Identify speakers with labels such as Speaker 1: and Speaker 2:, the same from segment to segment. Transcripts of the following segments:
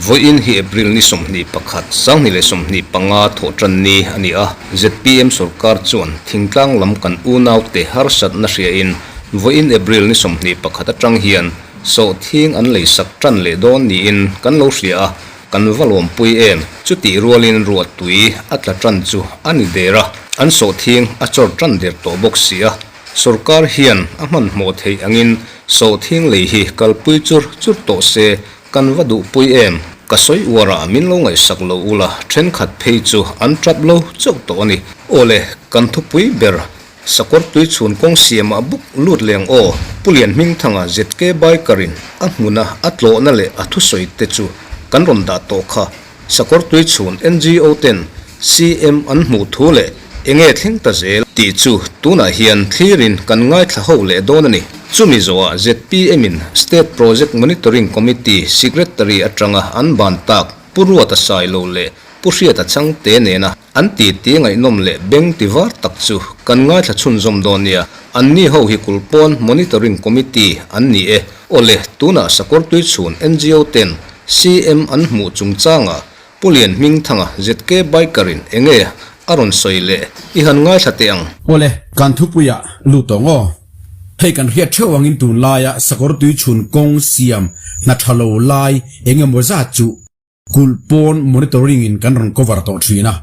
Speaker 1: Vawiin hi April ni 21, 2025 thawhtan ni a ni a, zpm sorkar chuan thingtlang lam kan unaute harsatna hriain vawiin April ni 21 atang hian sawhthing an leisak tan leh dawn niin kan lo hria a, Kan va lawmpui em? Chutih rualin ruah tui a tla tan chu a ni der a, an sawhthing a chawr tan der tawh bawk si a. Sorkar hian a hmanhmawh theih angin sawhthing lei hi kalpui chur chur tawh se kan va duhpui em? Ka sawi uarah min lo ngaihsak lo ula, thenkhat phei chu an tap lo chauh tawh a ni. Awle, kan thupui ber Sakawr tui chhun kawng siamah buk lut leng aw, Pu Lianhmingthanga ZK Biker-in a hmuna a tlawhna leh a thusawi te chu kan rawn dah tawh kha. Sakawr tui chhun NGO ten CM an hmuh thu leh enge thleng ta zel tih chu tunah hian thlirin kan ngaithla ho leh dawn a ni. Chumi zawhah ZPM-in State Project Monitoring Committee Secretary atanga an ban tak Pu Ruata Sailo leh Pu Hriata Changte nena An titi ngaihnawm leh beng ti var tak chu kan ngaithla chhunzawm dawn nia. Anni ho hi Kulhpawn Monitoring Committee an ni e. Awle, tunah Sakawr Tuichhun NGO ten CM an hmuh chungchangah Pu Lianhmingthanga ZK Biker-in enge a rawn sawi le i han ngaithla teh ang.
Speaker 2: Awle, kan thupuiah lut tawh ngaw. Hei kan hriat theuh angin tunlaia Sakawr Tuichhun kawng siam hna tha lo lai eng emaw zat chu Kulh pawn monitoring in kan rawn cover tawh thin a,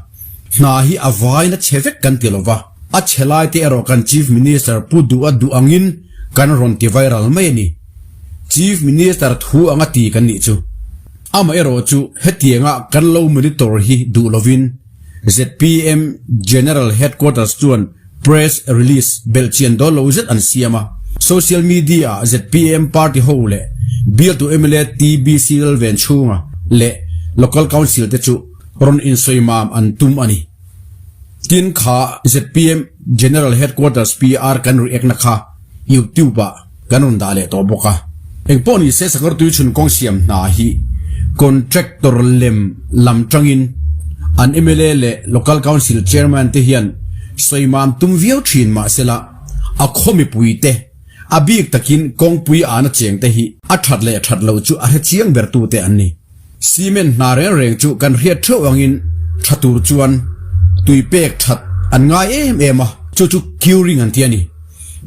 Speaker 2: hna hi a vain a chhe vek kan ti lova, a chhe lai te erawh kan Chief Minister pu duh a duh angin kan rawn ti viral mai a ni. Chief Minister thu anga ti kan nih chu. Amaherawh chu hetianga kan lo monitor hi duh lovin zpm General Headquarters chuan press release belhchian dawn lo zet an siam a, social media ah zpm party ho leh bialtu mla TBC Lalvenchhunga leh Local Council te chu rawn insawi mam an tum a ni. Tin kha zpm General Headquarters PR kan react na kha YouTube ah kan rawn dah leh tawh bawk a. Engpawh ni se Sakawr Tuichhun kawng siam hna hi contractor lem lam tangin an mla leh Local Council Chairman te hian sawimam tum viau thin mahsela a khaw mipui te a bik takin kawngpui ana cheng te hi a that leh that lo chu a hre chiang ber tu te an ni. Cement hna reng reng chu kan hriat theuh angin tha tur chuan tui pek that an ngai em em a, chu chu curing an ti a ni.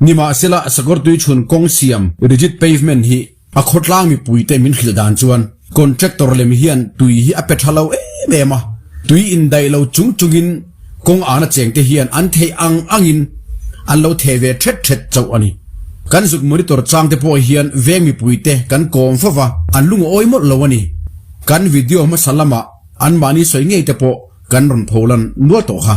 Speaker 2: Nimahsela, sakawr tui chhun kawng siam rigid pavement hi a khawtlang mipuite min hrilh dan chuan contractor lem hian tui hi a pe tha lo em em a, tui indaih lo chung chungin kawng ana chengte hian an theih ang angin an lo theh ve thet thet chauh a ni. Kan zuk monitor changte pawh hian veng mipuite kan kawm fo va, an lungawi mawlh lo a ni. Kan video hmasa lamah anmahni sawi ngei te pawh kan rawn pholan nual tawh kha.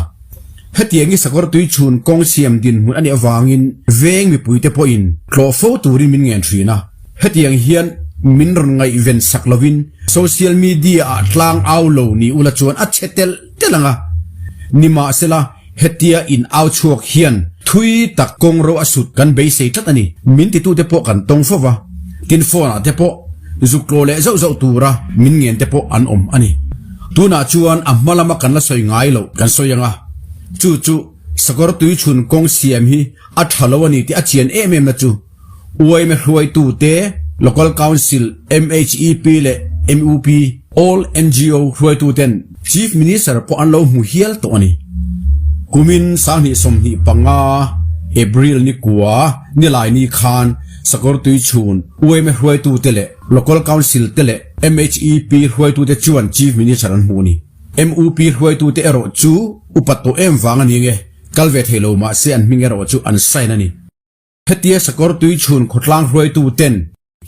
Speaker 2: Hetiang hi sakawr tui chhun kawng siam dinhmun a nih avangin veng mipuite pawhin tlawh fo turin min ngen thin a. Hetiang hian min rawn ngaihven sak lovin social media ah tlang au lo ni ula chuan a chhe telh telh ang a. Nimahsela hetia in au chhuak hian thui tak kawng ro a sut kan beisei tlat a ni. Min titute pawh kan tawng fo va, tin phone ah te pawh zuk tlawh leh zauh zauh tura min ngen te pawh an awm a ni. Tunah chuan a hma lama kan la sawi ngai loh kan sawi ang a, chu chu sakawr tui chhun kawng siam hi a tha lo a ni tih a chian em em na chu UIMA hruaitute, Local Council, MHEP leh MUP, All NGO hruaituten Chief Minister pawh an lo hmu hial tawh a ni. Kumin 2025 April ni kua nilai ni khan Sakawr tui chhun UIMA hruaitute leh Local Council te leh MHEP hruaitute chuan Chief Minister an hmu a ni. MUP hruaitute erawh chu upat tawh em vang a ni nge, kal ve thei lo mahse an hming erawh chu an sign a ni. Hetia sakawr tui chhun khawtlang hruaitu ten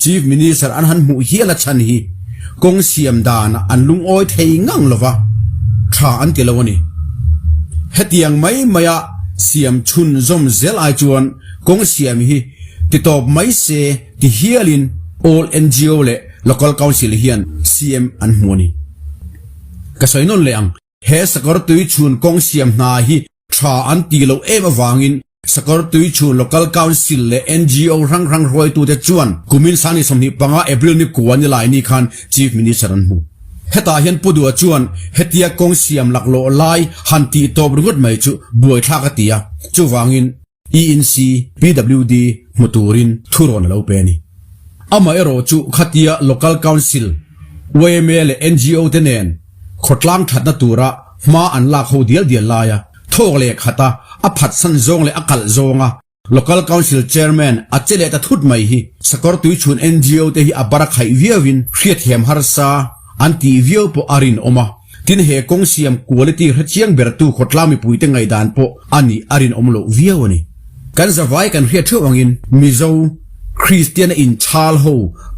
Speaker 2: Chief Minister an han hmuh hial a chhan hi kawng siam danah an lungawi thei ngang lova, tha an ti lo a ni. Hetiang mai maia siam chhun zawm zel ai chuan kawng siam hi ti tawp mai se ti hialin All NGO leh Local Council hian CM an hmu a ni. Ka sawi nawn leh ang. He sakawr tui chhun kawng siam hna hi tha an tih loh em avangin sakawr tui chhun Local Council leh NGO hrang hrang hruaitute chuan kumin 2025 April ni kua ni lai ni khan Chief Minister an hmu. Hetah hian Pu Dua chuan hetia kawng siam laklawh lai han tih tawp ringawt mai chu buaithlak a ti a, chuvangin. ENC, PWD hmu turin thurawn a lo pe a ni. Amaherawh chu khatia Local Council, yma leh ngo te nen khawtlang thatna tura hma an lak ho dial dial laia thawk leh khata a phatsan zawng leh a kalh zawnga Local Council Chairman a che leh ta thut mai hi Sakawrtuichhun ngo te hi a bar a khaih viauin hriatthiam harsa an tih viau pawh a rinawm a. Tin he kawng siam quality hre chiang bertu khawtlang mipuite ngaihdan pawh a nih a rinawm loh viau a ni. Kan zavai kan hriat theuh angin Mizo Kristian a inchhal ho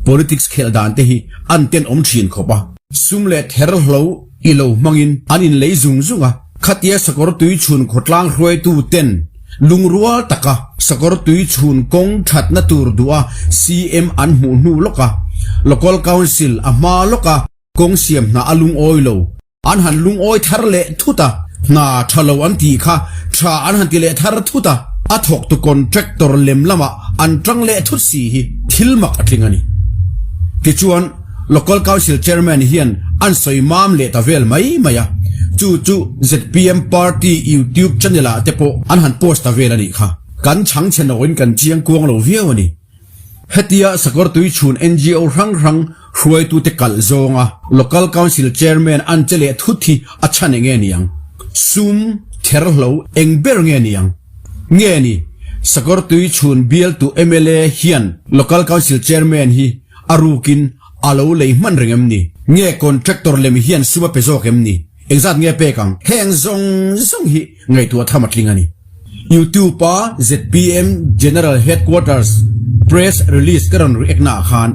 Speaker 2: politics khelh dan te hi an tenawm thin khawp a. Sum leh ther hlo i lo hmangin an inlei zung zung a, khatia sakawr tui chhun khawtlang hruaitu ten lungrual taka sakawr tui chhun kawng thatna tur duh a CM an hmuh hnu lawk a, Local Council a hma lawk a Kawng siam hna a lungawi lo. An han lungawi thar leh thut a, hna tha lo an tih kha tha an han ti leh thar thut a, a thawktu contractor lem lamah an tang leh thut si hi thil mak a tling a ni. Tichuan, Local Council Chairman hian an sawi mam leh ta vel mai mai a, chu chu zpm Party YouTube channel ah te pawh an han post ta vel a nih kha. Kan chhangchhe nawin kan chiang kuang lo viau a ni. Hetia Sakawrtui chhun ngo hrang hrang hruaitute kalh zawnga Local Council Chairman an che leh thut hi a chhan eng nge niang? Sum ther hlo eng ber nge niang? Nge ni, Sakawrtui chhun bialtu mla hian Local Council Chairman hi a rukin a lo lei hman reng em ni? Nge contractor lem hian sum a pe zawk em ni? Engzat nge pek ang? Heng zawng zawng hi ngaihtuah tham a tling a ni. YouTube a zpm General Headquarters Press Release ka rawn react naah khan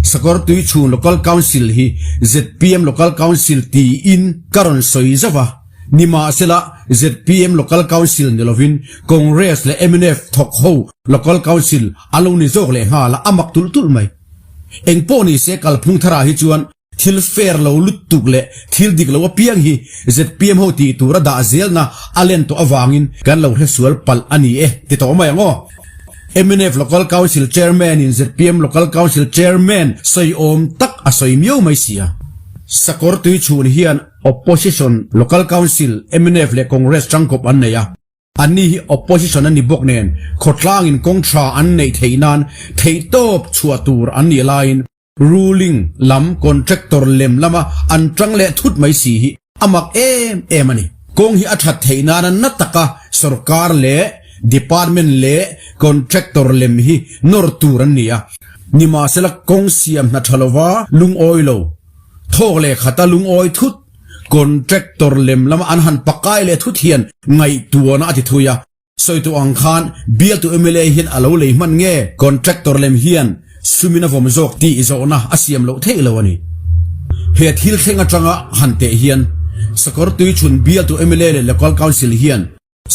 Speaker 2: Sakawrtui chhung Local Council hi zpm Local Council tiin ka rawn sawi zauh a, nimahsela zpm Local Council ni lovin Congress leh mnf thawk ho Local Council a lo ni zawk leh nghal a, a mak tulh tulh mai. Engpawh nise kalphung tharah hi chuan Thil fair lo lutuk leh thil dik lo apiang hi zpm ho tih tura dah zelna a len tawh avangin kan lo hre sual palh a ni e ti tawh mai ang aw. Mnf Local Council Chairman in zpm Local Council Chairman sawi awm tak a sawi miau mai si a. Sakawr tuichhun hian Opposition Local Council mnf leh Congress tangkawp an nei a. Anni hi opposition an ni bawk nen khawtlangin kawng tha an neih theih nan theihtawp chhuah tur an nih laiin Ruling lam contractor lem lama an tang leh thut mai si hi a mak em em a ni. Kawng hi a that theih nana na taka sorkar leh department leh contractor lem hi nawr tur an ni a. Nimahsela kawng siam hna tha lova lungawi lo, thawk leh khata lungawi thut contractor lem lama an han pakai leh thut hian ngaihtuahna a ti thui a. Sawitu ang khan bialtu mla hian a lo lei hman nge contractor lem hian sumin a vawm zawk tih zawhna a siam loh theih lo a ni. He thil thleng atanga han teh hian Sakawrtui chhun bialtu mla leh Local Council hian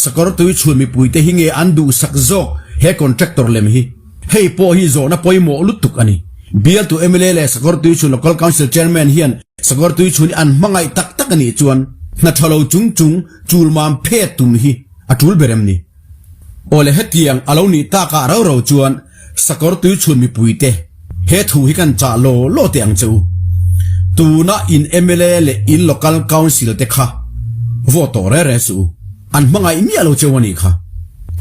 Speaker 2: Sakawrtui chhun mipuite hi nge an duhsak zawk he contractor lem hi? Hei pawh hi zawhna pawimawh lutuk a ni. Bialtu mla leh Sakawrtui chhun Local Council Chairman hian Sakawrtui chhun hi an hmangaih tak tak a nih chuan hna tha lo chung chung chulmam phet tum hi A tul ber em ni? Awle hetiang a lo nih takah rau rau chuan sakawr tui chhun mipuite he thu hi kan chah law law teh ang che u. Tuna in mla leh in local council te kha vote tawh reh reh suh u. An hmangaih miah lo cheu a nih kha.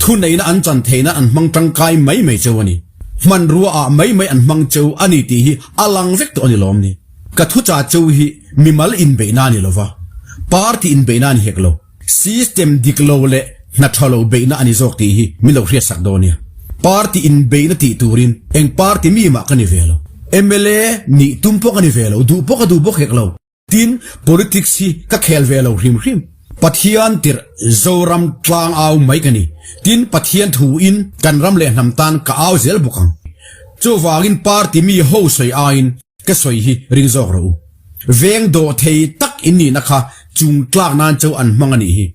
Speaker 2: Thuneihna an chan theihna an hmang tangkai mai mai cheu a ni. Hmanrua ah mai mai an hmang cheu a ni tih hi a lang vek tawh a ni lawm ni? Ka thuchah cheu hi mimal inbeihna a ni lova, party inbeihna a ni hek lo. System dik lo leh hna tha lo beihna a ni zawk tih hi min lo hriatsak dawn nia. Party inbeihna tih turin eng party mi mah ka ni ve lo. Mla nih tum pawh ka ni ve lo, duh pawh ka duh bawk hek lo. Tin, politics hi ka khel ve lo hrim hrim. Pathian tirh Zoram tlang au mai ka ni. Tin, Pathian thuin kan ram leh hnam tan ka au zel bawk ang. Chuvangin party mi ho sawi aiin ka sawi hi ring zawk rawh u. Veng dawh thei tak in nihna kha chung tlak nan cho an hmang a nih hi.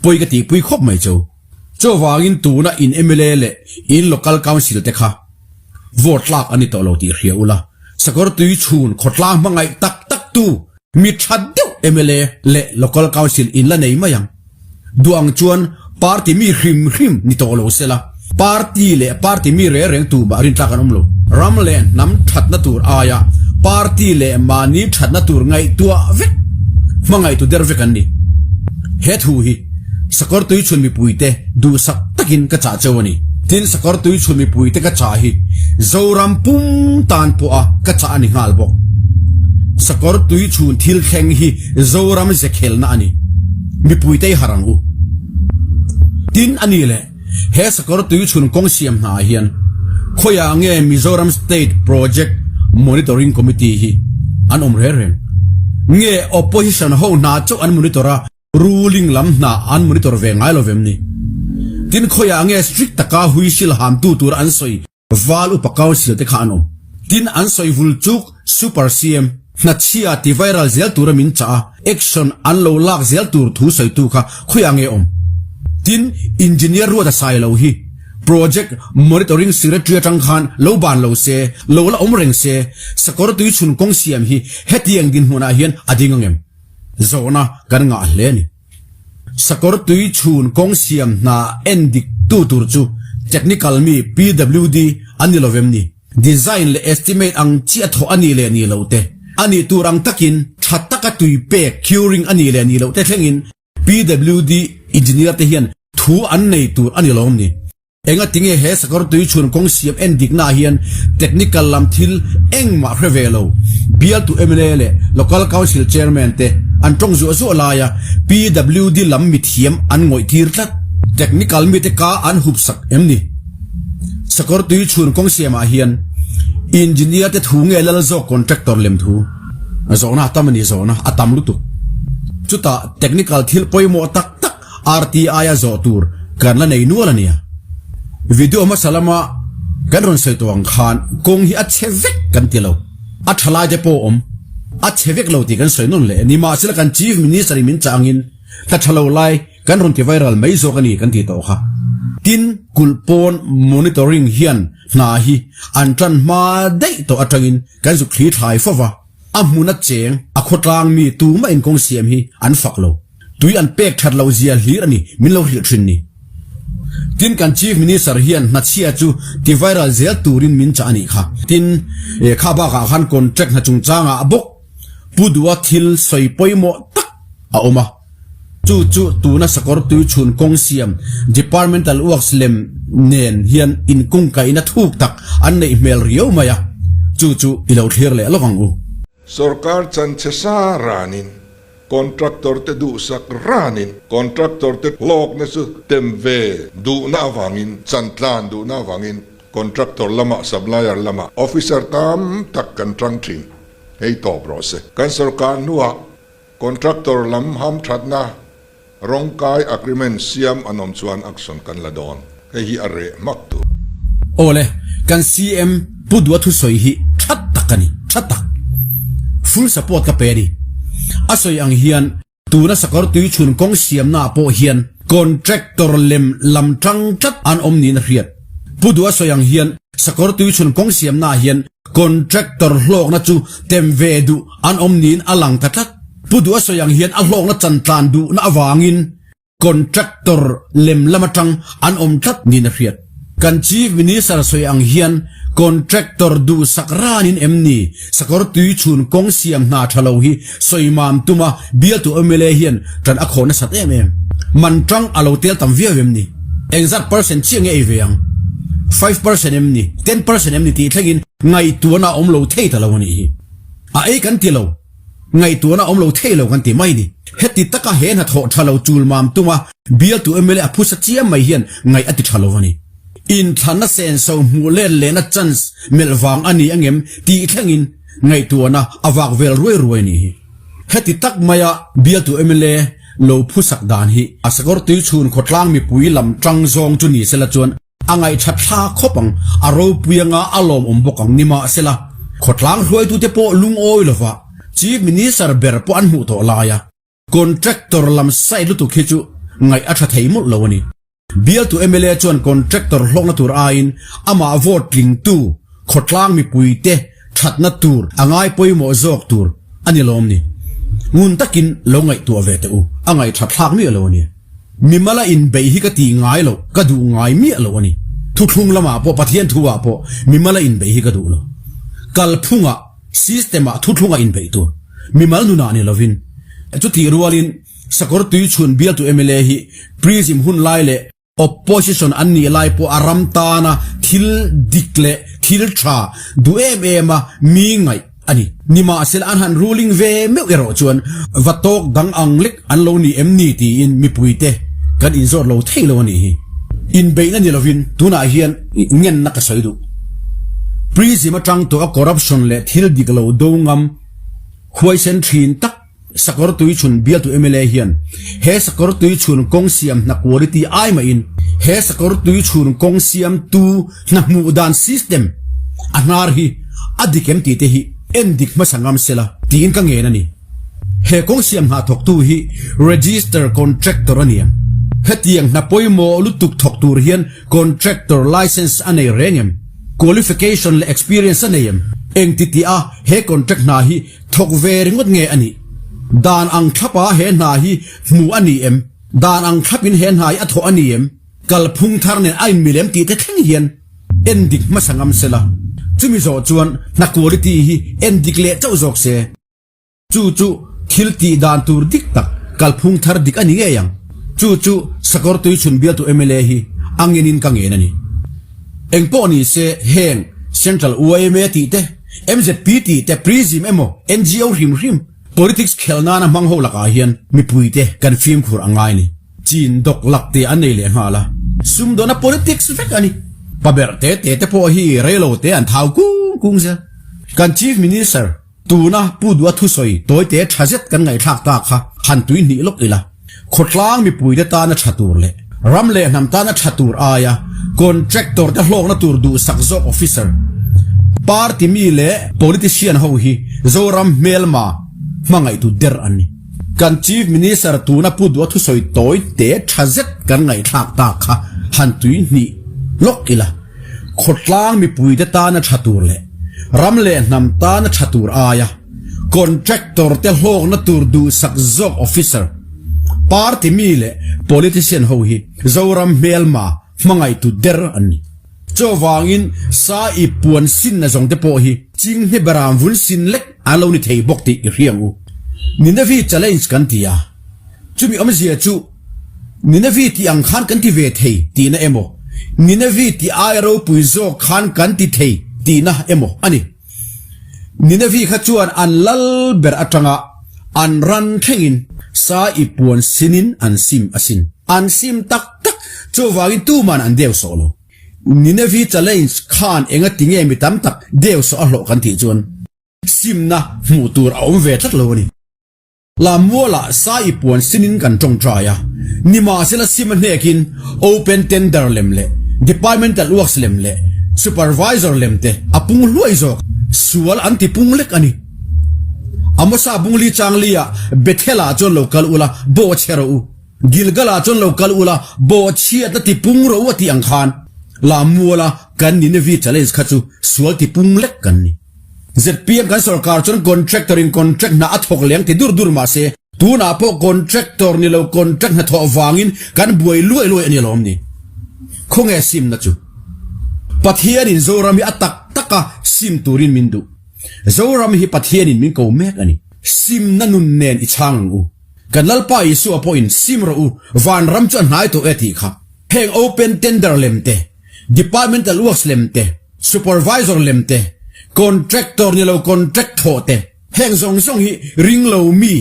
Speaker 2: Pawi ka tihpui khawp mai cho. Chuvangin tuna in mla leh in local council te kha vote tlak an ni tawh lo tih hria ula, Sakawrtui chhun khawtlang hmangaih tak tak tu mi tha deuh mla leh local council in la nei mai ang. Duh ang chuan party mi hrim hrim ni tawh lo sela, party leh party mi reng reng tumah rintlak an awm lo. Ram leh hnam thatna tur aia party leh mahni thatna tur ngaihtuah vek, hmangaihtu der vek an ni. He thu hi. Sakawrtuichhun mipuite duhsak takin ka chah cheu a ni. Tin, Sakawrtuichhun mipuite ka chah hi Zoram pum tan pawha ka chah a ni nghal bawk. Sakawrtuichhun thil thleng hi Zoram zekhelna a ni. Mipuite i harh ang u. Tin, a ni le, he Sakawrtuichhun kawng siam hnaah hian khawiah nge Mizoram State Project Monitoring Committee hi an awm reng reng? Nge Opposition ho hna chauh an monitor a, Ruling lam hna an monitor ve ngai lo vem ni? Tin khawiah nge strict taka huisil hamtu tur an sawi val upa council te kha an awm? Tin an sawi vul chuk super CM hnachhia ti viral zel tura min chah a, action an lo lak zel tur thu sawitu kha khawiah nge awm? Tin engineer Ruata Sailo hi project monitoring secretary atang khan lo ban lo se, lo la awm reng se, sakawr tuichhun kawng siam hi hetiang dinhmunah hian a ding angem? Zawhna kan ngah hle a ni. Sakawr tui chhun kawng siam hna en dik tu tur chu technical mi PWD an ni lovem ni? Design leh estimate ang chiah thawh a nih leh nih loh te, a nih tur ang takin tha taka tui pek, curing, a nih leh nih loh te thlengin PWD engineer te hian thu an nei tur a ni lawm ni? Engatinge he sakawr tui chhun kawng siam en dikna ah hian technical lam thil engmah hre ve lo bialtu mla leh Local Council Chairman te an tawng zuah zuah laia PWD lam mithiam an ngawih tir tlat. Technical mite ka an hup sak em ni? Sakawr tui chhun kawng siam ah hian Engineer te thu nge lal zawk contractor lem thu zawhna a tam a ni zawhna a tam lutuk. Chutah technical thil pawimawh tak tak RTI-a zawh tur kan la nei nual a nia. Video hmasa lama kan rawn sawi tawh ang khan kawng hi a chhe vek kan ti lo. A tha lai te pawh a awm. A chhe vek lo tih kan sawi nawn leh. Nimahsela kan Chief Minister in min chah angin hla tha lo lai kan rawn ti viral mai zawk a ni kan ti tawh kha. Tin, kulh pawn monitoring hian hna hi an tan hma daih tawh atangin kan zuk thli thlai fo va. A hmun a cheng, a khawtlang mi tumah in kawng siam hi an fak lo. Tui an pek that loh zia hlir a ni, min lo hrilh thin ni. Tin kan Chief Minister hian hnachhia chu ti viral zel turin min chah a nih kha. Tin, kha bakah khan contract hna chungchangah bawk Pu Duha thil sawi pawimawh tak a awm a. Chu chu tuna sakawr tui chhun kawng siam Departmental Works lem nen hian inkungkaihna thuk tak an neih hmel riau mai a, chu chu i lo thlir leh lawk ang u.
Speaker 3: Sorkar chanchhe sa ranin contractor te duhsak ranin contractor te hlawkna chu tem ve duhna avangin chantlan duhna avangin contractor lamah supplier lamah officer tam tak kan tang thin. Hei tawp rawh se. Kan sorkar hnuah Contractor lam hamthatna rawngkai agreement siam an awm chuan action kan la dawn. Hei hi a reh hmak tur.
Speaker 2: Awle, kan CM Pu Dua thusawi hi tha tak a ni, tha tak. Full support ka pe a ni. A sawi ang hian tuna sakawr tui chhun kawng siamna ah pawh hian contractor lem lam tang tlat an awm niin a hriat. Pu Dua sawi ang hian sakawr tui chhun kawng siamna ah hian Contractor hlawkna chu tem ve duh an awm niin a lang ta tlat. Pu Duha sawi ang hian a hlawkna chantlan duhna avangin contractor lem lam atang an awm tlat niin a hriat. Kan Chief Minister sawi ang hian contractor duhsak ranin em ni sakawr tui chhun kawng siam hna tha lo hi sawi mam tuma bialtu mla hian tan a khawh nasat em em. Man tang a lo tel tam viau em ni? Engzat percent chiah nge ei ve ang? 5% em ni? 10% em ni tih thlengin ngaihtuahna a awm lo thei ta lo a nih hi. A ei kan ti lo, ngaihtuahna a awm lo thei lo kan ti mai ni. Heti taka he hnathawh tha lo chul mam tuma bialtu mla a phusa chiam mai hian ngaih a ti tha lo a ni. Inthlanna senso hmuh let lehna chance melh vang a ni angem tih thlengin ngaihtuahna a vak vel ruai ruai a nih hi. Heti tak maia bialtu mla lo phusak dan hi a sakawr tui chhun khawtlang mipui lam tang zawng chu ni sela chuan a ngaihṭhat thla khawp ang, a ropui anga a lawmawm bawk ang nimahsela khawtlang hruaitute pawh lungawi lova Chief Minister ber pawh an hmuh tawh laia contractor lam side lutuk hi chu ngaih a ṭha thei mawlh lo a ni. Bialtu mla chuan contractor hlawkna tur aiin amah vote tlingtu khawtlang mipuite thatna tur a ngai pawimawh zawk tur a ni lawm ni? Ngun takin lo ngaihtuah ve teh u, a ngaihthat thlak miah lo a ni. Mimala inbeih hi ka tih ngai loh, ka duh ngai miah loh a ni. Thuthlung lamah pawh, Pathian thu ah pawh mimala inbeih hi ka duh lo. Kalphungah, system ah thuthlungah inbeih tur, mimal nunah ni lovin. Chutih rualin. Sakawrtuichhun bialtu mla hi Prism hun lai leh Opposition an nih lai pawh a ram tana thil dik leh thil tha duh em em a mi ngaih a ni. Nimahsela an han ruling ve meuh erawh chuan va tawk dang ang lek an lo ni em ni tiin mipuite kan inzawt lo thei lo a nih hi. Inbeihna ni lovin tunah hian ngenna ka sawi duh. Prism atang tawh a corruption leh thil dik lo do ngam huaisen thin tak Sakawr Tuichhun bialtu mla hian he Sakawr Tuichhun kawng siam hna quality ai mahin he Sakawr Tuichhun kawng siamtu hna hmuh dan system a hnar hi a dik em tih te hi en dik hmasa ngam sela tiin ka ngen a ni. He kawng siam hna thawktu hi register contractor a ni ang. Hetiang hna pawimawh lutuk thawk tur hian contractor licence a nei reng em? Qualification leh experience a nei em? Engti tih a he contract hna hi Thawk ve ringawt nge a nih? Dan ang thlapa he hna hi hmu a ni em? Dan ang thlapin he hna hi a thawh a ni em? Kalphung thar nen a inmil em tih te thleng hian en dik hmasa ngam se la. Chumi zawh chuan hna quality hi en dik leh chauh zawk se. Chu chu thil tih dan tur dik tak kalphung thar dik a ni ngei ang. Chu chu Sakawr Tuichhun bialtu mla hi a ngenin ka ngen a ni. Engpawh ni se heng Central yma tih te, MZP tih te, Prism emaw NGO hrim hrim politics khelh nana hmang ho lakah hian mipuite kan fimkhur a ngai ni. Chin dawk lak te an nei leh nghal a, sumdawna politics vek a ni. Pa berh te te te pawh hi reilo te an thau kung kung zel. Kan Chief Minister Tuna Pu Dua thusawi tawite tha zet kan ngaihthlak ta kha han tui hnih lawk ila. Khawtlang mipuite tana tha tur leh ram leh hnam tana tha tur aia contractor te hlawkna tur duhsak zawk officer, party mi leh politician ho hi Zoram hmelma hmangaihtu der an ni. Kan Chief Minister tuna Pu Dua thusawi tawite tha zet kan ngaihthlak ta kha han tui hnih lawk ila. Khawtlang mipuite tana tha tur leh ram leh hnam tana tha tur aia contractor te hlawkna tur duhsak zawk officer, party mi leh politician ho hi Zoram hmelma hmangaihtu der an ni. Chuvangin sa i puan sinna zawng te pawh hi chinghne beram vun sin lek an lo ni thei bawk tih i hria ang u. Ninevi challenge kan ti a, chumi awmzia chu Ninevi tih ang khan kan ti ve thei tihna emaw, Ninevi tih aia ropui zawk khan kan ti thei tihna emaw a ni. Ninevi kha chuan an lal ber atanga an ran thlengin sa i puan sinin an sim asin. An sim tak tak, chuvangin tuman an deu sawh lo. Ninevi challenge khan enga ti nge mi tam tak deu sawh a hlawh kan tih chuan simna hmuh tur a awm ve tlat lo a ni. Lammualah sa i puan sinin kan tawngtai a, nimahsela sim a hnekin open tender lem leh departmental works lem leh supervisor lem te a pung hluai zawk, sual an ti pung lek a ni. Amosa Bungli Changli-ah Bethel-ah chuan lo kal ula, bawh chhe rawh u. Gilgal-ah chuan lo kal ula, bawh chhiatna ti pung rawh u a tih ang khan Lammuala kan Nineveh challenge kha chu sual ti pung lek kan ni. ZPM kan sorkar chuan contractor in contract hna a thawk leng ti dur dur mah se, tunah pawh contractor ni lo contract hna thawh vangin kan buai luai luai a ni alawm ni. Khawnge simna chu? Pathianin Zoram hi a tak taka sim turin min duh. Zoram hi Pathianin min ko mek a ni. Simna nun nen i chhang ang u. Kan Lalpa Isua pawhin sim rawh u, vanram chu a hnai tawh e tih kha. Heng open tender lem te, Departmental works lem te, supervisor lem te, contractor ni lo contract thawh te, heng zawng zawng hi ring lo mi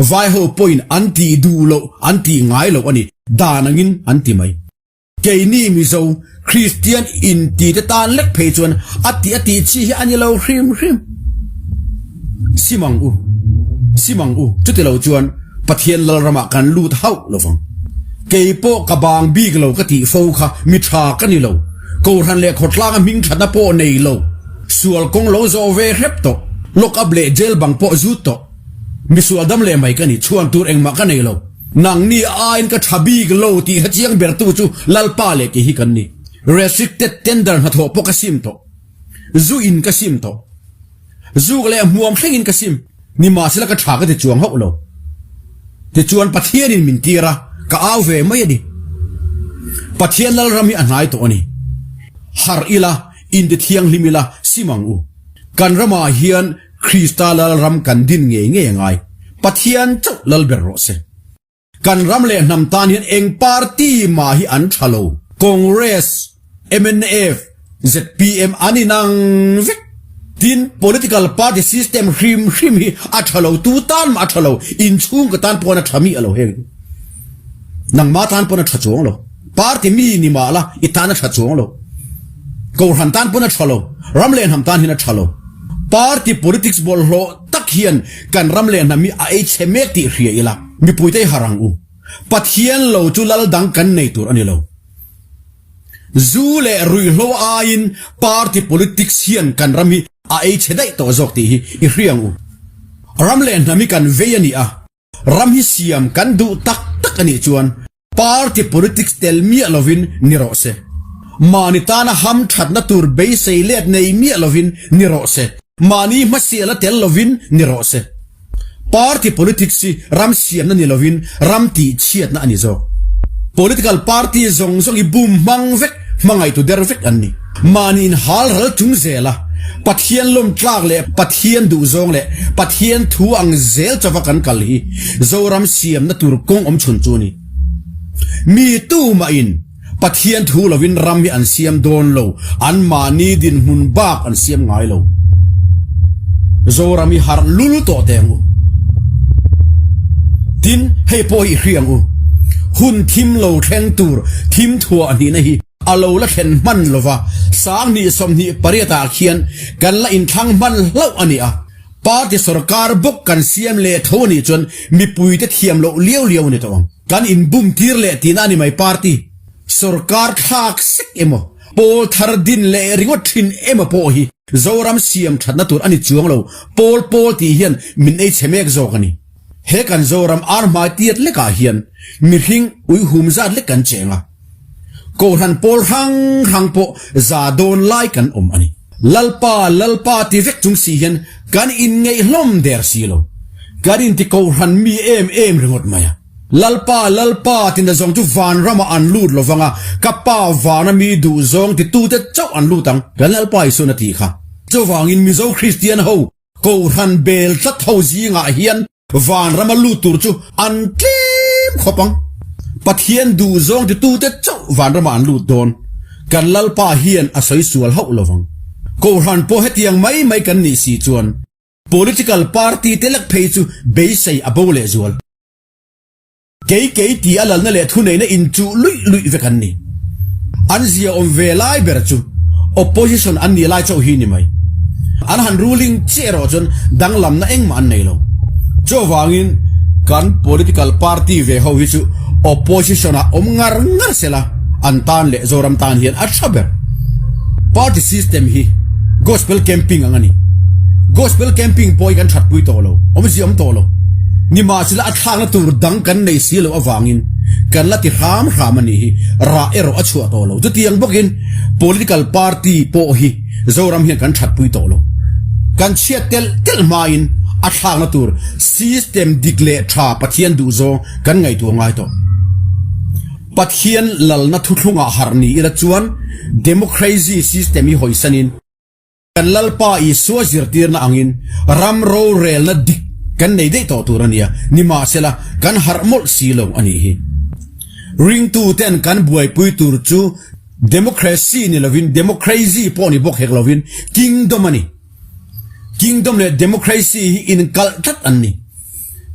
Speaker 2: vai ho pawhin an tih duh loh, an tih ngai loh a ni, dan angin an ti mai. Keini Mizo, Kristian inti te tan lek phei chuan a tih a tih chi hi a ni lo hrim hrim. Sim ang u, sim ang u, chuti lo chuan Pathian Lalramah kan lut hauh lo vang. Kei pawh ka bang bik lo ka tih fo kha mi tha ka ni lo, Kohhran leh khawtlanga hming thatna pawh nei lo, sual kawng lo zawh ve hrep tawh, lock up leh jail bang pawh zut tawh, mi sual dam leh mai ka ni, chhuan tur engmah ka nei lo, nangni aiin ka tha bik lo tih hrechiang bertu chu Lalpa leh kei hi kan ni. Restricted tender hnathawh pawh ka sim tawh, zu in ka sim tawh. Zuk leh hmuam thlengin ka sim. Nimahsela ka tha ka ti chuang hauh lo. Tichuan Pathianin min tir a, ka au ve mai a ni. Pathian Lalram hi a hnai tawh a ni. Harh ila, inti thianghlim ila, sim ang u. Kan ramah hian Krista Lalram kan din ngei ngei a ngai. Pathian chauh lal ber rawh se. Kan ram leh hnam tan hian eng party mah hi an tha lo. Congress, mnf, zpm an inang vek. Tin, political party system hrim hrim hi a tha lo, tu tan mah a tha lo, inchhung ka tan pawn a tha mi a lo heng. Nangmah tan pawn a tha chuang lo. Party mi ni mah la i tan a tha chuang lo. Kohhran tan pawn a tha lo. Ram leh hnam tan hian a tha lo. Party politics bawlhhlawh tak hian kan ram leh hnam hi a ei chhe mek tih hria ila mipuite i harh ang u. Pathian lo chu lal dang kan nei tur a ni lo. Zu leh ruihhlo aiin party politics hian kan ram hi a ei chhe daih tawh zawk tih hi i hria ang u. Ram leh hnam hi kan vei a ni a. Ram hi siam kan duh tak tak a nih chuan party politics tel miah lovin ni rawh se. Mahni tana ham thatna tur beisei let nei miah lovin ni rawh se. Mahni hmasiala tel lovin ni rawh se. Party politics hi ram siamna ni lovin ram tihchhiatna a ni zawk. Political party zawng zawng hi bum hmang vek, hmangaihtu der vek an ni. Mahni inhal ral chung zela Pathian lawm tlak leh Pathian duhzawng leh Pathian thu ang zel chauva kan kal hi Zoram siamna tur kawng awm chhun chu a ni. Mi tumahin Pathian thu lovin ram hi an siam dawn lo, anmahni dinhmun bak an siam ngai lo. Zoram hi harh lul tawh teh ang u. Tin, hei pawh hi i hria ang u. Hun thim lo thleng tur thim thuah hnihna hi A lo la thlen hman lo va, 20 28 ah khian kan la inthlang hman hlauh a ni a. Party sorkar bawk kan siam leh tho a nih chuan mipuite thiam loh liau liau a ni tawh ang. Kan inbum tir leh tihna a ni mai party sorkar thlak sek emaw, pawl thar din leh ringawt thin emaw pawh hi Zoram siam thatna tur a ni chuang lo, pawl pawl tih hian min ei chhe mek zawk a ni. He kan Zoram ar hmai tiat lekah hian mihring uihum zat lek kan cheng a. Kohhran pawl hrang hrang pawh za dawn lai kan awm a ni. Lalpa, Lalpa ti vek chung si hian kan inngeih hlawm der si lo. Kan inti kohhran mi em em ringawt mai a. Lalpa, Lalpa ti na zawng chu vanramah an lut lo vang a, ka Pa vana mi duh zawng titute chauh an lut ang, kan Lalpa Isuan a tih kha. Chuvangin Mizo Kristian ho kohhran bel tlat ho zingah hian Vanrama lut tur chu an tlem khawp ang. Pathian duh zawng titute chauh vanrama an lut dawn. Kan Lalpa hian a sawi sual hauh lo vang. Kohhran pawh hetiang mai mai kan nih si chuan political party te lek phei chu beisei a bo leh zual. Kei kei ti a lalna leh thuneihna inchuh luih luih vek an ni. An zia awm ve lai ber chu opposition an nih lai chauh hi ni mai. An han ruling chiah erawh chuan danglamna engmah an nei lo. Chuvangin kan political party ve ho hi chu opposition ah awm ngar ngar sela an tan leh Zoram tan hian a tha ber. Party system hi gospel camping ang a ni. Gospel camping pawh hi kan thatpui tawh lo, awmzia awm tawh lo. Nimahsela a thlakna tur dang kan nei si loh avangin kan la ti hram hram a nih hi, rah erawh a chhuah tawh lo. Chutiang bawkin political party pawh hi Zoram hian kan thatpui tawh lo. Kan chhiat telh telh hmain a thlakna tur system dik leh tha Pathian duhzawng kan ngaihtuah ngai tawh. Pathian lalna thuthlungah harh ni ila chuan democracy system hi hawisanin kan Lalpa Isua zirtirna angin ram rorelna dik kan nei daih tawh tur a nia, nimahsela kan harh mawlh si lo a nih hi. Ringtuten kan buaipui tur chu democracy ni lovin democrazy pawh ni bawk hek lovin kingdom a ni. Kingdom leh democracy hi inkalh tlat an ni.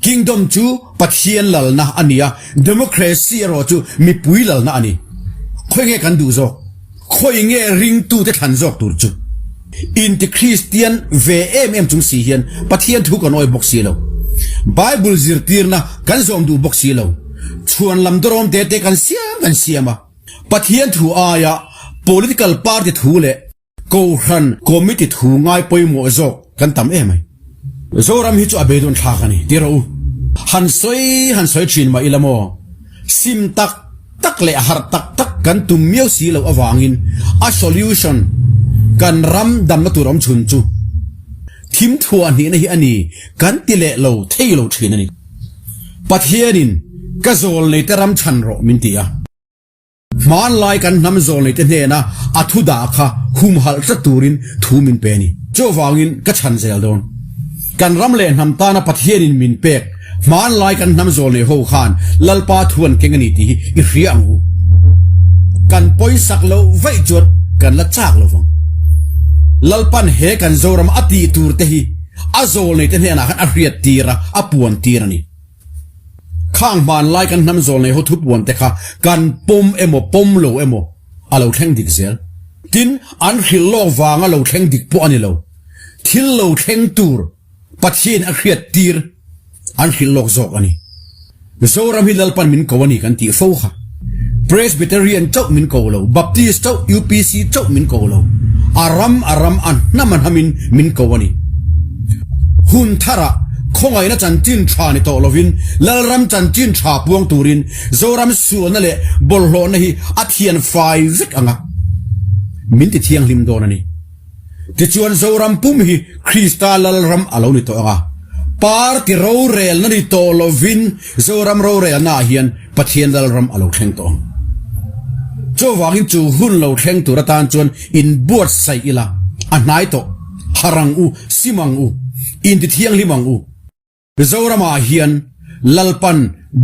Speaker 2: Kingdom chu Pathian lalna a ni a, democracy erawh chu mipui lalna a ni. Khawi nge kan duh zawk? Khawi nge ringtute thlan zawk tur chu? Inti Kristian ve em em chung si hian Pathian thu kan awi bawk si lo. Bible zirtirna kan zawm duh bawk si lo. Chhuan lam dawrawm te te kan siam kan siam a. Pathian thu aia political party thu leh Kohhran committee thu ngai pawimawh zawk kan tam em ai. Zoram hi chu a beidawn thlak a ni ti rawh u. Han sawi han sawi thin mah ila maw? Sim tak tak leh harh tak tak kan tum miau si loh avangin a solution kan ram damna tur awm chhun chu thim thuah hnihna hi a ni kan ti leh lo thei lo thin a ni. Pathianin ka zawl neite ram chhan rawh min ti a. Hmanlai kan hnam zawlneite hnena a thu dah kha humhalh tlat turin thu min pe a ni. Chuvangin ka chhan zel dawn. Kan ram leh hnam tana Pathianin min pek hmanlai kan hnam zawl nei ho khan Lalpa thu an keng a ni tih hi i hria ang u. Kan pawisak loh vaih chuan kan la chak lo vang. Lalpan he kan Zoram a tih tur te hi a zawl nei te hnenah khan a hriat tir a, a puan tir a ni. Khang hmanlai kan hnam zawl nei ho thu puan te kha kan pawm emaw pawm lo emaw a lo thleng dik zel. Tin, an hrilh lawk vanga lo thleng dik pawh a ni lo. Thil lo thleng tur Pathian a hriat tir an hrilh lawk zawk a ni. Zoram hi Lalpan min ko a ni kan tih fo kha. Presbyterian chauh min ko lo, Baptist chauh, UPC chauh min ko lo. A ram a ram a hnam a hnamin min ko a ni. Hun tharah khawngaihna chanchin tha ni tawh lovin Lalram chanchin tha puang turin Zoram sualna leh bawlhhlawhna hi a thian fai vek ang a, min ti thianghlim dawn a ni. Tichuan Zoram pum hi Krista Lalram a lo ni tawh ang a, party rorelna ni tawh lovin Zoram rorelna ah hian Pathian Lalram a lo thleng tawh ang. Chuvangin chu hun lo thleng tur atan chuan inbuatsaih ila, a hnai tawh, harh ang u, sim ang u, intithianghlim ang u. Zoramah hian Lalpan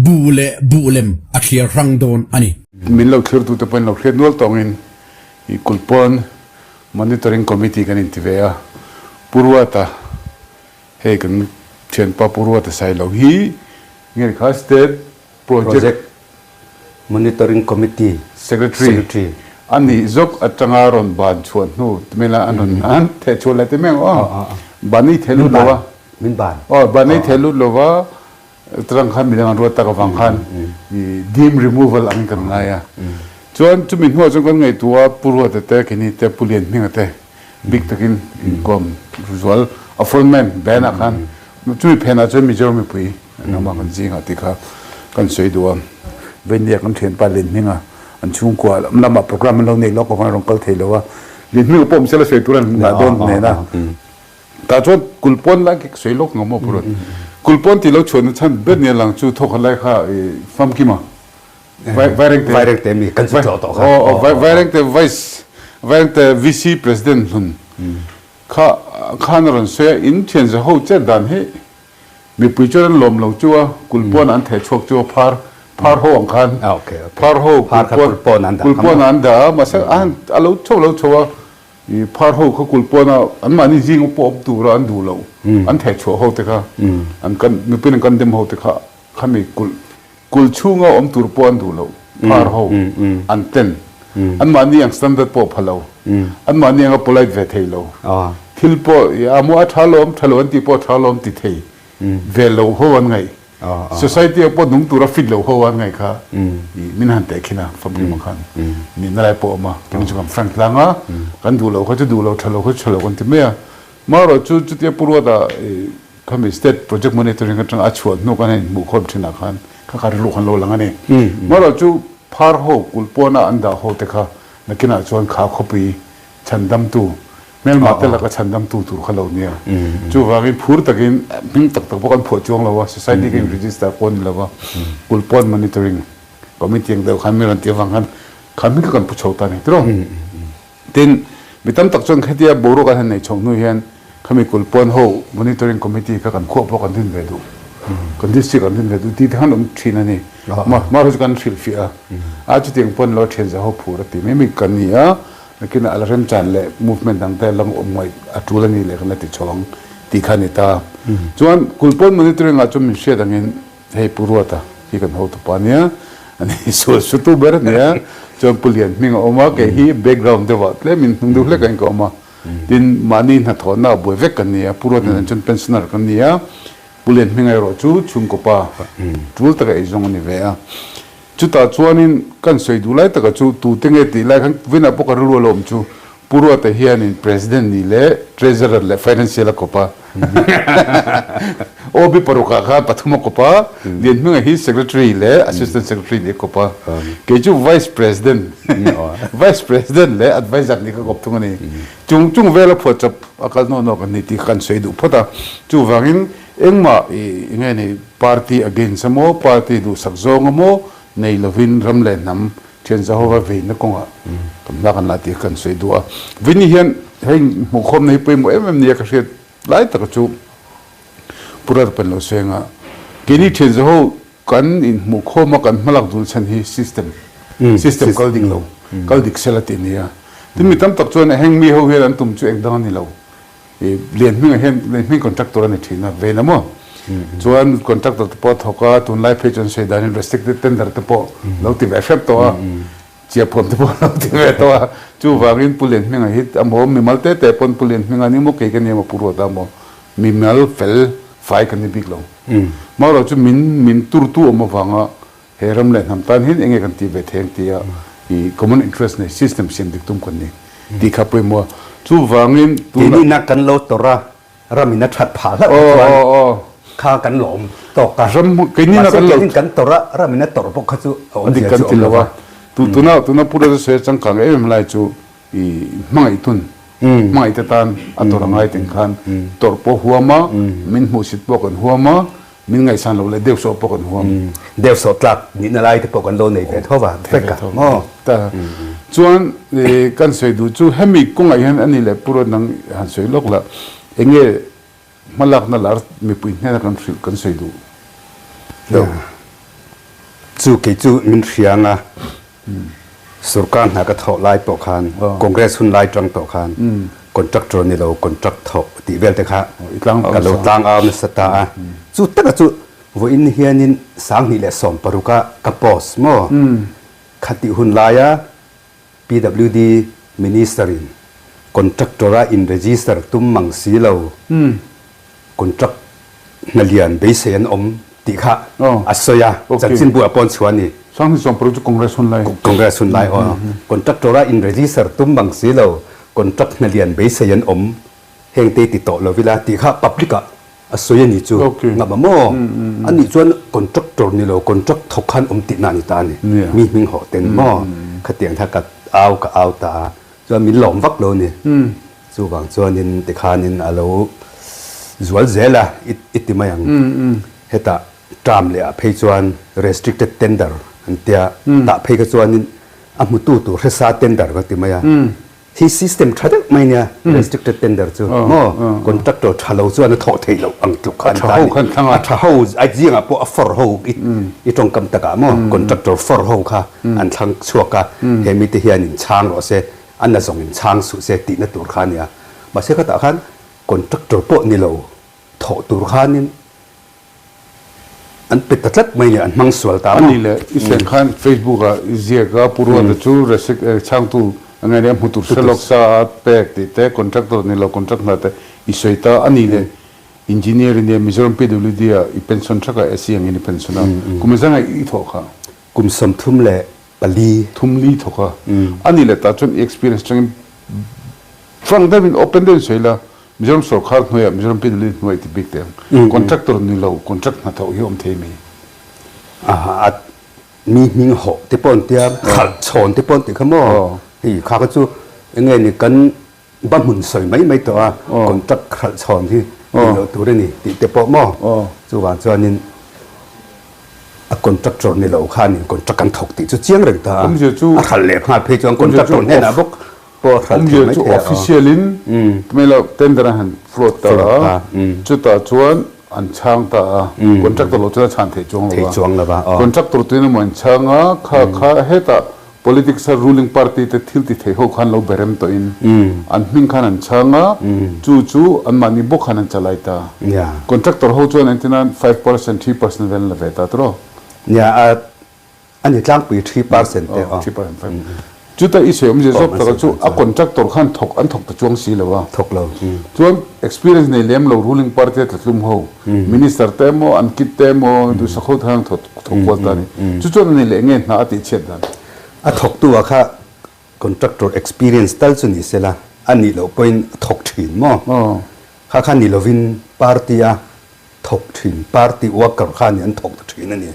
Speaker 2: buh leh buh lem a thliar hrang dawn a ni.
Speaker 4: Min lo thlirtute pawhin lo hriat nual tawngin i Kulhpawn Monitoring Committee kan inti ve a, Pu Ruata, hei kan thianpa Pu Ruata Sailo hi nge kha State
Speaker 5: Project Monitoring Committee
Speaker 4: Secretary a nih zawk atanga rawn ban chhuah hnu mela an rawn an theh chhuah leh te mai ang aw. Ban ei theh lut lo a.
Speaker 5: Min ban.
Speaker 4: Aw ban ei theh lut lo va tarang khan midang an ruat tak avang khan i dim removal angin kan ngai a. Chuan chumi hnuah chuan kan ngaihtuah a Pu Ruata te Kenny te Pu Lianhminga te bik takin inkawm zual a frontman band ah khan chumi phenah chuan Mizoram mipui an awm a kan zingah tih kha kan sawi duh a. Vainia kan thianpa Lianhminga an chhungkua lamah programme an lo nei lawk avangin a rawn kal thei lo a, Lianhminga pawh awm sela sawi tur an ngah dawn nen a, tah chuan kulhpawn lai khi ka sawi lawk ngam maw Purun. Kulhpawn tih lo chhuahna chhan ber nia lang chu thawkhat lai kha i famkima Vairengte
Speaker 5: Vairengte mi kan chu tlawh tawh kha.
Speaker 4: Aw aw Vairengte Vice Vairengte VC President hlun kha khan a rawn sawi a, in thian za ho chet dan hi mipui chuan an lawm lo chu a, kulhpawn an theh chhuak chu a phar phar ho ang khan phar ho kulhpawn kulhpawn an dah a mahse a han a lo chho lo chho a i phar ho kha kulhpawn a anmahni zing pawh awm tura an duh loh an theh chhuah ho te kha an kan mipuiin an kan dem ho te kha khami kulh Kulh chhunga awm tur pawh an duh loh, phar ho an ten. Anmahni ang standard pawh pha lo. Anmahni anga polite ve thei lo. Thil pawh i a maw a tha lawm, tha lo an tih pawh tha lawm ti thei ve lo ho an ngaih. Society ah pawh nung tura fit lo ho an ngaih kha i min han teh khin a, famkim ah khan nihna lai pawh a awm a. Kei chu kan frank tlang a, kan duh loh kha chu duh lo, tha lo kha chu tha lo kan ti mai a. Marawh chu chutia Pu Ruata i Khami State Project Monitoring atanga a chhuah hnu khan hei hmuhkhawm thinah khan kha kha rilru khan lo lang a ni. Marawh chu phar ho kulh pawna an dah ho te kha nakinah chuan kha khawpui chhandamtu, hmelmah te laka chhandamtu tur kha lo nia. Chuvangin phur takin hming tak tak bawk an phuah chuang lo a, Society ka in register pawh a ni lo va, kulh pawn monitoring committee ang deuh khan mi rawn tih avang khan kha hming kha kan pu chho ta a ni tiraw. Tin, mi tam tak chuan khetia boruak an han nei chho hnu hian khami kulhpuan ho monitoring committee kha kan khuah pawh kan din ve duh, kan district an din ve duh tih te khan awm thin a ni. Mahse chu kan hrilhfiah a, a chutiang pawn lo thian za ho phur a ti mai mai kan ni a, nakinah a la remchan leh movement dang te lam awm ngaih a tul a ni leh kan la ti chho ang tih kha a ni ta. Chuan kulhpuan monitoring ah chuan min hriat angin Hei Pu Ruata hi kan hotupa ania, ani sual sutu ber ania, chuan Pu Lian hming a awm a, kei hi background deuh ah tlem in hnung deuh hlek ain ka awm a, tin mahni hnathawhna ah buai vek kan ni a, Pu Ruata nen chuan pensioner kan ni a, Pu Lian hming erawh chu chhungkaw pa tul taka eizawng a ni ve a. Chutah chuanin kan sawi duh lai taka chu tute nge tih lai khan Vina pawh ka rilru a lo awm chu Pu Ruata hianin President nih leh Treasurer leh Financial a kawp a. OB parukah khan pathum a kawp a, Lianhminga hi Secretary leh Assistant Secretary nih a kawp a. Kei chu Vice President, Vice President leh Adviser nih ka kawp thung a ni. Chung chung vela phuahchawp a kal nawk nawk a ni tih kha kan sawi duh phawt a. Chuvangin Engmah i nge ni party against emaw party duhsak zawng emaw nei lovin ram leh hnam thian Jehova veina kawngah kan hma kan la tih kan sawi duh a. Vini hian hei hmuhkhawmna hi pawimawh em em nia ka hriat lai taka chu Pu Ralpan lo sawi anga keini thian zaho kan inhmuh khawm a kan hmalak dun chhan hi system system kal dik lo kal dik sela tih a ni a. Tin mi tam tak chuan heng mi ho hian an tum chu eng dang a ni lo. I lian hmingah hian lian hming contractor a ni thin a ven a maw? Chuan contractor te pawh a thawk a tunlai phei chuan sawi danin restricted tender te pawh lo ti ve hrep tawh a. Chiaphuam te pawh lo ti ve tawh a, chuvangin Pu Lianhminga hi a maw mimal te te pawn Pu Lianhminga ni maw kei ka nia maw Pu Ruata maw mimal fel fai kan ni bik lo. Marawh chu min min turtu awm avanga he ram leh hnam tan hian enge kan tih ve thei ang tia i common interest nei system siam dik tum kan ni tih kha pawimawh a. Chuvangin tuna.
Speaker 5: Keini nak kan lo tawrh a, ram in a that phah hlauh kha chuan kha kan lawm tawk a, mahse keinin kan tawrh a, ram in a tawrh bawk kha chu a awmzia chu a awm lo va.
Speaker 4: Tuna tuna Pu Raja Sawi changkang em em lai chu i hmangaih tun hmangaih te tan a tawrh a ngai teng khan tawrh pawh huam a, min hmuhsit pawh kan huam a, min ngaihsan loh leh deuhsawh pawh kan huam.
Speaker 5: Deuhsawh tlak nihna lai te pawh kan lo nei ve tho va, vek a maw?
Speaker 4: Chuan kan sawi duh chu hemi kawngah hian a ni leh Pu Ruat nang han sawi lawk la, enge hmalakna lar mipui hnena kan hrilh kan sawi duh deuh?
Speaker 5: Chu kei chu min hria anga Sorkar hna ka thawh lai pawh khan Congress hun lai tang tawh khan contractor ni lo contract thawh tih vel te kha ka lo tlang au nasa ta a. Chu taka chu vawiin hianin 2016 ah ka post maw? Khatih hun laia PWD Minister in contractor a in register tum mang si lo contract hna lian beisei an awm tih kha a sawi a, chanchinbu ah pawh an chhuah a ni.
Speaker 4: 2016 chu Congress hun lai.
Speaker 5: Congress hun lai aw. Contractor a in register tum mang si lo contract hna lian beisei an awm heng te ti tawh lo ila tih kha public ah a sawi a ni chu ngam a maw? A nih chuan contractor ni lo contract thawk khan awm tihna a ni ta a ni. Mi hming hawh ten maw? Khatiang kha ka au ka au ta a, chuan min lawm vak lo a ni. Chuvang chuanin tikhanin a lo zual zel a i ti mai ang. Hetah term leh ah phei chuan restricted tender an tia, tah phei kha chuanin a hmutu tur hresa tender ka ti mai a. Hi system tha deuh mai nia restricted tender chu maw contractor tha lo chuan a thawh theih loh ang tluk kha an ta a ni. A tha ho a zingah pawh a for ho i tawngkam takah maw contractor for ho kha an thlang chhuak a, he mite hianin chhang rawh se a na zawng in chhang suh se tihna tur kha a nia. Mahse khatah khan contractor pawh ni lo thawh tur khanin An pe ta tlat mai nia, an hmang sual ta maw?
Speaker 4: Ani leh i sen khan Facebook ah i ziak a, Pu Ruata chu resik chhangtu a nge nia hmu tur hre lawk sa a pek tih te, contractor ni lo contract hna te i sawi ta. Ani leh engineer i nia Mizoram PWD ah i pension thak a, SE angin i pension a, kum azanga i thawh kha?
Speaker 5: Kum 34.
Speaker 4: Thum li thawk a. Ani leh tah chuan i experience atangin frank deuhin open deuhin sawi la, Mizoram sorkar hnuaiah Mizoram PWD hnuai ti bik teh ang. Contractor ni lo, contract hnathawh hi awm thei mai.
Speaker 5: A mi hming hawh te pawh an tia, khalh chhawn te pawh an ti kha maw? Hei kha kha chu eng nge ni kan ba hmun sawi mai mai tawh a, contract khalh chhawn hi tih loh tur a ni tih te pawh maw? Chuvang chuanin a contractor ni lo khanin contract an thawk tih chu chiang reng ta a, a hralh leh nghal phei chuan contractor hnenah bawk pawh a hralh thei mai
Speaker 4: thei a. Official in tumelo tender an han float ta a, chutah chuan an chhang ta a, contractor lo chuan a chhan thei chuang lo va, contractor tuin emaw an chhang a, kha kha hetah politics a ruling party te thil ti thei ho khan lo berem tawh in an hming khan an chhang a, chu chu anmahni bawk khan an chalai ta. Contractor ho chuan engtin 5%, 3% vel an la ve ta tawh.
Speaker 5: Nia, A ni tlangpui 3% te aw.
Speaker 4: Chuta i sawi awmzia zawk taka chu a contractor khan thawk an thawk ta chuang si lo a.
Speaker 5: Thawk lo.
Speaker 4: Chuan experience nei lem lo ruling party a tlatlum ho, minister te emaw an kit te emaw duhsak ho te khan thawk kual ta a ni. Chu chuan a ni leh nge hna a tih chhiat dan?
Speaker 5: A thawktu ah kha contractor experience tal chu ni sela a nih loh pawhin a thawk thin maw? Kha kha ni lovin party a thawk thin, party worker kha ni an thawk ta thin a ni.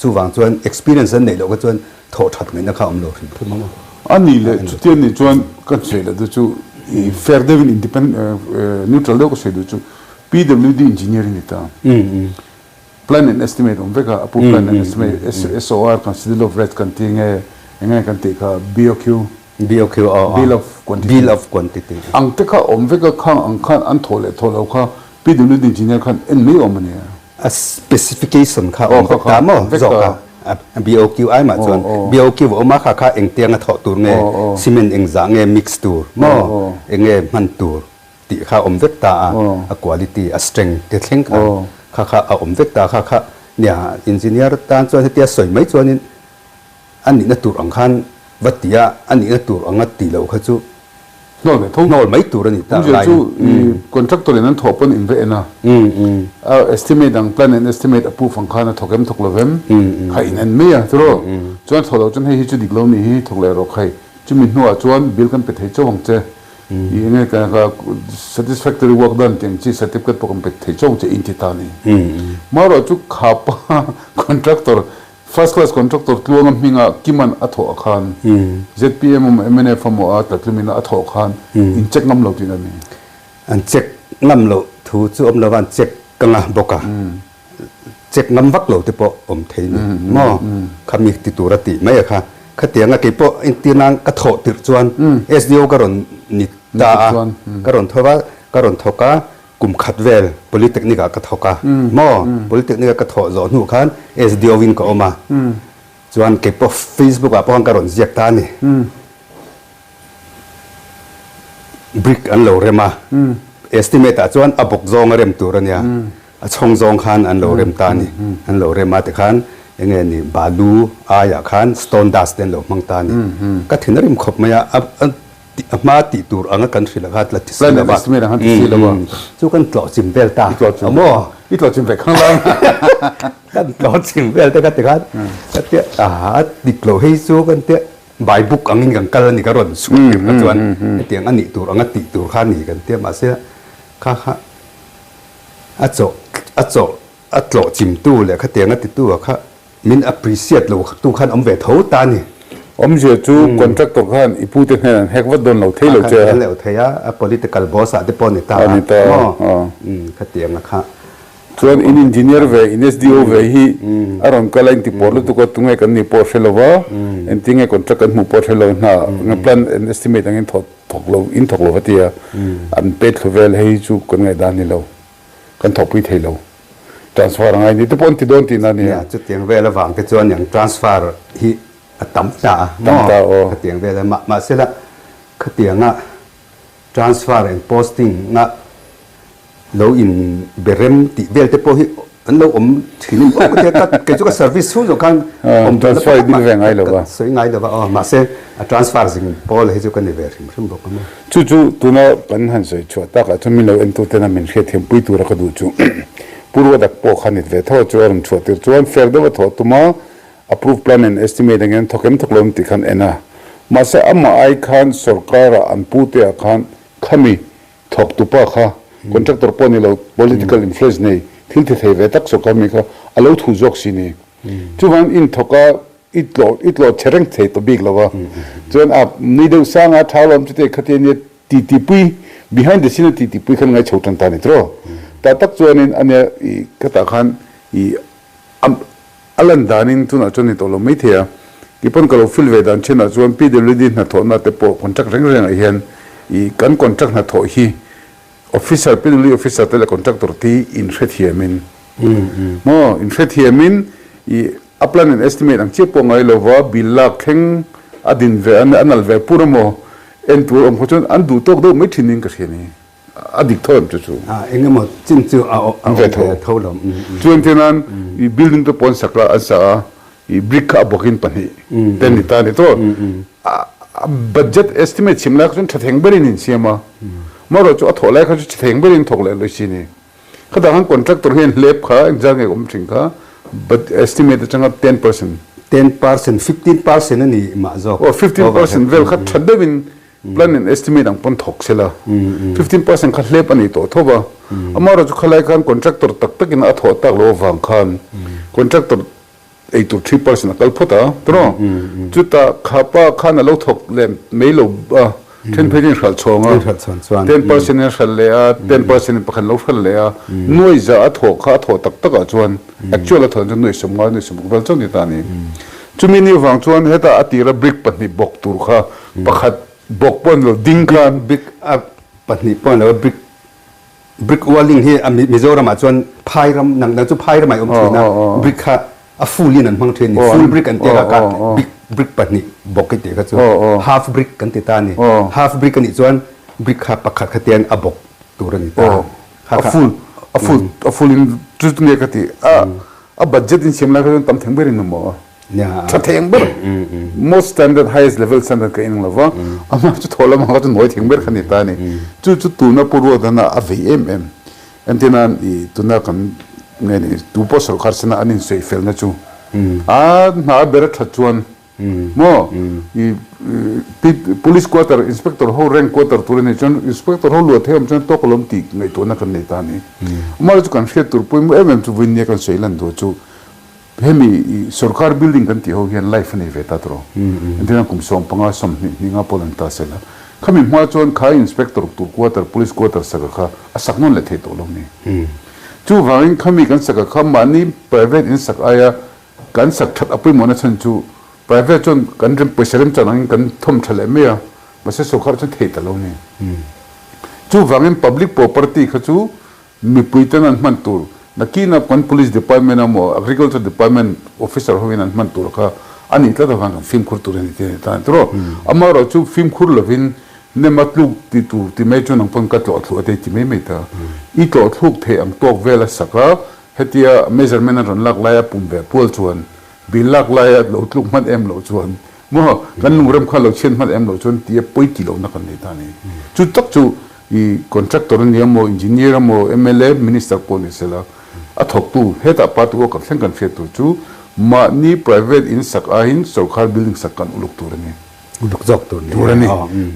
Speaker 5: Chuvang chuan experience an neih loh kha chuan thawh that ngaihna kha a awm lo hrim hrim ang a.
Speaker 4: A nih leh chutiang nih chuan ka sawi loh te chu i fair deuhin independent neutral deuh ka sawi duh chu PWD engineer i ni ta. Plan and estimate awm vek a, a pu plan and estimate SOR kan schedule of rates kan ti nge eng nge kan tih kha BOQ.
Speaker 5: BOQ aw aw.
Speaker 4: Bill of quantity.
Speaker 5: Bill of quantity.
Speaker 4: Ang te kha awm vek a khang ang khan an thawh leh thawh lo kha. PWD engineer khan en mai awm a nia.
Speaker 5: A specification kha awm vek ta maw zawk a? A BOQ ai mah chuan BOQ a awm a, kha kha engtianga thawh tur nge, cement engzah nge mix tur maw, enge hman tur tih kha awm vek ta a, a quality, a strength te thleng khan kha kha a awm vek ta a, kha kha nia engineer tan chuan hetia sawi mai chuanin A nihna tur ang khan va ti a, a nihna tur anga ti lo kha chu
Speaker 4: Hnawl ve tho.
Speaker 5: Hnawl mai tur a ni tak
Speaker 4: lai. Chu contractor in an thawh pawn in va en a, a estimate ang plan and estimate a proof ang khan a thawk em thawk lo vem kha in en mai a tiraw. Chuan thawh loh chuan hei hi chu dik lo ni hi thawk leh rawh khai. Chumi hnuah chuan bill kan pe thei chauh ang che. I enge ka satisfactory work done tih ang chi certificate pawh kan pe thei chauh ang che in ti ta a ni. Marawh chu khapa contractor First class contractor Tluanga hminga Kiman a thawh a khan zpm emaw mnf emaw a tlatlumin a thawh khan in check ngam lo tihna a ni.
Speaker 5: An check ngam loh thu chu awm lova an check ka ngah bawk a, check ngam vak lo te pawh awm thei ni maw? Khami ti tur a tih mai a kha. Khatianga kei pawh entir nan ka thawh tirh chuan SDO ka rawn ni ta a, ka rawn tho va, ka rawn thawk a, Kum khat vel Polytechnic ah ka thawk a maw? Polytechnic a ka thawh zawh hnu khan SDO in ka awm a, chuan kei pawh Facebook ah pawh khan ka rawn ziak ta a ni. Brick an lo rem a, estimate ah chuan a bawk zawng a rem tur a nia, a chhawng zawng khan an lo rem ta a ni. An lo rem a tikhan eng nge ni balu aiah khan stone dust te an lo hmang ta a ni. Ka thin a rim khawp mai a, A hma tih tur anga kan hrilh kha tla ti si lo va. Chu kan tlawh chim vel ta a maw?
Speaker 4: I tlawh chim ve khang lang.
Speaker 5: Kan tlawh chim vel te kha ti khan ka tia a dik loh hei chu kan tia by book angin kan kal a ni ka rawn chhuah tir kha chuan hetiang a nih tur anga tih tur kha a ni kan tia mahse kha kha a chawh a chawh a tlawh chimtu leh khatiang a titu ah kha Min appreciate lo tu khan awm ve tho ta ni.
Speaker 4: Awmzia chu contractor khan i pute hnen an hek vat dawn lo thei lo che a.
Speaker 5: A lo thei a, a political boss ah te pawh ni ta a.
Speaker 4: A ni ta a.
Speaker 5: Khatiang a kha.
Speaker 4: Chuan in engineer ve, in SDO ve hi a rawn kal a inti pawr lutuk a, tunge kan nih pawh hre lo va, engtinge contract kan hmuh pawh hre lo hna plan and estimate angin thawk lo, in thawk lo va ti a, an pet thlu vel hei chu kan ngaihdan ni lo. Kan thawhpui thei lo. Transfer a ngai ni te pawh an ti dawn tihna a nia.
Speaker 5: Nia, chutiang vel avang te chuan ang transfer hi a tam ta a
Speaker 4: maw? Tam ta aw.
Speaker 5: Khatiang vel a, mahsela khatianga transfer and posting a lo in be rem tih vel te pawh hi an lo awm thin in awm ka tia ka kei chu ka service chhung zawh khan
Speaker 4: awm duhna pakhat mah
Speaker 5: ka sawi ngai lo va aw mahse a transfer zing pawl hi chu ka ni ve hrim hrim bawk a maw.
Speaker 4: Chu chu tuna kan han sawi chhuah takah chuan min lo entutena min hriatthiampui tura ka duh chu Pu Ruadak pawh kha nit ve tho chu a rawn chhuah tir chuan fair deuha thawh tum a, approve plan and estimate angin thawk em thawk lo em tih khan en a. Mahse amah ai khan sorkara an pute ah khan khami thawk tupa kha contractor pawh ni lo political influence nei thil ti thei ve tak sorkar mi kha a lo thu zawk si ni. Chuvangin inthawk a I tlawh i tlawh che reng thei ta bik lo a. Chuan a nui deuh sang a tha lawm chute khatia nia titi pui behind the scene a titi pui khan ngai chho tan ta ni tiraw. Tah tak chuanin ania i khatah khan i a lan danin tunah chuan ni tawh lo maithei a. Keipawn ka lo feel ve dan thenah chuan PWD hnathawhna te pawh contract reng rengah hian i kan contract hnathawh hi Officer PWD officer te leh contractor te hi inhrethiamin maw inhrethiamin i a plan and estimate ang chiah pawh ngai lova bill lak thleng a din ve a nal ve pur emaw en tur awm khaw chuan an duh tawk deuh mai thin in ka hria ni a dik tho em chu chu.
Speaker 5: Eng emaw chin chu a awm ve tho lo.
Speaker 4: Chuan te nan i building te pawh an sak a an sa a i brick kha a bawkin pahnih te ni ta ni tawh a budget estimate chhim lai kha chuan tha theng berin in siam a marawh chu a thawh lai kha chu tha theng berin thawk leh lawih si ni khatah khan contractor hian hlep kha engzat nge awm thin kha but estimate atanga 10%
Speaker 5: 10% 15% a ni mah zawk
Speaker 4: aw 15% vel kha tha deuhin Plan and estimate ang pawn thawk sela 15% kha hlep a ni tawh tho va, amaherawhchu khalai khan contractor tak takin a thawh tak loh avang khan contractor ei tur 3% a kal phawt a tawh chutah khapa khan a lo thawk leh mai lo a then phei in hralh chhawng a 10% in hralh leh a 10% in pakhat lo hralh leh a nuai za a thawh kha a thawh tak takah chuan actual a thawh chuan nuai 50 nuai 60 vel chauh ni ta a ni. Chumi ni vang chuan heta a tira brick pahnih bawk tur kha pakhat bawk pawh an lo ding khan
Speaker 5: brick a pahnih pawh an lo brick Brick walling hi a Mizoram ah chuan phai ram nang nang chu phai ramah i awm thin a, brick kha a full in an hmang thin a ni. Full brick an tia kha kha big brick pahnih bawk i tih kha chu half brick kan ti ta a ni. Half brick a nih chuan brick kha pakhat kha tian a bawk tur a ni ta.
Speaker 4: A full a full a full in chu nge ka ti a a budget in siam lai kha chuan tam theng ber in awm maw? Tha theng ber most standard highest level standard ka inang lova amah chu thaw lamah kha chu nawi theng ber kha ni ta a ni. Chu chu tuna Pu Ruatana a vei em em. Entirnan i tuna kan nge ni tu pawh sorkar sena an insawi felna chu a hna ber a that chuan maw i police quarter inspector ho rank quarter tur a nih chuan inspector ho luah thei awm chuan tawk alawm tih ngaihtuahna kan nei ta a ni. Amah chu kan hriat tur pawimawh em em chu vawiin nia kan sawi lan duh chu Hemi i sorkar building kan tih ho hian life a nei ve ta tawh. Engtin a kum 15 20 hninga pawl an ta sela. Khami hma chuan kha inspector tur quarter, police quarter saka kha a sak nawn leh thei tawh lo ni. Chuvangin khami kan saka kha mahni private in sak aia kan sak that a pawimawhna chhan chu private chuan kan rem pawisa remchan angin kan thawm tha leh mai a, mahse sorkar chuan thei ta lo ni. Chuvangin public property kha chu Mipui ten an hman tur, nakina kan Police Department emaw Agriculture Department officer hovin an hman tur kha a nih tlat avang kan fimkhur tur a ni tih a ni ta a ni tawh. Amaherawh chu fimkhur lovin nem a tluk ti tur ti mai chu nang pawn ka tlawh thluh a tei ti mai mai ta. I tlawh thluk theih ang tawk vel a sak a, hetia measurement a rawn lak laia pum ve pual chuan bill lak laia lo tluk hman em loh chuan maw kan lungrem kha lo chhiat hman em loh chuan tia pawi ti lohna kan nei ta a ni. Chu tak chu I contractor a ni emaw, engineer emaw, mla, minister pawh ni sela, a thawktu hetah party worker thleng kan hriat tur chu mahni private in sak aiin sorkar building sak kan uluk tur a ni.
Speaker 5: Uluk zawk tur ni.
Speaker 4: Tur a ni.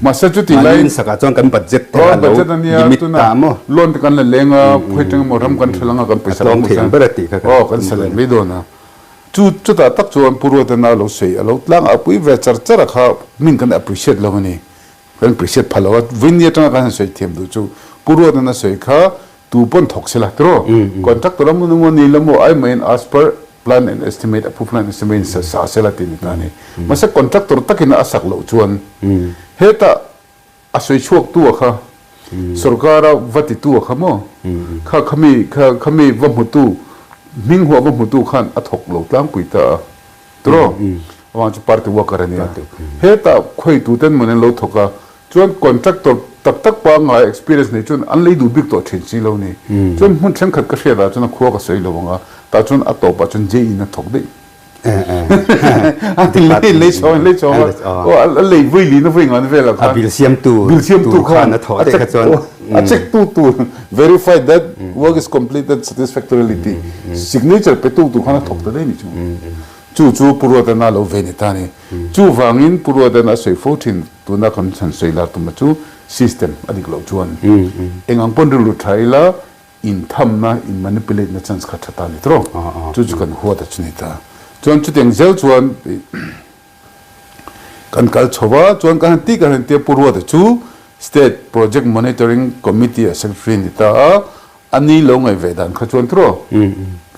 Speaker 4: Mahse chuti laiin.
Speaker 5: Mahni in sakah chuan kan budget te a lo limit ta maw?
Speaker 4: Loan te kan la leng a, khawi teng emaw ram kan hrel anga kan pawisa
Speaker 5: kan hmuh chuan. A tlawm thei ang ber a tih kha
Speaker 4: kan. Aw, kan sa leh mai dawn a. Chu chutah tak chuan Pu Ruatana lo sawi a lo tlang a pui ve char char a kha min kan appreciate lo a ni. Kan appreciate pha lo a, Vinny atanga kan han sawi thiam duh chu Pu Ruatnan a sawi kha tu pawn thawk sela tiraw? Contractor a mun emaw ni la maw ai maiin as per plan and estimate approved plan and estimate in sa sa sela tih ni ta a ni. Mahse contractor takin a sak loh chuan hetah a sawi chhuak tu a kha sorkara va ti tu a kha maw kha khami kha khami va hmutu hming huah va hmutu khan a thawk lo tlangpui ta a. Tiraw? Amah chu party worker a nia. Hetah khawitu ten mawni an lo thawk a, chuan contractor tak tak pangngai experience nei chuan an lei duh bik tawh thin si lo ni. Chuan hmun thenkhat ka hriat ah chuan a khua ka sawi lo ang a, tah chuan a tawpah chuan JE in a thawk daih. A lei lei chhawng lei chhawng a, aw a lei vui lin a vui ngan velah khan.
Speaker 5: A bill siamtu
Speaker 4: bill siamtu
Speaker 5: khan a thawh daih kha chuan.
Speaker 4: A check tu tur verify that work is completed satisfactorily tih signature pe tu tur khan a thawk ta daih ni chu. Chu chu Pu Ruatana lo ve ni ta ni. Chuvangin Pu Ruatana a sawi fo thin tuna kan chhan sawi lar tuma chu system a dik loh chuan eng ang pawn rilru tha ila inthamna in manipulate na chance kha tha ta ni tawh. Chu chu kan huat a chu ni ta. Chuan chutiang zel chuan Kan kal chho a, chuan ka han ti ka han tia Pu Ruata chu State Project Monitoring Committee a secretary ni ta a, a ni lo ngaih ve dan kha chuan tiraw?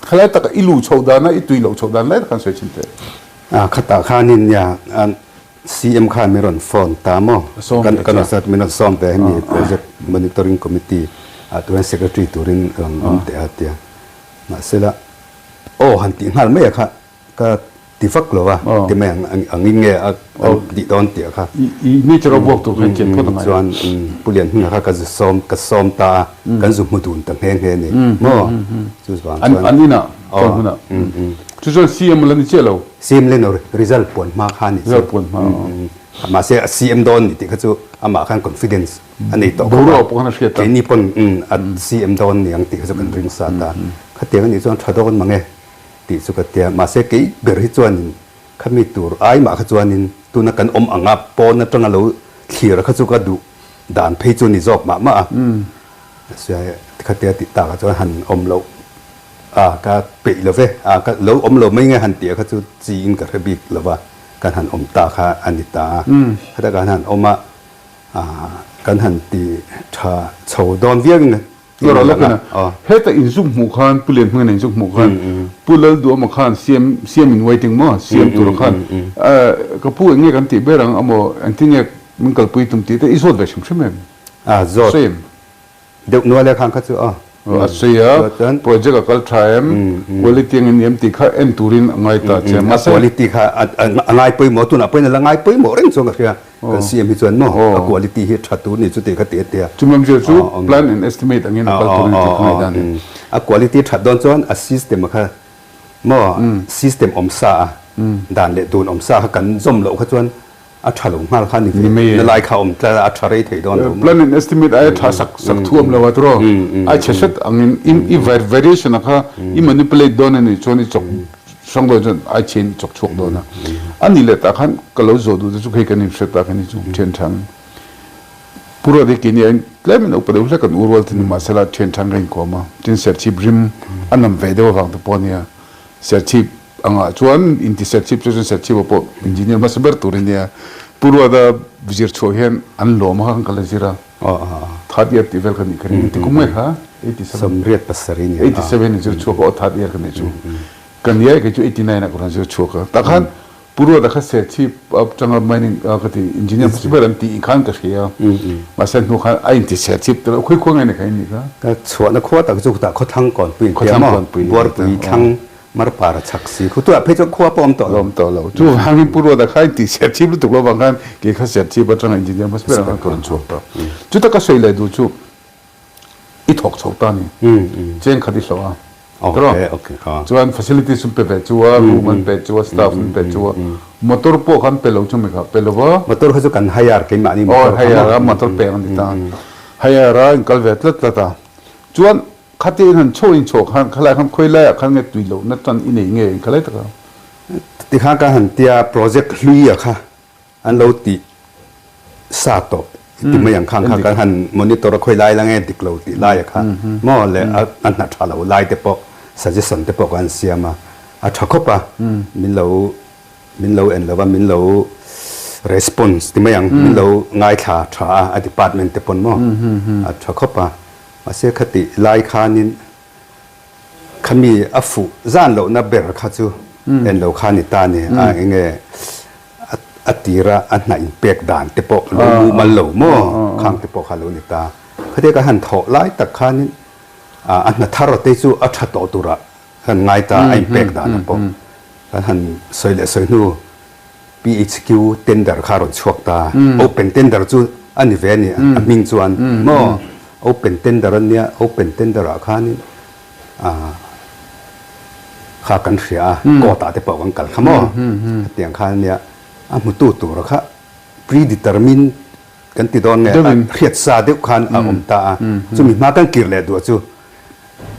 Speaker 4: Khalai taka i luh chhoh dan a, i tui loh chhoh dan lai tak khan sawi chhin teh.
Speaker 5: A, khatah khanin nia CM khan min rawn phone ta maw? Kan kan rawn min rawn sawm ve hemi Project Monitoring Committee ah turin secretary turin rawn awm teh a tia. Mahsela aw han tih nghal mai a kha Ka ti vak lo a, ti mai ang angin nge a kan tih dawn tih a kha.
Speaker 4: I nature a work tur kha chian phawt a ngai.
Speaker 5: Chuan Pu Lianhminga kha ka zu sawm, ka sawm ta a, kan zu hmu dun ta nghe nghe ni maw? Chu vang
Speaker 4: chuan. An inah chuan hunah. Chu chuan CM la ni chiah lo.
Speaker 5: CM le no result puan hma kha ni chu.
Speaker 4: Result puan hma.
Speaker 5: Mahse a CM dawn ni tih kha chu amah khan confidence a nei tawh khawp a.
Speaker 4: Boruak pawh khan a hriat
Speaker 5: ta. Keini pawn a CM dawn ni ang tih kha chu kan ring sa ta. Khatiang a nih chuan tha dawn mang e. Tih chu ka tia. Mahse kei ber hi chuanin khami tur ai mah kha chuanin tuna kan awm anga pawn atanga lo thlir kha chu ka duh dan phei chu ni zawk mah mah a. Mahse khatia tih takah chuan han awm loh a ka peih lo ve a, ka lo awm lo mai nge han tih kha chu chiin ka hre bik lo va, kan han awm ta kha a ni ta a. Khata kan han awm a, kan han ti tha chho dawn viau in
Speaker 4: Lawrah lawk ina heta inzuk hmuh khan Pu Lianhmingana inzuk hmuh khan Pu Lalduhawma khan CM CM in waiting maw CM tura khan ka pu eng nge kan tih ber ang amaw engtin nge min kalpui tum tih te i zawt ve hrim hrim em?
Speaker 5: A zawt
Speaker 4: Same.
Speaker 5: deuh nual e khang kha chu aw.
Speaker 4: A sawi a, project a kal tha em, quality ang in em tih kha en turin a ngai ta che.
Speaker 5: A quality kha a ngai pawimawh, tunah pawhin a la ngai pawimawh reng chuan ka hria. Kan CM hi chuan maw a quality hi tha tur ni chu tih kha ti a tia.
Speaker 4: Chumi awmzia chu plan and estimate angin a kal tur ni tih ka ngaihdan a ni.
Speaker 5: A quality that dawn chuan a system kha maw system awm sa a, dan leh dun awm sa kha kan zawm loh kha chuan a tha lo nghal kha ni ve na lai kha awm tlat a, a tha rei thei dawn lo maw.
Speaker 4: Plan and estimate aia tha sak sak thu awm lo a tiraw? A chhe hret angin i variation a kha i manipulate dawn a nih chuan i chawk hrang dawn chuan ai chhe in i chawk chhuak dawn a. A nih leh tah khan ka lo zawh duh te chu hei kan inhre ta kha ni chu thian thang Pu Ruat hi keini aiin tlem in upa deuh hlek an u rual thin mahsela thian thang ka inkawm a, tin serchhip rim a nam ve deuh avang te pawh a nia. Serchhip Angah chuan inti serchhip chu chuan serchhip ah pawh engineer hmasa ber tur a nia. Pu Ruata zir chhuah hian an lawm a kha kan kal a zir a. Third year tih vel kha nih ka ring. Inti kum nge kha? 87.
Speaker 5: 87 a nia.
Speaker 4: 87 in zir chhuak a aw third year ka nih chu. Ka nia kei chu 89 ah ka rawn zir chhuak a. Tah khan Pu Ruata kha serchhip atanga mining ka ti engineer hmasa ber an tih khan ka hria. Mahse hnu khan a inti serchhip tel khawi khua nge ni kha in nih kha?
Speaker 5: Ka chhuahna khua tak chu khutah Khawthlang Kawnpui in tia maw? Buarpui thlang Marpara chhak si khu tuah phei chuan khua pawh awm tawh lo.
Speaker 4: Awm tawh lo. Chu vangin Pu Ruata kha inti serchhip lutuk lo vang khan kei kha serchhip atanga engineer hmasa ber ang khan ka rawn chhuak tawh. Chuta ka sawi leh duh chu i thawk chho ta ni. Cheng khat i hlawh a. Tiraw? Chuan facilities an pe ve chu a, room an pe chu a, staff an pe chu a, motor pawh kha an pe lo chu mi kha pe lo va.
Speaker 5: Motor kha chu kan hire keimahni
Speaker 4: motor kha maw? Aw hire a, motor pek a ni ta. Hire a in kal ve tlat tlat a. Chuan Khati in han chho in chho khan khalai khan khawi laiah khan nge tui lohna tan i nei nge in khalai tak a?
Speaker 5: Tikhan ka han tia project hlui a kha an lo tih sa tawh i ti mai ang khang kha kan han monitor a khawi lai la nge dik lo tih lai a kha maw le a hna tha lo lai te pawh suggestion te pawh kan siam a, a tha khawp a min lo min lo en lo va min lo response ti mai ang min lo ngaithla tha a a department te pawn maw a tha khawp a. Mahse khatih lai khanin khami a fuh zan lohna ber kha chu en lo kha ni ta ni a, enge a tira a hna inpek dan te pawh lo mumal lo maw khang te pawh kha lo ni ta. Khatia ka han thawh lai tak khanin a hna thar te chu a tha tawh turah kan ngai ta a inpek dan pawh kan han sawi leh sawi hnu PHQ tender kha a rawn chhuak ta. Open tender chu a ni ve a ni, a hming chuan maw? Open tender a nia, open tender ah khanin kha kan hria a, court ah te pawh kan kal kha maw? Hetiang khan a nia, a hmutu tura kha pre-determined kan ti dawn nge, a hriat sa deuh khan a awm ta a, chumi hma kan kir leh duah chu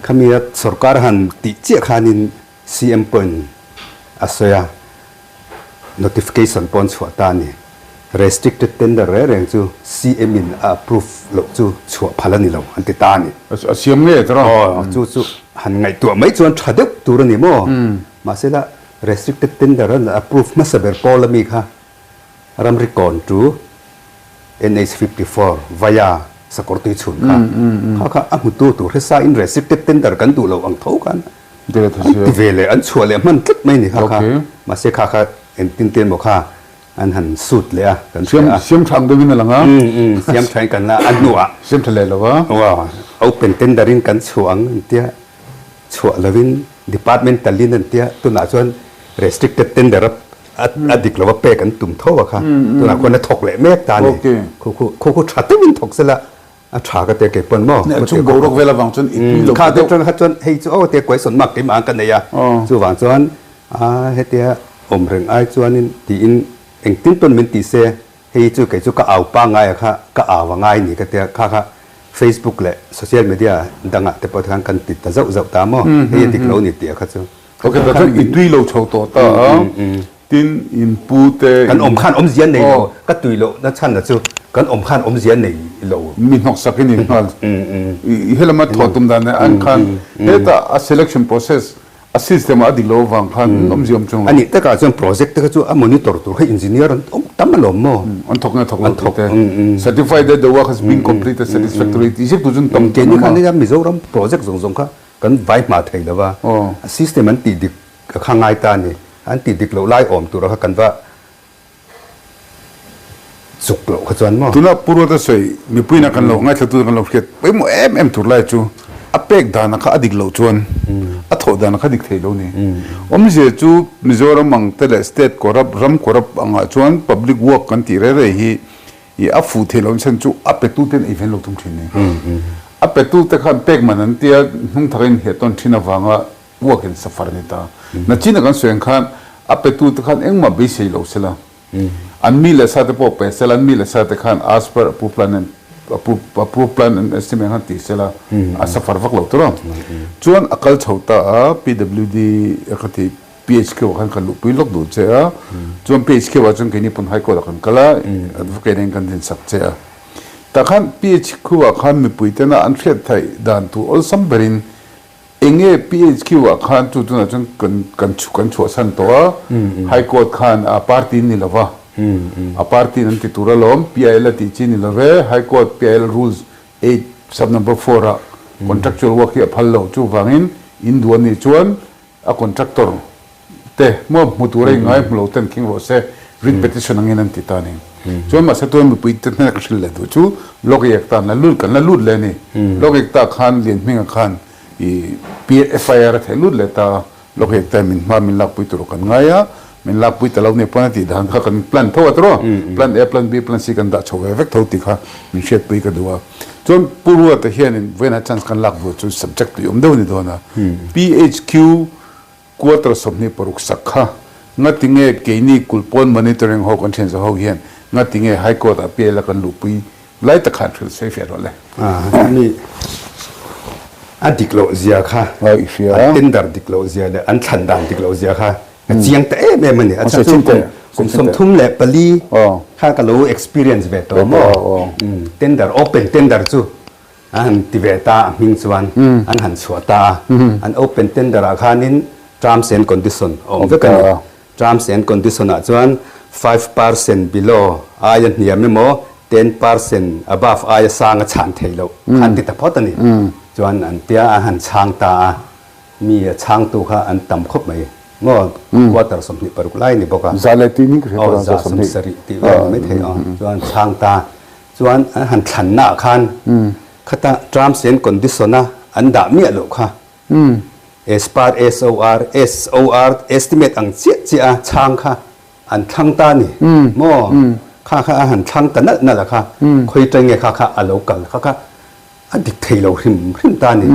Speaker 5: khami a sorkar han tih chiah khanin CM pawhin a sawi a. Notification pawh an chhuah ta a ni. Restricted tender reng reng chu CM in a approve loh chu chhuah phal a ni lo an ti ta a ni.
Speaker 4: A siam nge tawh a?
Speaker 5: Aw, chu chu han ngaihtuah mai chuan tha deuh tur a ni maw? Mahsela restricted tender an approve hmasa ber pawl ami kha ramri kawn tu NH 54 via Sakawrtui chhun kha kha kha a hmutu tur hre in restricted tender kan duh lo ang tho khan An ti ve leh, an chhuah leh hman tlat mai ni kha kha. Mahse kha kha engtin te emaw kha an han suit leh a, kan hria
Speaker 4: a. Siam tha ang deuhin a lang a.
Speaker 5: Siam tha in kan la a hnuah.
Speaker 4: Siam tha leh lo a.
Speaker 5: Aw, open tender in kan chhuah ang an tia, chhuah lovin departmental in an tia, tunah chuan restricted tender a a dik lova pek an tum tho a kha. Tunah khuan a thawk leh mek ta a ni. Khu khu khu khu tha deuhin thawk sela A tha ka ti a kei pawn maw?
Speaker 4: Neh chung boruak vel avang chuan i tui lo
Speaker 5: Kha deuh kha chuan hei chu aw tia question mark keimah ang ka nei a. Chuvang chuan a hetia awm reng ai chuanin tiin engtin pawn min ti se hei chu kei chu ka au pangngai a kha ka au a ngai ni ka tia kha kha Facebook leh social media dangah te pawh te khan kan ti ta zauh zauh ta maw hei a dik lo ni tih a kha chu.
Speaker 4: Ok ta chuan i tui lo chho tawh ta a tin in pu te
Speaker 5: Kan awm khan awmzia nei lo ka tui loh na chhan na chu kan awm khan awmzia nei lo.
Speaker 4: Mi hnawk sak in in nghal i helama thawh tum dan nen an khan heta a selection process a system ah a dik lo avang khan awmzia awm chung lo.
Speaker 5: A nih takah chuan project te kha chu a monitor tur kha engineer an awm tam alawm maw?
Speaker 4: An thawk nge thawk lo tih te certified that the work has been completed satisfactorily tih zet tur chu an tam
Speaker 5: Keini khan nia Mizoram project zawng zawng kha Kan vai hma thei lo va, a system an tih dik ka kha ngai ta a ni. An tih dik loh lai awm tura kha kan va chuk loh kha chuan maw?
Speaker 4: Tuna Pu Ruata sawi mipuiin a kan lo ngaithlatu kan lo hriat pawimawh em em tur lai chu a pek dana kha a dik loh chuan a thawh dana kha dik thei lo ni. Awmzia chu Mizoram ang te leh state corrupt ram corrupt angah chuan public work kan tih rei rei hi i a fuh theih loh chhan chu a petu ten ei ven lo tum thin ni. A petu te khan pek man an tia hnung thak in heh tawn thin avanga work in suffer ni ta. Nachina kan sawi ang khan a petu te khan engmah beisei lo sela. An mi leh sa te pawh pe sela, an mi leh sa te khan as per approved plan and approved plan and estimate khan ti sela a suffer vak lo tur a. Chuan a kal chho ta a PWD a ka ti PHQ ah khan kan luhpui lawk duh che a, chuan PHQ ah chuan keini pawn High Court ah kan kal a, advocate in kan dinsak che a. Tah khan PHQ ah khan mipui tena an hriat theih dan tur awlsam berin enge PHQ ah khan chu tunah chuan kan kan kan chhuahsan tawh a, High Court khan a party ni lova, a party in an ti tur alawm, PIL a tih chi ni love, High Court PIL rules 8 sub number 4 ah contractual work hi a phal lo, chuvangin in duh anih chuan A contractor te maw hmu tur a ingai hmu lo ten khing rawh se writ petition angin an ti ta a ni. Chuan mahse tuan mipui te hnena ka hrilh leh duh chu Lok Ekta an la lut kan la lut leh a ni. Lok Ekta khan Lianhminga khan i FIR a theh lut leh ta a, Lok Ekta in min hma min lakpui tur kan ngai a, min lakpui ta lo nia pawn a tih dan kha kan plan tho a tawh a, plan A, plan B, plan C kan dah chho ve vek tho tih kha min hriatpui ka duh a. Chuan Pu Ruata hianin vawiinah chance kan lak duh chu subject tui awm deuh a ni dawn a. PHQ quarter 26 sak kha ngatinge keini kulhpawn monitoring ho kan thian zawh ho hian ngatinge High Court ah PL a kan luhpui lai tak khan hrilh sawi fiah rawh le.
Speaker 5: Ani a dik loh zia kha, an tender dik loh zia leh an thlan dan dik loh zia kha Ka chiang ta em em a ni. A chhan chu kum kum 34 kha ka lo experience ve tawh maw? Tender, open tender chu an han ti ve ta a hming chuan an han chhuah ta a. An open tender ah khanin terms and condition a awm vek a ni. Terms and condition ah chuan 5% below aia hniam emaw 10% above aia sang a chhan theih loh kha an ti ta phawt a ni. Chuan an tia an han chhang ta a. Mi a chhangtu kha an tam khawp mai maw? Quarter 26 lai ni bawk a.
Speaker 4: Za leh tih ning ka hria
Speaker 5: tawh a, za 70 tih vel ni maithei aw. Chuan chhang ta chuan an han thlanna ah khan khata terms and condition a an dah miah loh kha as per SOR, SOR estimate ang chiah chiah a chhang kha an thlang ta ni maw? Kha kha a han thlang ta nalh nalh a kha khawi tenge kha kha a lo kal kha kha a dik thei lo hrim hrim ta ni.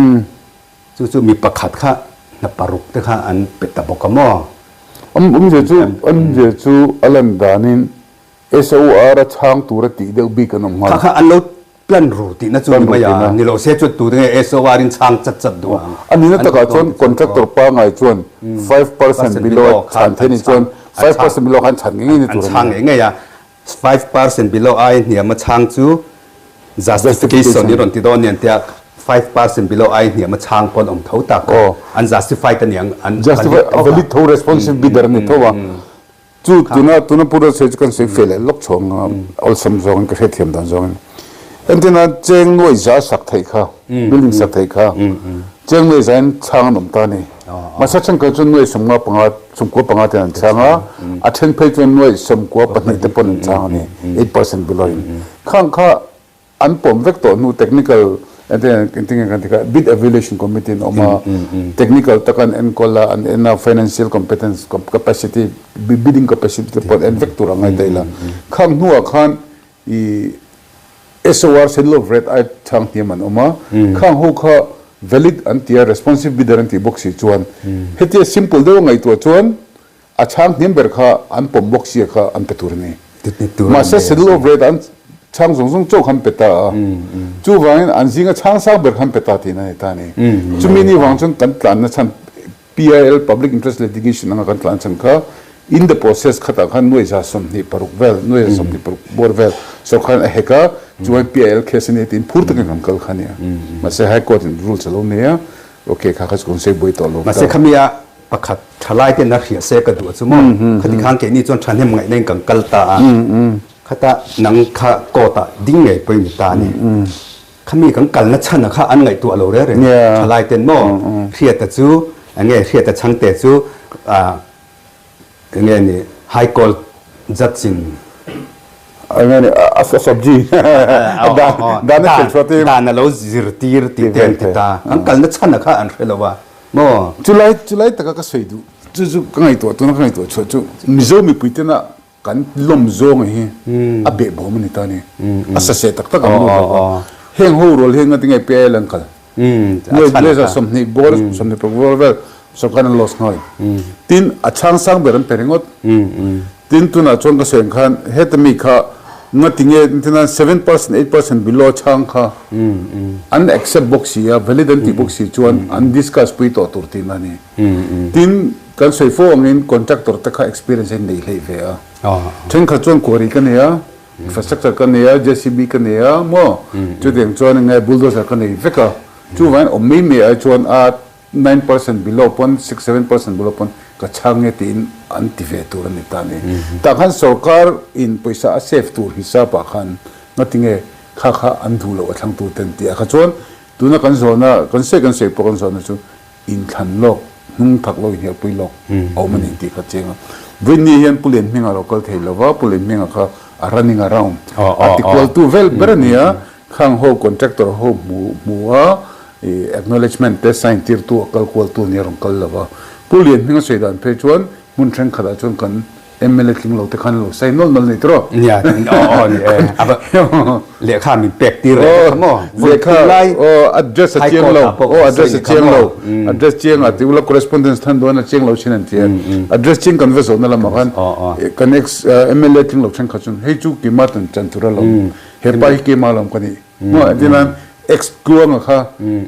Speaker 5: Chu chu mi pakhat kha hna paruk te kha an pe ta bawk a maw?
Speaker 4: Awmzia chu awmzia chu a lan danin SOR a chhang tura tih deuh bik an awm nghal.
Speaker 5: Kha kha an lo plan ru tihna chu ni mai a, ni lo se chuan tute nge SOR in chhang chat chat duh ang.
Speaker 4: A nihna takah chuan contractor pangai chuan 5% below a chhan theih ni chuan 5% below khan chhan ngei ngei ni tur a ni.
Speaker 5: An chhang ngei ngei a, 5% below ai hniam a chhang chu justification i rawn ti dawn nen tia 5% below ai hniam a chhang pawn awm tho tak an justify ta niang an
Speaker 4: justify valid tho responsive bidder ani tho a chu tuna tuna pura se chu kan sawi fel leh lawk chhawng a awlsam zawngin ka hriatthiam dan zawngin entirna cheng nuai za sak theih kha building sak theih kha cheng nuai za in chhang an awm ta a ni mahse thenkhat chuan nuai 55 95 ten an chhang a, a then phei chuan nuaih 92 te pawn an chhang a ni, 8% below in. Khang kha an pawm vek tawh hnu technical engtin nge kan ti kha bid evaluation committee an awm a, technical taka an enkawl a, an en a, financial competence capacity, bidding capacity te pawh an en vek tur a ngai daih la. Khang hnuah khan i SOR Schedule of Rate ai chhang hniam an awm a, khang ho kha valid an ti a, responsive bidder an tih bawk si chuan hetia simple deuh a ngaihtuah chuan a chhang hniam ber kha an pawm bawk sia kha an pe tur a ni. Mahse Schedule of Rate an chhang zawng zawng chauh kha an pe ta a, chuvangin an zinga chhang sang ber kha an pe ta tihna a ni ta a ni. Chumi ni vang chuan kan tlanna chhan PIL, Public Interest Litigation, anga kan tlan chhan kha in the process khatah khan nuai 26 vel, nuai 26 bawr vel sorkharin a hek a, chuan PIL case a ni tiin phur takin kan kal kha a nia. Mahse High Court in rules a lo nei a, okay kha kha chu kan sawi buai tawh lo.
Speaker 5: Mahse khamia pakhat thalai ten a hria se ka duh a chu maw? Khati khan keini chuan thahnem ngaihna in kan kal ta a, khata nang kha court ah ding ngei pawhin ni ta a ni. Khami kan kalna chhan a kha an ngaihtuah lo reng reng thalai ten maw Hriata chu enge Hriata chhangte chu enge ni High Court judge in
Speaker 4: A sabji dan a hril chhuah
Speaker 5: Dan a lo zirtir tih te an ti ta. An kalna chhan a kha an hre lo a maw?
Speaker 4: Chulai chulai taka ka sawi duh chu chu ka ngaihtuah tuna ka ngaihtuah chhuah chu Mizo mipui tena kan lawm zawng hi a behbawm a ni ta a ni. A saseh tak tak ang lut lo va. Heng ho rual hi engati nge PIL an kal? Nuai 20 bawr 26 bawr vel sorkar an loss nghal. Tin a chhang sang ber an pe ringawt. Tin tunah chuan ka sawi ang khan heta mi kha ngati nge entirnan 7% 8% below chhang kha an accept bawk si a, valid an tih bawk si chuan an discuss pui tawh tur tihna a ni. Tin kan sawi fo angin contractor te kha experience a inneih hleih ve a. Thenkhat chuan quarry ka nei a, Infrastructure ka nei a, JCB ka nei a maw? Chutiang chuan enge bulldozer ka nei vek a. Chuvangin awm mai mai ai chuan a 9% below pawn 6 7% below pawn ka chhang nge tiin an ti ve tur a ni ta a ni. Tah khan sorkar in pawisa a save tur hisap ah khan ngatinge kha kha an duh loh a thlangtu ten tih ah kha chuan tuna kan zawhna kan sawi kan sawi pawh kan zawhna chu Inthlan lawk, hnung thak lo inherhpui lawk a awm a ni tih kha chiang a. Vawiinni hian Pu Lianhminga a lo kal thei lo va, Pu Lianhminga kha a running around, a tikualtu vel ber a ni a, khang ho contractor ho hmu hmu a, ih acknowledgement te sign tirtu a kal kualtu a ni a rawn kal lo va. Pu Lianhminga sawi dan phei chuan hmun thenkhatah chuan kan MLA tling lo te khan lo sai nawlh nawlh nei tawh.
Speaker 5: Nia, aw aw ni e. Ava lehkha min pek tir reng kha maw?
Speaker 4: Lehkha aw address a chiang lo. Aw address a chiang lo. Address chiang a ti ula correspondence than dawn a chiang lo thin an ti a. Address chiang kan va zawhna lamah khan kan ex MLA tling lo thenkhat chuan hei chu keimah tan chan tur alawm. Hepa hi keimah alawm ka nih. Maw entirnan ex Tluanga kha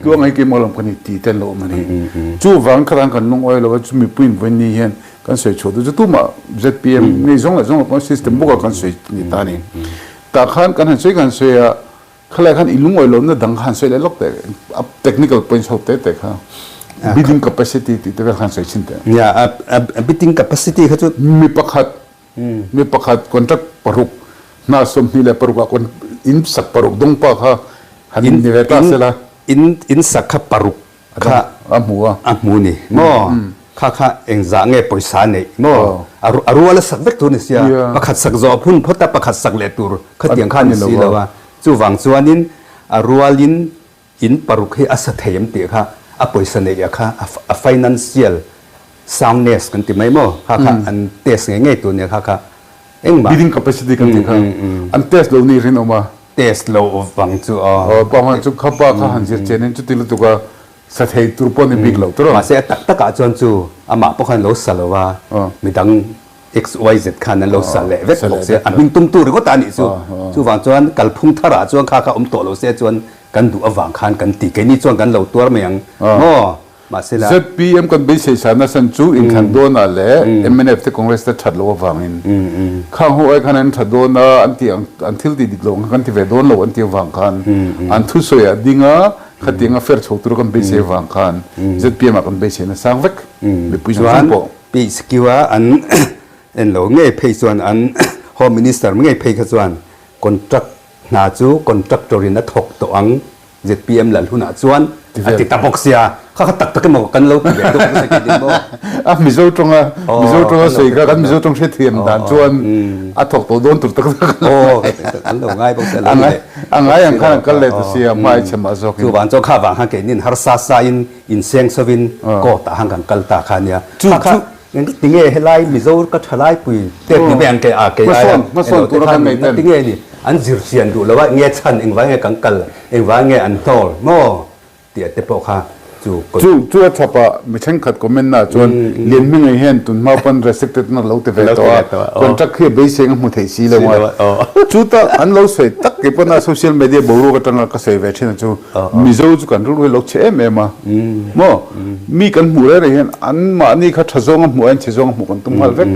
Speaker 4: Tluanga hi keimah alawm ka nih tih te an lo awm a ni. Chuvang kha kan lungawi lo a chu mipuiin vawiinni hian Kan sawi chhuah tu chu tumah zpm ngei zawng leh zawng lo pawn system bawk a kan sawi ni ta a ni. Tah khan kan han sawi kan sawi a, khalai khan i lungawi lohna dang kha han sawi leh lawk teh, a technical points ho te te kha bidding capacity tih te vel kha han sawi chhin teh.
Speaker 5: Nia, a bidding capacity kha chu.
Speaker 4: Mi pakhat, mi pakhat contract paruk, hna 26 ah in sak paruk dawng pa kha han ni ve ta sela.
Speaker 5: In in sak kha paruk Kha
Speaker 4: a hmu a.
Speaker 5: A hmu ni maw? Kha kha engzah nge pawisa neih maw? A rual a sak vek tur ni sia, pakhat sak zawh a phun phawt a, pakhat sak leh tur khatiang kha a ni si lo a. Chuvang chuanin a rualin in paruk hi a sa thei em tih kha a pawisa neih a kha a financial soundness kan ti mai maw? Kha kha an test ngei ngei tur nia kha kha engmah.
Speaker 4: Bidding capacity kan tih kha an test lo ni rinawm a.
Speaker 5: Test lo vang chu aw.
Speaker 4: Aw pa hman chu kha pa kha han zir chen in chuti lutuk a sa thei tur pawh ni bik lo tur aw.
Speaker 5: Mahse a tak tak ah chuan chu amah pawh khan lo sa lo a, midang XYZ khan an lo sa leh vek bawk sia, a hming tum tu ringawt a nih chu. Chuvang chuan kalphung thar ah chuan kha kha awm tawh lo se chuan kan duh avang khan kan ti keini chuan kan lo tuar mai ang maw. Mahsela.
Speaker 4: Zpm kan beisei sa nasan chu inthlan dawnah leh mnf te Congress te that loh avangin khang ho ai khan an tha dawn a, an tih ang an thil tih dik loh ang kha kan ti ve dawn lo an tih avang khan an thusawi a ding a, khatiang a fer chho tura kan beisei avang khan zpm ah kan beisei na sang vek mipui zawng zawng pawh.
Speaker 5: Chuan PHQ a an en lo ngei phei chuan an Home Minister ngei phei kha chuan contract hna chu contractor in a thawk tawh ang Zpm lal hunah chuan a ti ta bawk sia, kha kha tak tak emaw kan lo ti ve deuh nasa ke din maw?
Speaker 4: A Mizo tawnga, Mizo tawnga sawi kha kan Mizo tawng hrethiam dan chuan a thawk tawh dawn tur tak tak.
Speaker 5: Aw, an lo ngai bawk sia lo ni leh.
Speaker 4: A ngai ang khan an kal leh ta sia, hma i chhe mah zawkin.
Speaker 5: Chuvang chuan kha vang khan keinin harsa sa in inseng sovin court ah khan kan kal ta kha nia. Kha kha tinge helai Mizo ka thalai pui te ni mai ang ke a kei aia
Speaker 4: hmasawn tura kan nei ten.
Speaker 5: Tinge ni an zir chian duh lo a, nge chhan engvai nge kan kal Engvang nge an hnawl maw tih te pawh kha chu
Speaker 4: Chu chu a chhap a, mi thenkhat comment na chuan Lianhminga hian tun hma pawn restricted na lo ti ve tawh a, contract khi a beiseng a hmu thei si lo a. Chu ta an lo sawi tak kei pawn a social media boruak atanga ka sawi ve thin a chu Mizo chu kan rilru hi lo chhe em em a maw mi kan hmuh reng reng hian an mahni kha tha zawnga hmuh aiin chhe zawnga hmuh kan tum nghal vek.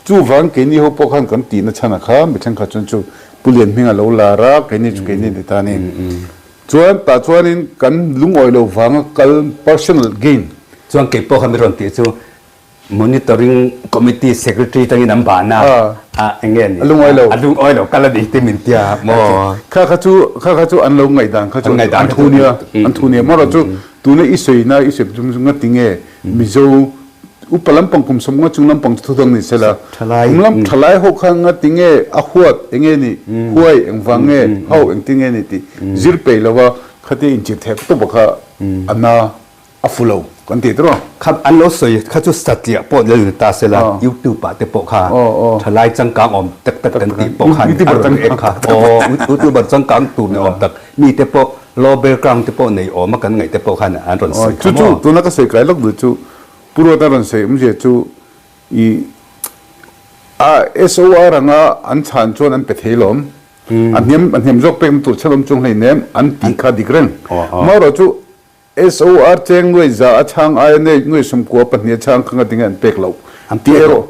Speaker 4: Chuvang keini ho pawh khan kan tihna chhan a kha mi thenkhat chuan chu Pu Lianhming a lo lar a, keini chu keini ni ta a ni. Chuan tah chuanin kan lungawi lo vanga kal personal gain.
Speaker 5: Chuan kei pawh kha mi rawn tih chu Monitoring Committee Secretary tangin an ban a, a eng nge ni?
Speaker 4: A lungawi lo.
Speaker 5: A lungawi lo kal a ni ti min tia maw?
Speaker 4: Kha kha chu kha kha chu an lo ngaihdan kha chu an thu nia, an thu nia. Marawh chu tuna i sawina i sawi chu ngati nge Mizo. Upa lampang kum 50 chung lampang chu thudang ni sela. Kum lam thalai ho kha nga tinge a huat enge ni huai engvang nge ho engtin nge ni tih zir peih lova khatia inchir thek tawp a kha a na a fu lo kan ti tawh.
Speaker 5: Kha an lo sawi kha chu satliah pawh lel ni ta sela YouTube ah te pawh kha thalai changkang awm tak tak kan tih pawh khan a rawn react kha aw YouTuber changkang tur ni awm tak mi te pawh low background te pawh nei awm a kan ngaih te pawh khan an rawn sawi kha
Speaker 4: maw. Chu chu tuna ka sawi kai lawk duh chu Pu Ruata rawn sawi awmzia chu i a SOR anga an chhan chuan an pe thei lawm. A hniam a hniam zawk pekna tur chhan awm chung hleinem an tih kha dik reng. Marawh chu SOR cheng nuai za a chhang aia nei nuai 94 a chhang kha ngatinge an pek loh tih erawh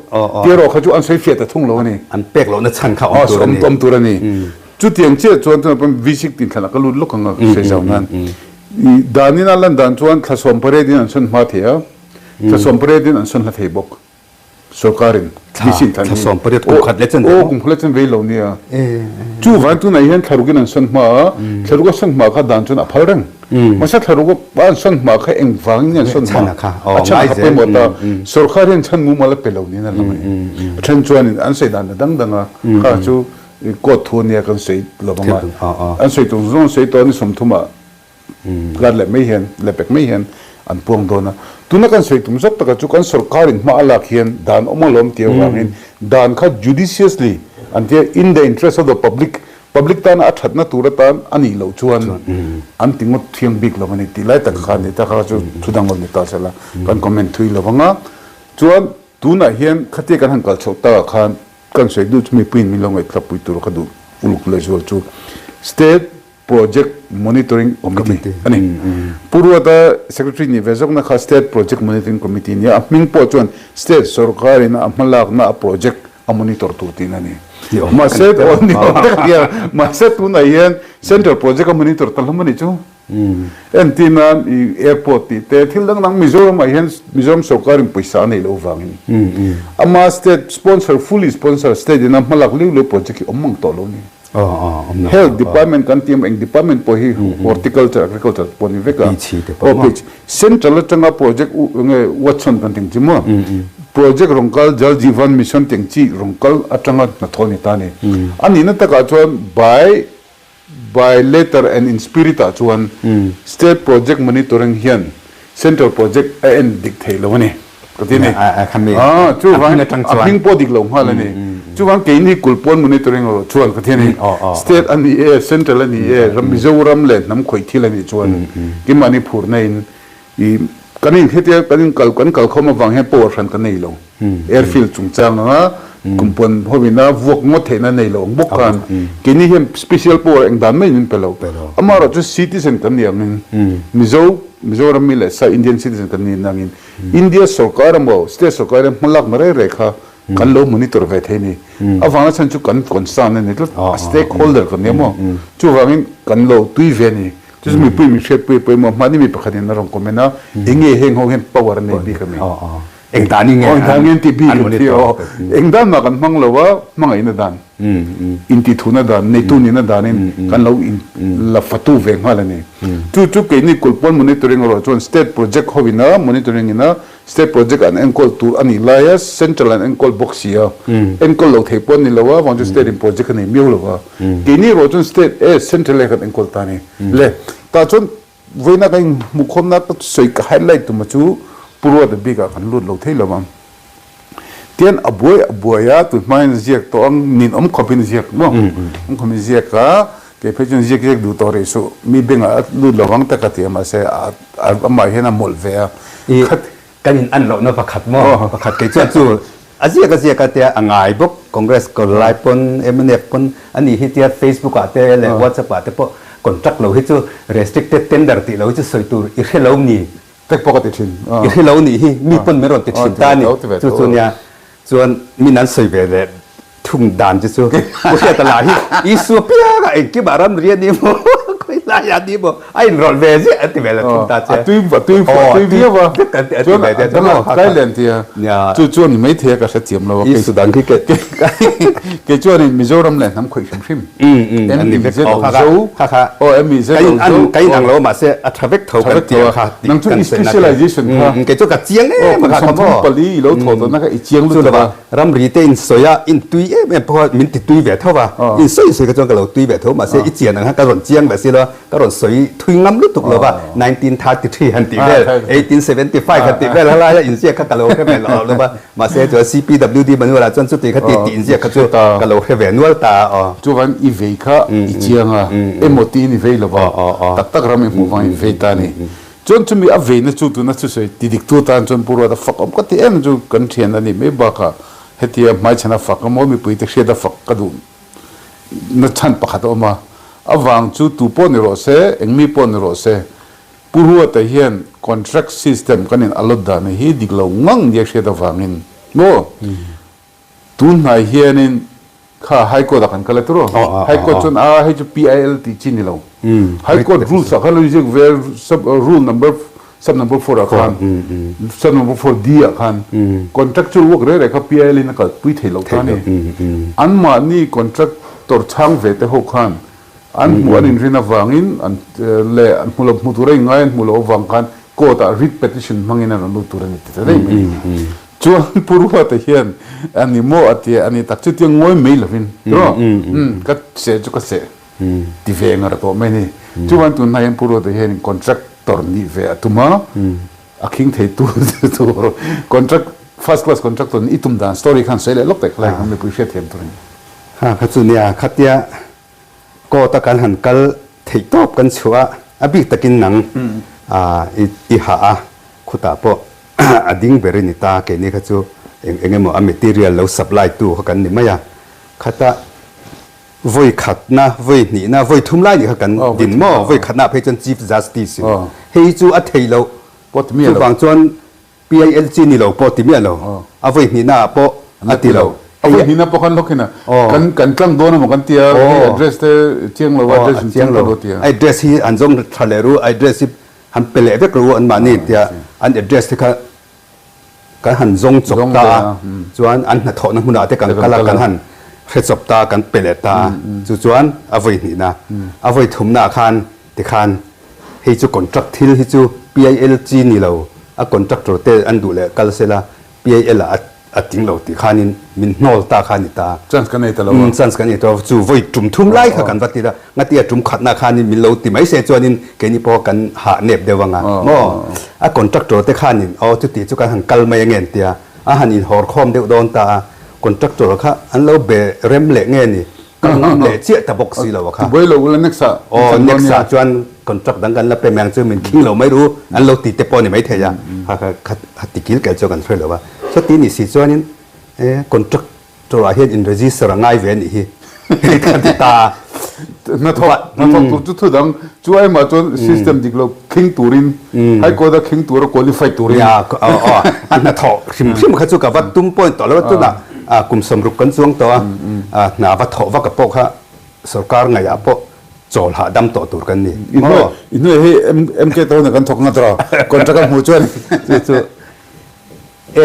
Speaker 4: tih erawh kha chu an sawi fiah ta thung lo a ni.
Speaker 5: An pek lohna chhan kha awm tur a ni.
Speaker 4: Awm tur a ni. Chutiang chiah chuan tunah pawh V6 tinthlanah ka lut lawk ang a ka sawi zau nan. I danin a lan dan chuan thla 18 in an sawn hma thei a, thla 18 in an sawn hla thei bawk. Sorkarin
Speaker 5: V6 thlan hi. Thla 18 kum khat leh chen
Speaker 4: vei maw? Aw kum khat leh chen vei lo nia. Chuvan tunah hian thla rukin an sawn hma a, thla ruk a sawn hma kha dan chuan a phal reng. Mahse thla ruk a an sawn hma kha engvangin nge an sawn hma? A chhan a kha pawimawh ta. Sorkar hian chhan mumal a pe lo niin a lang a ni. A then chuanin an sawi dan a dang dang a, kha chu court thu ania kan sawi lo vang a. An sawi tum zawng sawi tawh a ni 30 ah Lat leh mai hian, leh pek mai hian an puang dawn a. Tuna kan sawi tum zawk taka chu kan sorkarin hma a lak hian dan awm alawm tih avangin dan kha judiciously an tia in the interest of the public, public tana a thatna tur atan a nih loh chuan an ti ngawt thiang bik lo a ni tih lai tak kha a ni ta kha chu thu dang lo ni ta sela kan comment thui lo vang a. Chuan tunah hian khatia kan han kal chhoh takah khan kan sawi duh chu mipuiin min lo ngaihthlakpui tur ka duh uluk lehzual chu state Project Monitoring Committee a ni. Pu Ruata Secretary nih ve zawkna kha State Project Monitoring Committee nia, a hming pawh chuan State sorkarin a hmalakna a project a monitor tur tihna a ni. Mahse, mahse tunah hian Central Project a monitor ta hlawm a nih chu. Entir nan i airport tih te thil dang dang Mizoramah hian Mizoram sorkarin pawisa a neih loh vangin ama state sponsor fully sponsor state in a hmalak liu liu project hi awm mang tawh lo a ni. Health department kan tih emaw eng department pawh hi horticulture agriculture pawh a ni vek a aw page central atanga project enge Watson kan tih ang chi maw project rawn kal Jal Jeevan Mission tih ang chi rawn kal atanga hnathawh a ni ta a ni. A nihna takah chuan by by letter and in spirit ah chuan state project monitoring hian central project a en dik thei lo a ni ka ti a ni. Chuvang a hming pawh dik lo nghal a ni. Chuvang keini kulhpawn monitoring erawh chuan ka ti a ni. State a ni e, central a ni e, Mizoram leh hnam khawih thil a nih chuan keimahni phurna in I kan in hetia kan in kal kan kal khawm avang hian power hran kan nei lo. Airfield chungchang anga kumpuan hovina vuak ngawt theihna nei lo ang bawk khan keini hian special power eng dan mai min pe lo. Amaherawh chu citizen kan ni angin Mizo Mizoram mi leh sa Indian citizen kan ni nangin India sorkar emaw state sorkar hian hmalak na rei rei kha kan lo monitor ve thei a ni. Avanga chhan chu kan concern a ni tlat a stakeholder kan ni a maw chuvangin kan lo tui ve a ni. Chu chu mipui min hriatpui pawimawh hmani mi pakhatin a rawn comment a, enge heng ho hian power an nei bik a mi?
Speaker 5: Eng dan in nge
Speaker 4: Eng dan nge an ti bik an ti aw. Eng dan mah kan hmang lo a, hmangaihna dan, intihthuna dan, neitu nihna danin kan lo in la fatu ve nghal a ni. Chu chu keini kulhpawn monitoring erawh chuan state project ho ina monitoring ina State project an enkawl tur a nih laia central an enkawl bawk si a, enkawl lo thei pawh an ni lo a, vang chu state in project a nei miau lo va. Keini erawh chuan state e central e kan enkawl ta a ni. Le, tah chuan vawiina kan inhmuhkhawmna ka sawi ka highlight tuma chu Pu Ruata bikah kan lut lo thei lo vang. Tian a buai a buai a, tun hmain a ziak tawh ang, ninawm khawpin a ziak maw? Awm khawpin a ziak a, kei phei chuan ziak ziak duh tawh rih suh, mi bengah a lut lo vang tak a ti a, mahse a amah hian a mawlh ve a.
Speaker 5: I kan in an lohna pakhat maw? Pakhat kei chuan chu a ziak a ziak a tia a ngai bawk, Congress kawr lai pawn, mnf pawn a nih hi tia Facebook ah te leh WhatsApp ah te pawh contract lo hi chu restricted tender tih lo hi chu sawi tur i hre lo ni.
Speaker 4: Tek pawh ka ti thin.
Speaker 5: I hre lo nih hi mi pawn min rawn ti thin ta a ni. Chu chu nia chuan min an sawi ve leh thung dan chu chu Pu Hriata lah hi Isua pianga engkimah ramri a ni maw? Helai ah ni maw a inrawlh ve ziah an ti ve lo thung ta che.
Speaker 4: A tui a tui a tui viau a chuan a dang a tlai len tia chu chu a ni maithei a ka hrethiam lo a kei
Speaker 5: Sudan khi ke
Speaker 4: kei chuanin Mizoram leh hnam khawih hrim hrim M E Z O Zo aw M E Z O Zo
Speaker 5: ka in ang lo mahse a tha vek tho kan tia kha
Speaker 4: nang chu i specialization kha
Speaker 5: kei chu ka chiang em a
Speaker 4: kha kum 34 i lo thaw tawh na kha i chiang lutuk a.
Speaker 5: Ramri te in sawi a, in tui em em pawh a min ti tui ve tho va, in sawi sawi kha chuan ka lo tui ve tho, mahse i chian ang khan ka rawn chiang ve si lo a, ka rawn sawi thui ngam lutuk lo va, 1933 han tih vel, 1875 han tih vel helai a inziak kha ka lo hre ve lo lo va, mahse chuan CPWD manual ah chuan chuti kha ti tih inziak kha chu ka lo hre ve nual ta a aw.
Speaker 4: Chuvan i vei kha i chiang a, emaw tiin i vei lo va, tak tak ram i hmuh vang i vei ta a ni. Chuan chumi a veina chu tuna thusawi ti diktu tan chuan Pu Ruata fak awm ka ti em chu kan thian a nih mai bakah hetia hmaichhana fak emaw mipuite hriata fak ka duh na chhan pakhat a awm a, a vang chu tu pawh ni rawh se, eng mi pawh ni rawh se, Pu Ruata hian contract system kan in allot dan hi dik lo ngang nia hriat avangin maw Tun hnai hianin kha High Court ah kan kal a tiraw? High Court chuan a hei chu PIL tih chi ni lo. High Court rules ah khan lo inziak ve sub rule number sub number four ah khan sub number four D ah khan contractual work reh reh kha PIL in a kalpui thei loh ta a ni. Anmahni contractor chhang ve te ho khan an hmuh an inrin avangin an leh an hmu lo hmu tur a inngai an hmuh loh avang khan court ah writ petition hmangin an rawn lut tur a ni ti ta daih mai. Chuan Pu Ruata hian a ni maw a ti a, a ni tak chu tiang ngawi mai lovin tiraw umm ka seh chu ka seh ti ve ngar tawh mai a ni. Chuan tunhnai hian Pu Ruata hianin contractor nih ve a tum a, a khing thei tur tur contract first class contractor nih i tum dan story khan sawi leh lawk teh khalai khan mipui hriatthiam tur a ni.
Speaker 5: Ha kha chu nia khatia Court a kan han kal theih tawp kan chhuah a, a bik takin nang i hah a, khutah pawh a ding ber i ni ta, keini kha chu eng eng emaw a material lo supply tu kha kan ni mai a, khata vawi khatna, vawi hnihna, vawi thum lai nih kha kan din maw, vawi khatna ah phei chuan Chief Justice in hei chu a thei loh, chuvang chuan PIL chi ni lo pawh ti miah lo, a vawi hnihna ah pawh a ti lo.
Speaker 4: A vawi hnihna pawh khan hlawk hin a, kan kan tlang dawn emaw kan ti a, hei address te chiang lo a, address in chiang lo ti a.
Speaker 5: Address hi an zawng tha leh ru, address hi han pe leh vek ru anmahni tia an address te kha kan han zawng chawp ta a, chuan an hnathawhna hmunah te kan kal a, kan han hre chawp ta a, kan pe leh ta a, chu chuan a vawi hnihna, a vawi thumna ah khan Tikhan hei chu contract thil hi chu PIL chi ni lo, a contractor te an duh leh kal sela PIL ah a tling lo tih khanin min hnawl ta kha a ni ta.
Speaker 4: Chance kan nei ta lo a.
Speaker 5: Umm chance kan nei ta lo, chu vawi tum thum lai kha kan va ti la, ngati a tum khatna khanin min lo ti mai se chuanin keini pawh kan hah nep deuh anga maw? A contractor te khanin aw chuti chu kan han kal mai ange an tia, a han inhawr khawm deuh dawn ta a, contractor kha an lo be rem leh nge ni? Ka ngam leh chiah ta bawk si lo a kha.
Speaker 4: Tibuai lo ula next ah
Speaker 5: Aw next ah chuan contract dang kan la pe mai ang chu min khing lo mai ru an lo ti te pawh a ni mai thei a kha kha kha kha ti kil kel chu kan hre lo a. Chuti ni si chuanin e contractor ah hian in register a ngai ve a nih hi hei ka ti ta a.
Speaker 4: Hnathawk hnathawk tur chu thu dang chu aimah chuan system dik lo khing turin high court a khing tura qualify turin.
Speaker 5: Nia aw aw a hnathawk hrim hrim kha chu ka va tum point tawh lo a tunah kum 60 kan chuang tawh a, hna va thawh vak a pawh kha sorkar ngaihah pawh chawl hahdam tawh tur kan ni.
Speaker 4: I hnuai i hnuai hei MK te ho nen kan thawk ngat rawh contract a hmuh chuan.
Speaker 5: Chu chu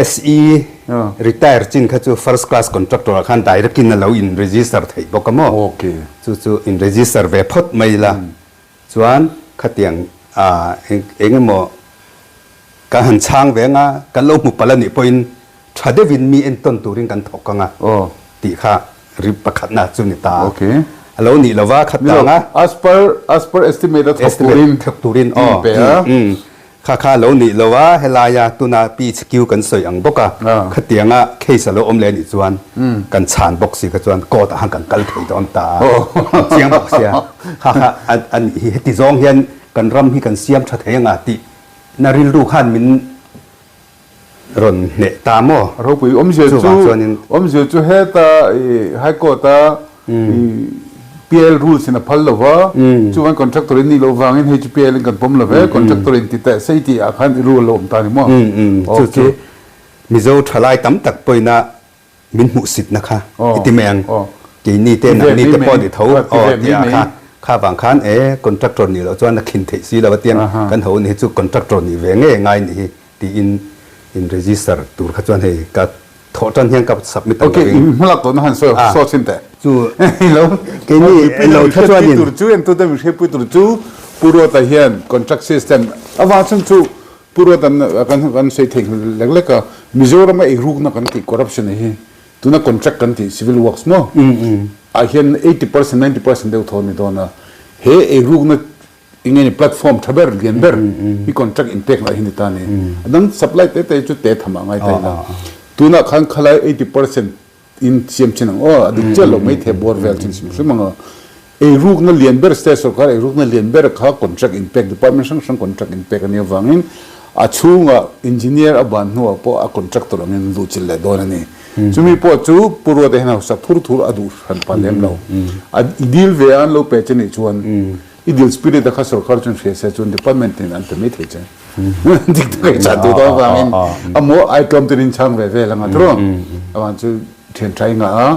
Speaker 5: SE retire chin kha chu first class contractor ah khan direct in a lo in register theih bawk a maw? Chu chu in register ve phawt mai ila chuan khatiang eng emaw kan han chhang ve anga kan lo hmu palh a nih pawhin Tha deuhin mi entawn turin kan thawk ang a tih kha ri pakhatna chu ni ta. A lo nih lova khat tang a.
Speaker 4: As per as per estimate a thawk turin
Speaker 5: thawk turin aw
Speaker 4: pe a.
Speaker 5: Kha kha a lo nih lo a helaia tuna PHQ kan sawi ang bawk a khatianga case a lo awm leh anih chuan kan chhan bawk si kha chuan court ah khan kan kal thei dawn ta a chiang bawk sia. Kha kha a nih hi heti zawng hian kan ram hi kan siam tha thei anga tih na rilru khan min rawn hneh ta maw?
Speaker 4: Ropui awmzia chu awmzia chu heta i High Court a i PL rules in a phal lo va, chuvan contractor in nih loh vangin hei chu PL in kan pawm lo ve, contractor in ti teh se i tih ah khan i rule a lo awm ta ni maw?
Speaker 5: Chu chu Mizo thalai tam tak pawhin a min hmuhsitna kha i ti mai ang, keini te nangni te pawh ni tho aw tih ah kha. Kha vang khan e contractor nih loh chuan a khin theih si lo a tiang kan ho ni hi chu contractor nih ve ngei ngai nih hi tiin in register tur kha chuan hei ka thawh tan hian ka submit ang
Speaker 4: Ok,
Speaker 5: loving.
Speaker 4: in hmalak tawhna han sawi
Speaker 5: Ah.
Speaker 4: saw chhin teh.
Speaker 5: Chu
Speaker 4: Lo
Speaker 5: keini
Speaker 4: mipui
Speaker 5: lo
Speaker 4: mi
Speaker 5: kha chuan
Speaker 4: hriatpui
Speaker 5: in
Speaker 4: tur chu entute mi hriatpui tur chu Pu Ruata hian contract system avang chuan chu Pu Ruata kan kan sawi thei lek lek a Mizoram a eirukna kan tih corruption hi Tuna contract kan tih civil works maw ah hian 80% 90% deuh thaw a ni dawn a, he eirukna eng nge ni platform tha ber lian ber hi contract inpek lah hi ni ta a ni. A dang supply te te chu te tham ah ngai ta ila tunah khan khalai 80% in siam chin ang aw a dik chiah lo mai thei bawr vel chin hrim hrim ang a. Eirukna lian ber state sorkar eirukna lian ber kha contract inpek department hrang hrang contract inpek a nih avangin a chhungah engineer a ban hnuah pawh a contractor angin luh chilh leh dawn a ni. Chumi pawh chu Pu Ruata hian hausa thur thur a duh hran pah lem lo. A i deal ve a an lo pe che nih chuan i deal spirit a kha sorkar chuan hria se chuan department in an pe mai thei che. Dik tak ei chah duh dawn avangin a maw ai tlawm ten in chhang ve vel anga tiraw? Avang chu thian tha i ngah a.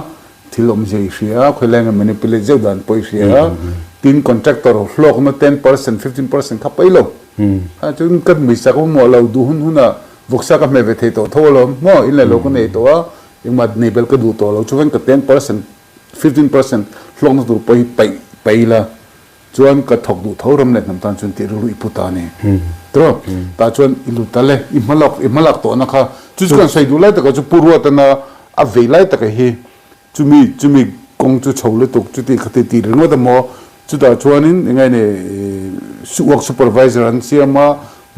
Speaker 4: Thil awmzia i hria a, khawilai anga manipulate zeuh dan pawh i hria a, tin contractor hlawkna 10%, 15% kha paih lo. Kha chuan ka hmuisak a mamawh lo, duh hun hunah vawksa ka hmeh ve thei tawh tho alawm, maw in leh lo ka nei tawh a, engmah nei bel ka duh tawh lo, chuan ka 10%, 15% hlawkna tur pawh hi paih paih ila, chuan ka thawk duh tho ram leh hnam tan chuan tih rilru i pu ta a ni. Tiraw? Tah chuan i lut ta le, i hmalak i hmalak tawhna kha chu chu kan sawi duh lai takah chu Pu Ruatana a vei lai taka hi chumi chumi kawng chu chho lutuk chuti khati tih ringawt a maw chutah chuanin eng nge ni work supervisor an siam a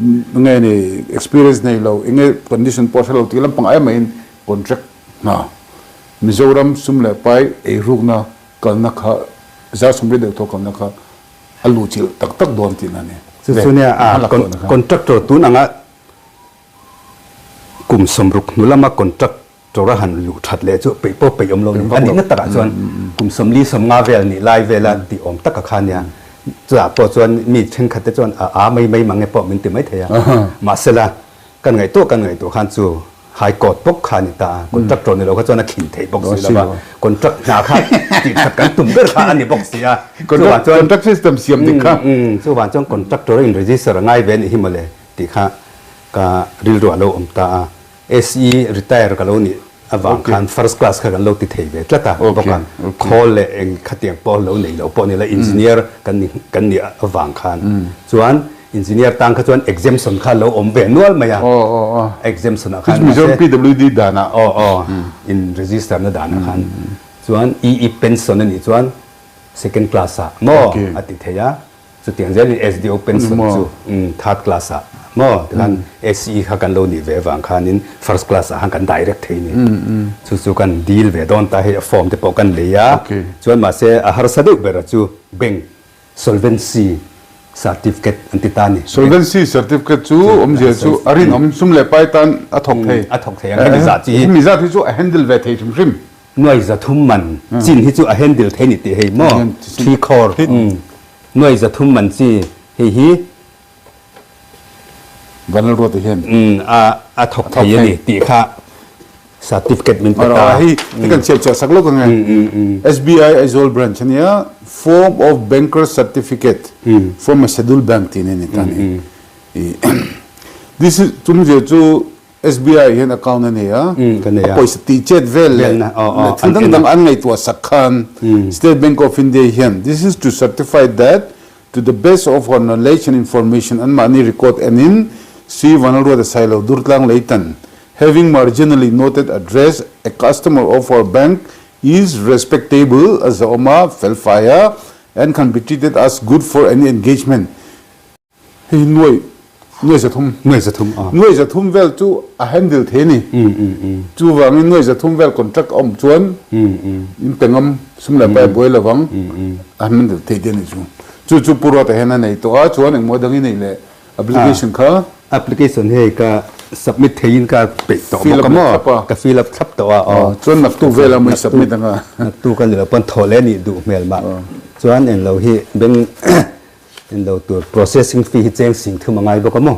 Speaker 4: eng nge ni experience nei lo eng nge condition pawh hre lo tih lampang ai maiin contract hna Mizoram sum leh pai eirukna Kalna kha 30 deuh tawh kalna kha a luh chilh tak tak dawn tihna a ni.
Speaker 5: Chu chu nia a contractor tun anga kum 60 hnu lama contractor a han luh that leh chu peih pawh peih awm lo a ni. A nihna takah chuan kum 40 50 vel nih lai vela tih awm taka kha nia. Chutah pawh chuan mi thenkhat te chuan a a mai mai mang e pawh min ti mai thei a. Mahsela kan ngaihtuah kan ngaihtuah khan chu High Court bawk kha a ni ta a, contractor ni lo kha chuan a khin theih bawk si lo va, contract hna kha tih that kan tum ber kha a ni bawk si a, chuvang chuan
Speaker 4: Contract system siam dik kha.
Speaker 5: Chuvang chuan contractor a in register a ngai ve a nih hi mawle tih kha ka rilru a lo awm ta a, SE retire ka lo nih avang khan first class kha kan lo ti thei ve tlat a bawk a, khawl leh eng khatiang pawh lo nei lo pawh ni la engineer kan ni kan nih avang khan chuan Engineer tan kha chuan exemption kha lo awm ve nual mai a.
Speaker 4: Aw aw aw.
Speaker 5: Exemption ah khan
Speaker 4: mahse. Mizoram PWD dan ah.
Speaker 5: Aw aw in register na dan ah khan chuan EE pension a nih chuan second class ah maw a ti thei a, chutiang zelin SDO pension chu third class ah maw tikhan SE kha kan lo nih ve avang khanin first class ah khan kan direct thei a ni. Chu chu kan deal ve dawn ta hei a form te pawh kan lei a, chuan mahse a harsa deuh ber a chu bank Solvency Certificate an ti ta a ni.
Speaker 4: Solvency Certificate chu awmzia chu a rinawm sum leh pai tan a thawk thei.
Speaker 5: A thawk thei ang. Hemi zat chi hi.
Speaker 4: Hemi zat hi chu a handle ve thei hrim hrim.
Speaker 5: Nuai 300 man chin hi chu a handle thei ni tih hei maw? Thi khawr. Nuai 300 man chi hei hi.
Speaker 4: Vanlalruata hian.
Speaker 5: A thawk thei a ni tih kha certificate min pe ta.
Speaker 4: Hei hi kan chhiar chhuah sak lawk ang e. SBI Aizawl branch a nia, form of banker certificate from a scheduled bank tih a ni ta a ni. This is chumzia chu SBI hian account a nei a, a pawisa tih chet vel leh thil dang dang an ngaihtuah sak khan State Bank of India hian this is to certify that To the best of our knowledge and information anmahni record enin Sri Vanlalruata Sailo Durtlang Leitan having marginally noted address a customer of our bank is respectable a zawm a fel fai a and can be treated as good for any engagement hei hi nuai nuai 300
Speaker 5: Nuai 300 aw.
Speaker 4: Nuai 300 vel chu a handle thei a ni. Chuvangin nuai 300 vel contract a awm chuan in pe ngam sum leh pai a buai lovang a handle thei te a ni chu. Chu chu Pu Ruata hian a nei tawh a, chuan engmaw dang i neih leh application kha.
Speaker 5: Application hei ka submit theiin ka peih tawh
Speaker 4: Fill
Speaker 5: bawk
Speaker 4: up
Speaker 5: a
Speaker 4: leh
Speaker 5: maw?
Speaker 4: thlap a.
Speaker 5: Ka fill up thlap tawh a aw.
Speaker 4: Chuan naktuk velah maw i submit ang a.
Speaker 5: Naktuk a ni lo pawn thawh leh a nih duh hmel mah. Chuan englo hi bank Englo tur processing fee hi cheng 30,000 a ngai bawk a maw?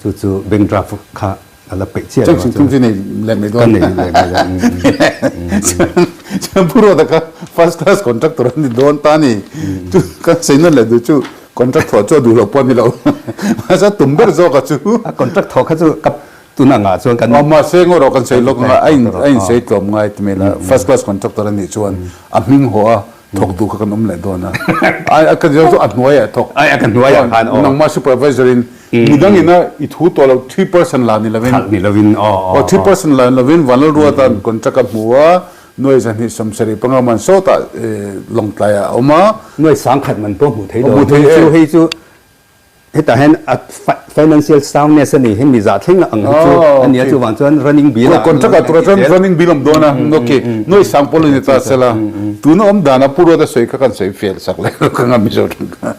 Speaker 5: Chu chu bank draft kha a la peih chiah lo a.
Speaker 4: Cheng 30,000 chu nei leh mai dawn.
Speaker 5: Ka nei leh mai dawn.
Speaker 4: Pu Ruata kha first class contractor a ni dawn ta a ni. Chu kan sawi nawn leh duh chu contract thawh chu a duh loh pawh a ni lo. Mahse a tum ber zawk a chu.
Speaker 5: A contract thawh kha chu ka tun angah chuan kan.
Speaker 4: Aw mahse ngaw rawh kan sawi lawk anga a in a insawi tlawm ngai ti mai la first class contractor a nih chuan a hming haw a thawk duh kha kan awm leh dawn a. Ai ka chu a hnuaiah a thawk.
Speaker 5: Ai a ka hnuaiah khan aw.
Speaker 4: Nangmah supervisor in Midang ina i thu tawh lo 3% la ni lovin.
Speaker 5: Thalh ni lovin aw
Speaker 4: aw. Aw 3% la ni lovin Vanlalruata'n contract a hmu a, nuai 275 man sawtah Lawngtlai ah a awm a.
Speaker 5: Nuai 10,000 man pawh hmuh thei lo. Hmuh thei e. Chu hei chu hetah hian a financial soundness a ni hi mi zah thleng ang hi chu a nia chuvang chuan running bill ah.
Speaker 4: Contract ah turah chuan running bill awm dawn a ok nuai sang pawh lo ni ta sela tuna awm dana Pu Ruata sawi kha kan sawi fel sak leh ka ngam Mizo tang kha.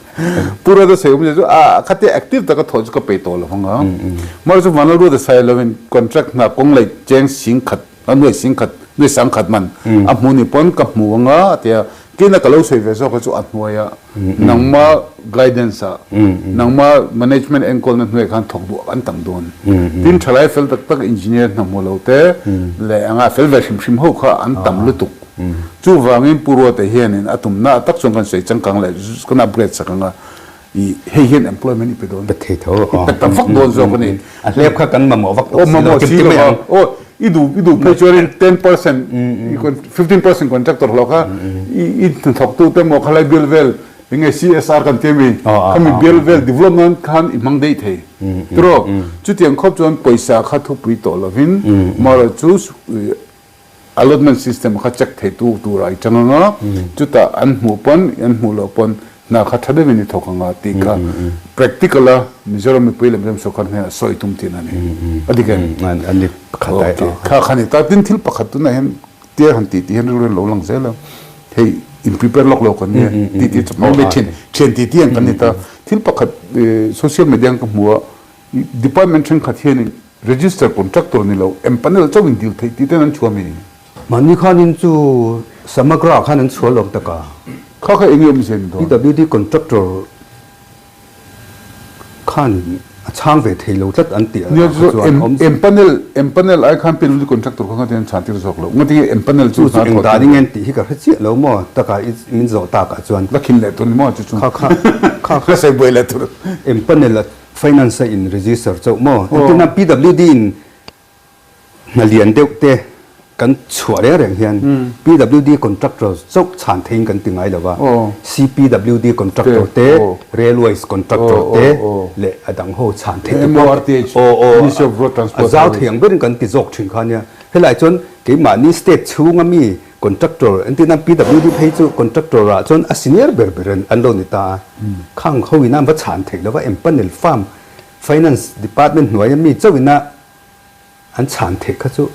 Speaker 4: Pu Ruata sawi awm chu a khatia active taka thawh chu ka pe tawh lo hang a. Mara chu Vanlal Ruata sai lovin contract hna kawng lei cheng 10,000 a nuai 10,000 nuai 10,000 man a hmu ni pawn ka hmu anga a tia kina ka lo sawi ve zawk kha chu a hnuai a nangma guidance ah nangma management enkawlna hnuai khan thawk duh an tam dawn. Tin thalai fel tak tak engineer hna hmu lo te leh anga fel ve hrim hrim ho kha an tam lutuk. Chuvangin Pu Ruata hianin a tumna tak chuan kan sawi changkang leh kan upgrade sak anga i hei hian employment i pe dawn.
Speaker 5: Pe thei tho
Speaker 4: I pe ta vak dawn zawk a ni.
Speaker 5: A hlep kha kan mamawh vak
Speaker 4: tawh si lo. Kim ti mai ang. Aw i duh i duh phei chuanin 10% 15% contractor hlawh kha i hnathawktu te emaw khalai bial vel enge CSR kan ti ami khami bial vel development khan i hmang daih thei. Tiraw? Chutiang khawp chuan pawisa kha thupui tawh lovin amaherawhchu Allotment system kha check theitu tura i chang anga, chutah an hmuh pawn an hmuh loh pawn hna kha tha deuhin i thawk anga tih kha practical a Mizoram mipui leh Mizoram sawrkar hnenah sawi tum tihna a ni. A dik em?
Speaker 5: A ni pakhat ai.
Speaker 4: Okay. Kha kha ni ta. Tin thil pakhat tunah hian tia han tih tih hian rilru hian lo lang zel a, hei in prepare lawk lo kan nia tih tih chu mai mai thian thian tih tih ang kan ni ta. Thil pakhat social media ka hmu a, Department thenkhat hianin register contractor ni lo, empanel chauh in dil theih tih ten an chhuah mi?
Speaker 5: Mahni khanin chu Samagra khan an chhuah lawm tak a.
Speaker 4: Kha kha enge awmzia ni dawn?
Speaker 5: PWD contractor khan a chhang ve thei lo tlat an tih
Speaker 4: ah kha chuan awm. Empanel, empanel ai khan PWD contractor kha ngatin an chhan tir zawk lo. Ngatinge empanel
Speaker 5: chu hna thawh tir. Chu chu engdan enge an tih hi ka hre chiah lo maw? Taka i min zawh tak ah chuan.
Speaker 4: La khin leh tur ni maw chu chu.
Speaker 5: Kha kha kha
Speaker 4: kha. La sawi buai leh tur.
Speaker 5: Empanel a Finance a in register chauh maw? Engtin a PWD in hna lian deuh te kan chhuah reng reng hian PWD contractor chauh chhan theiin kan ti ngai lo va, CPWD contractor te, Railways contractor te leh a dang ho chhan theih te pawh a zau thei ang berin kan ti zawk thin kha nia. Helai chuan keimahni state chhunga mi Contractor, entirna PWD phei chu contractor ah chuan a senior ber ber an lo ni ta a, khang ho ina an va chhan theih lova empanel farm finance department hnuaia mi chauh ina an chhan theih kha chu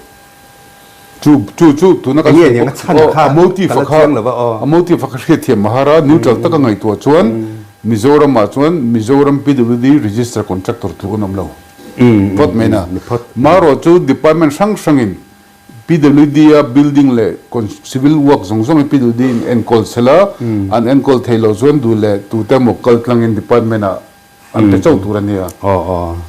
Speaker 4: Chu chu chu tuna kan
Speaker 5: enge eng a chhan kha
Speaker 4: a motive
Speaker 5: ka la
Speaker 4: kha
Speaker 5: chiang lova aw.
Speaker 4: A motive kha hriatthiam mahar a neutral taka ngaihtuah chuan Mizoram ah chuan Mizoram PWD register contractor tluk an awm lo phawt mai na. Marawh chu department hrang hrangin PWD a building leh civil work zawng zawng hi PWD in enkawl se la, an enkawl thei lo chuan duh leh tute emaw kal tlangin department ah an pe chauh tur a nia.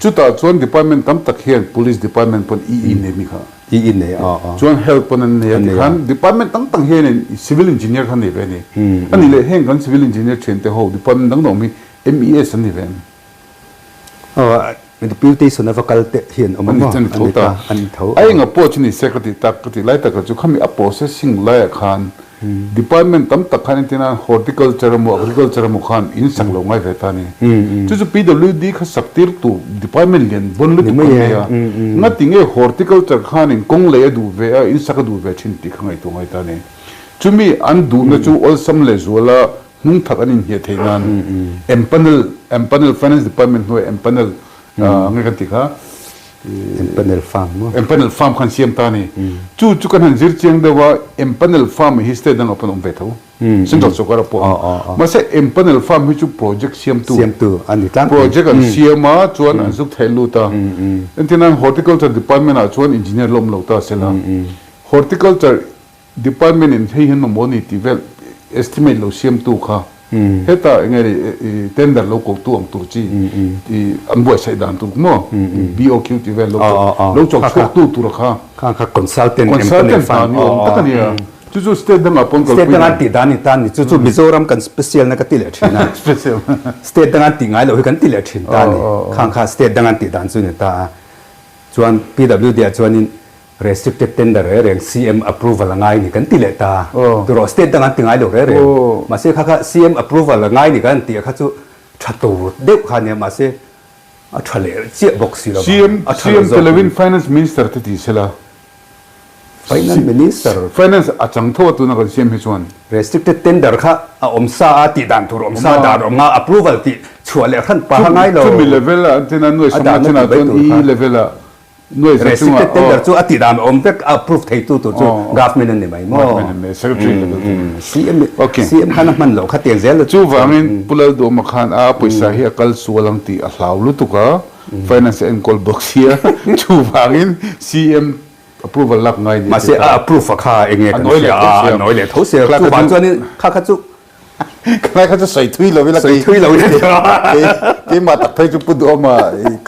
Speaker 4: Chutah chuan department tam tak hian police department pawn EE nei mi kha.
Speaker 5: EE nei a.
Speaker 4: Chuan health pawn an nei a tikhan department tam tak hianin civil engineer kha an nei ve a ni. A nih leh heng kan civil engineer thiante ho department dang dang awm hi MES an ni ve em?
Speaker 5: Deputation a va kal te hi an awm a maw?
Speaker 4: An tho ta.
Speaker 5: An tho.
Speaker 4: A enga pawh chu ni se ka ti tak, ka ti lai takah chu khami a processing laiah khan department tam tak khan entirna horticulture emaw agriculture emaw khan in sak lo ngai ve ta a ni. Chu chu PWD kha sak tir tur department lian vawn lutuk kha nei a. Ngati nge horticulture khanin kawng lei a duh ve a, in sak a duh ve thin tih kha ngaihtuah ngai ta a ni. Chumi an duhna chu awlsam lehzuala Hnung thak an inhniah theih nan empanel, empanel finance department hnuai empanel nge kan tih kha
Speaker 5: Empanel farm maw?
Speaker 4: Empanel farm khan siam ta a ni. Chu chu kan han zir chiang deuh a, empanel farm hi state dangah pawn a awm ve tho, central sawrkar ah pawh. Mahse empanel farm hi chu project siamtu,
Speaker 5: Siamtu a ni tlangpui.
Speaker 4: Project an siam a, chuan an zuk theih lut a. Entirnan horticulture department ah chuan engineer la awm lo ta sela, horticulture Department in hei hian mamawh a ni tih vel estimate lo siamtu kha heta eng nge ni tender lo kotu ang tur chi an buaitsaih dan tur maw BOQ tih vel lo lo chawk chhuaktu tur kha
Speaker 5: kha kha consultant
Speaker 4: consultant hna ni awm tak a nia. Chu chu state dangah pawn kalpui
Speaker 5: State danga an tih dan ni ta ni. Chu chu Mizoram kan special na ka ti leh thin a.
Speaker 4: Special.
Speaker 5: State danga an tih ngai loh hi kan ti leh thin ta ni. Khang kha state danga an tih dan chu ni ta a. Chuan PWD ah chuanin restricted tender reng reng CM approval a ngai ni kan ti leh ta. Turaw state danga an ti ngai lo reng reng. Mahse kha kha CM approval a ngai ni kan tih kha chu tha tur deuh kha nia mahse a tha leh chiah bawk si lo
Speaker 4: va, a tha lo zawk. CM televin Finance Minister te ti sela.
Speaker 5: Finance Minister.
Speaker 4: Finance a chang tho a tuna kan siam hi chuan.
Speaker 5: Restricted tender kha a awm sa a tih dan tur awm sa dan awm nga approval tih chhuah leh hran paha ngai lo.
Speaker 4: Chumi level ah tina nuai sawmna chinah chuan E level ah nuai za chungah
Speaker 5: Restricted tender chu a tih dan awm vek a approve theitu tur chu government an ni mai maw.
Speaker 4: Government an ni secretary level chu.
Speaker 5: CM CM khan a hman loh kha tiang zel.
Speaker 4: Chuvangin Pu Lalduhma khan a pawisa hi a kal sual ang tih a hlau lutuk a. Finance a enkawl bawk sia chuvangin CM approval lak ngai ni
Speaker 5: Mahse a approve a kha enge kan hria a a nawi leh tho sia chuvang chuanin kha kha chu
Speaker 4: Khalai kha chu sawi thui lo ila
Speaker 5: sawi thui lo ila
Speaker 4: keimah tak phei chu Pu Duhawma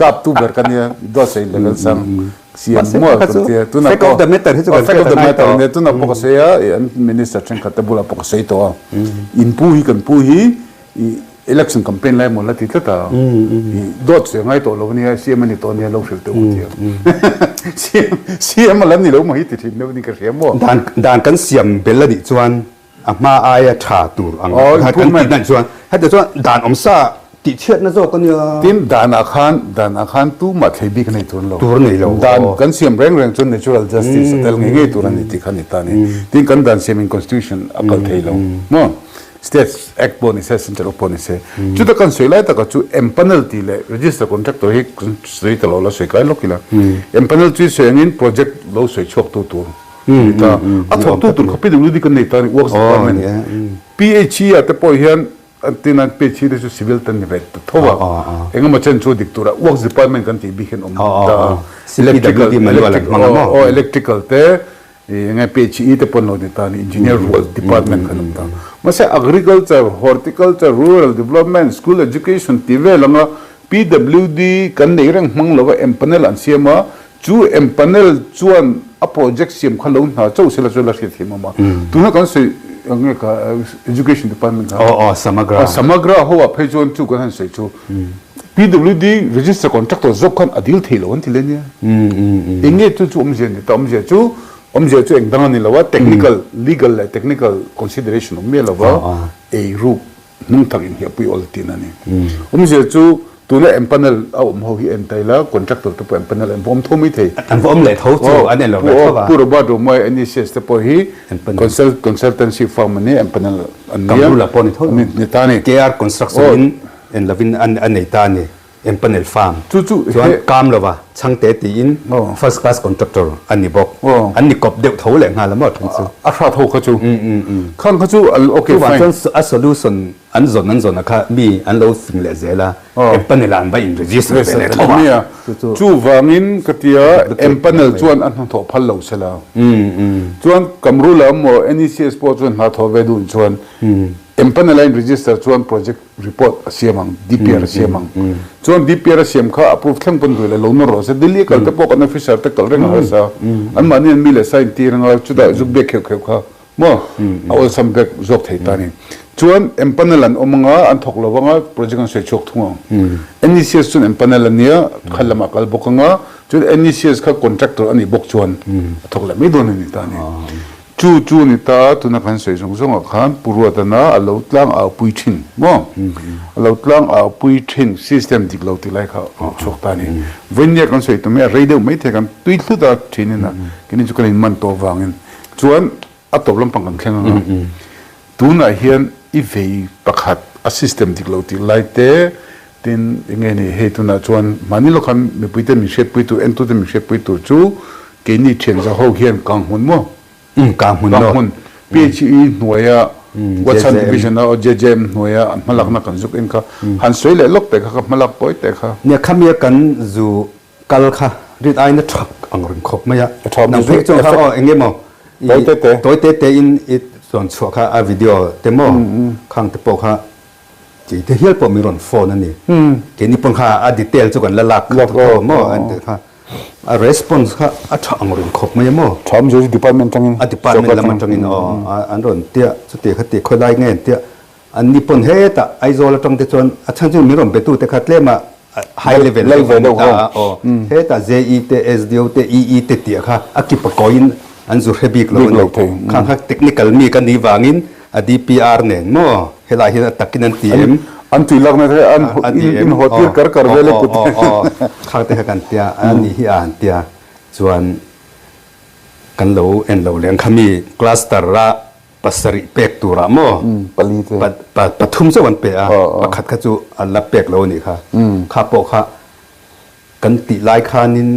Speaker 4: kap tu ber ka nia dawt sawi level sang CM maw kan tia
Speaker 5: tuna fact of the matter hi chu kan
Speaker 4: fact of the matter nia tuna pawh ka sawi a an minister thenkhat te bulah pawh ka sawi tawh a in pu hi kan pu hi I election campaign lai maw la ti tlat a, i dawt sawi ngai tawh lo ania, CM a ni tawh ania lo hrilh teh u tia. CM CM a la ni lo maw hi ti thin deuh ni ka hria maw.
Speaker 5: Dan dan kan siam bel a nih chuan a hma aia tha tur ang kha kan tih dan chuan heti chuan dan awm sa tih chhiatna zawk a nia.
Speaker 4: Tin danah khan danah khan tumah thlei bik a nei tur a ni lo.
Speaker 5: Tur a nei lo.
Speaker 4: Dan kan siam reng reng chuan natural justice a tel ngei ngei tur a ni tih kha a ni ta a ni. Tin kan dan siamin constitution a kal thei lo maw. State Act pawh ni se, Central Act pawh ni se. Chuta kan sawi lai takah chu empanel tih leh register contractor hi kan sawi ta lo la, sawi kai lawk ila. Empanel chu i sawi angin project lo sawi chhuak tu tur a ni ta. A thawk tu tur kha PWD kan nei ta a ni, Works Department. PHE ah te pawh hian tin a PHE te chu civil te an ni ve ta tho a. Engemaw chen chu dik turah Works Department kan tih bik hian awm ta a. Electrical, electrical te Enge PHE te pawn lo ni ta ni engineer rual department khan awm ta. Mahse agriculture, horticulture, rural development, school education tih vel anga PWD kan neih reng hmang lova empanel an siam a, chu empanel chuan a project siam kha lo hna chauh sela chu la hriat thiam awm a. Tuna kan sawi enge kha education department kha.
Speaker 5: Aw aw Samagra.
Speaker 4: Samagra ho ah phei chuan chu kan han sawi chu PWD register contractor zawk khan a dil thei lo an ti le nia. Eng nge chu chu awmzia ni ta? Awmzia chu awmzia chu eng dang a ni lo a, technical, legal leh technical consideration awm miah lo va, ei ruk hnung tak inhliahpui awl tin a ni. Awmzia chu tuna empanel a awm ho hi en ta ila, contractor te pawh empanel an va awm tho mai thei.
Speaker 5: An va awm leh tho chu an en lo ve tho va.
Speaker 4: Pu Robert Romawia NECS te pawh hi consultancy firm a ni, empanel an nia.
Speaker 5: Kamrula pawh ni tho.
Speaker 4: Ni ta a ni.
Speaker 5: KR Construction in En lovin a nei ta a ni. Empanel farm chuan kam lova chhangte tiin first class contractor a ni bawk. An ni kawp deuh tho leh nghal a maw thung chu.
Speaker 4: A hrat ho kha chu. Khang kha chu ok fine.
Speaker 5: Chuvang chuan a solution an zawn an zawn a kha mi an lo fing leh zel a. Empanel ah an va in register ve leh tho a.
Speaker 4: Chuvangin ka tia empanel chuan a hnathawh phal lo sela. Chuan Kamrula emaw NECS pawh chuan hnathawh ve duh chuan Empanel a in register chuan project report a siam ang, DPR a siam ang. Chuan DPR a siam kha approve thleng pawn duh leh lo nawr rawh se. Delhi a kal te pawh kan officer te kal reng a harsa. Anmahni an mi leh sa in tir anga chutah zuk biak kheuh kheuh kha maw a awlsam vek zawk thei ta ni. Chuan empanel an awm anga an thawk lo anga project an sawi chhuak thung ang. NECS chuan empanel a nia kha lamah kal bawk anga chuan NECS kha contractor a nih bawk chuan a thawk leh mai dawn a ni ta ni. Chu chu ni ta, tuna kan sawi zawng zawngah khan Pu Ruatana a lo tlang au pui thin maw? A lo tlang au pui thin system dik lo ti lai kha a chhuak ta a ni. Vawinia kan sawi tum hi a rei deuh maithei kan tui hlut a thinin a, keini chu kan inman tawh avangin chuan a tawp lampang kan thleng ang a. Tunah hian i vei pakhat a system dik lo tih lai te, tin enge ni hei tunah chuan mahni lawk khan mipuite min hriatpui tur, entute min hriatpui tur chu Keini thianza ho hian Kanghmun maw?
Speaker 5: Umm, Kanghmun maw?
Speaker 4: Kanghmun, PHE hnuaia Watsan Division a JJM hnuaia an hmalakna kan zuk en kha han sawi leh lawk teh kha ka hmalak pawi teh kha.
Speaker 5: Nia khamia kan zu kal kha rin aina thak ang reng khawp mai a. Nang phei chuan kha aw eng emaw
Speaker 4: Tawi te te.
Speaker 5: Tawi te te in i chuan chhuah kha a video te maw khang te pawh kha Tih te hial pawh min rawn phone a ni. Keini pawn kha a detail chu kan la lak khat tho maw an tih kha. A response kha a tha ang reng khawp mai a maw?
Speaker 4: Tha awm zir department atangin.
Speaker 5: A department lam atangin aw an rawn tia chuti kha ti khawilai nge an tia an ni pawn hetah Aizawl atang te chuan a chhan chu min rawn be tu te kha tlem a high level deuh an ni ta a aw hetah JE te SDO te EE te tih kha a kip a kawiin an zu hre bik lo a ni khang kha technical mi ka nih vangin A DPR nen maw helai hian a takin an ti em?
Speaker 4: An tui lakna te an in haw tir kar kar vel e kut.
Speaker 5: Khang te kha kan tia a nih hi a han tia chuan kan lo en lo leh ang kha mi cluster a pasarih pek turah maw
Speaker 4: pali te
Speaker 5: pathum chauh an pe a pakhat kha chu an la pek lo a nih kha kha pawh kha kan tih lai khanin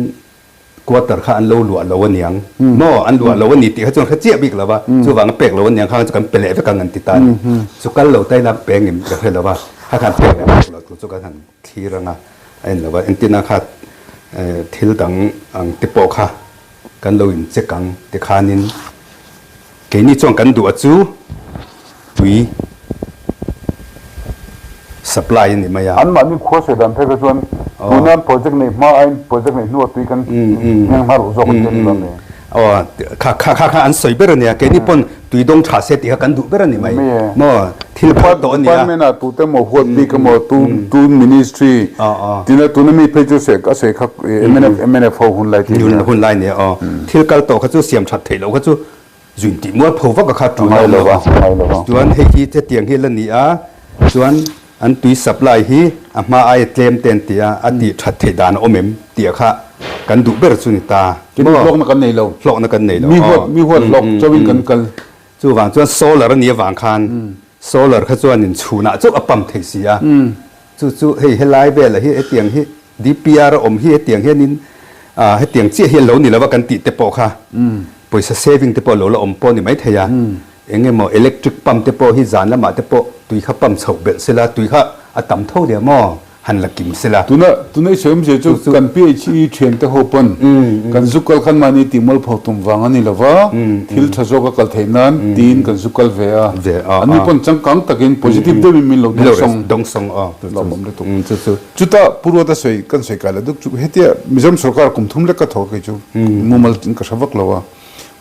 Speaker 5: Quarter kha an lo luah lo aniang maw? An luah lo a ni tih kha chuan hre chiah bik lo va, chuvang a pek lo aniang kha chu kan pe leh vek ang an ti ta a ni. Chu kal lo ta ila peng em ka hre lo va, kha khan pek leh pek lo tur chu kan han thlir ang a, a en lo va, entina kha thil dang ang te pawh kha kan lo in check ang tikhanin Keini chuan kan duh a chu tui supply a ni mai a.
Speaker 4: Anmahni khua sawi dan phei kha chuan tuna project neih hma aiin project neih hnuah tui kan hmeng hma ruh zawk an ti a ni lo mi?
Speaker 5: Aw, kha kha kha an sawi ber a nia. Keini pawn tui dawng tha se tih kha kan duh ber a ni mai. Maw thil phal tawh a nia.
Speaker 4: Department ah tute maw huat bik emaw tu tu ministry tina tuna mi phei chu a sawi kha mnf mnf ho hun lai tih a nia.
Speaker 5: Hun lai nia aw. Thil kal tawh kha chu siam that theih loh kha chu Zuin tih mual pho vak a kha tul a awm lo va. Chuan hei hi hetiang hi la ni a, chuan an tui supply hi a hma aia tlem te an ti a, a tih that theih dan a awm em tih a kha kan duh ber chu ni ta.
Speaker 4: Maw? Hlawkna kan nei lo.
Speaker 5: Hlawkna kan nei lo.
Speaker 4: Mi huat mi huat hlawk chauhin kan kal.
Speaker 5: Chuvang chuan solar a nih avang khan solar kha chuanin chhunah chauh a pump thei si a. Chu chu hei helai velah hi hetiang hi DPR a awm hi hetiang hianin hetiang chiah hi a lo ni lova kan tih te pawh kha pawisa saving te pawh a lo la awm pawh a ni maithei a. Eng emaw electric pump te pawh hi zan lamah te pawh tui kha pump chhoh belh sela tui kha a tam tho leh maw? Han la kim sela.
Speaker 4: Tuna tuna i sawi awmzia chu kan PHE thian te ho pawn kan zu kal khan mahni tih mualpho tum vang a ni lova, thil tha zawk a kal theih nan tiin kan zu kal ve a. An ni pawn changkang takin positive deuhin min lo dawngsawng.
Speaker 5: Dawngsawng aw.
Speaker 4: Lawmawm lutuk. Chuta Pu Ruata sawi kan sawi kai la duk chu hetia Mizoram sorkar kum thum lek ka thawk kei chu mumal ka hre vak lo a.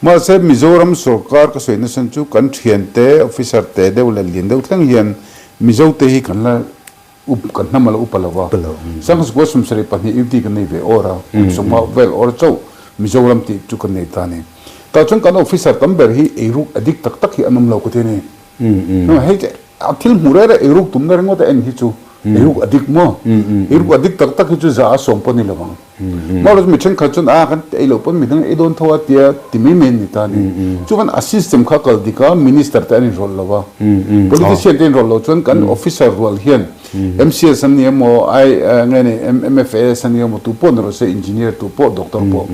Speaker 4: Mahse Mizoram sorkar ka sawi nasa chu kan thiante officer te deuh leh lian deuh thleng hian Mizo te hi kan la Up kan hnam a lo upa lo va. Sangha 72 UT kan nei ve awr a, kum sawma vel awr chauh Mizoram tih chu kan nei ta a ni. Tah chuan kan officer tam ber hi eiruk addict tak tak hi an awm lo ka ti a ni. Hei a thil hmuh reh reh eiruk tumna ringawt a en hi chu eiruk addict maw? Eiruk addict tak tak hi chu za a sawm pawh a ni lo ang. Marawh chu mi thenkhat chuan a kan ei loh pawn midang ei dawn tho a tia ti mai mai an ni ta a ni. Chuvan a system kha kal dik a, minister te an inrawlh lo a, politician te inrawlh lo chuan kan officer rual hian MCS an ni emaw, I nge ni MFAS an ni emaw tu pawh ni rawh se, engineer tu pawh, doctor pawh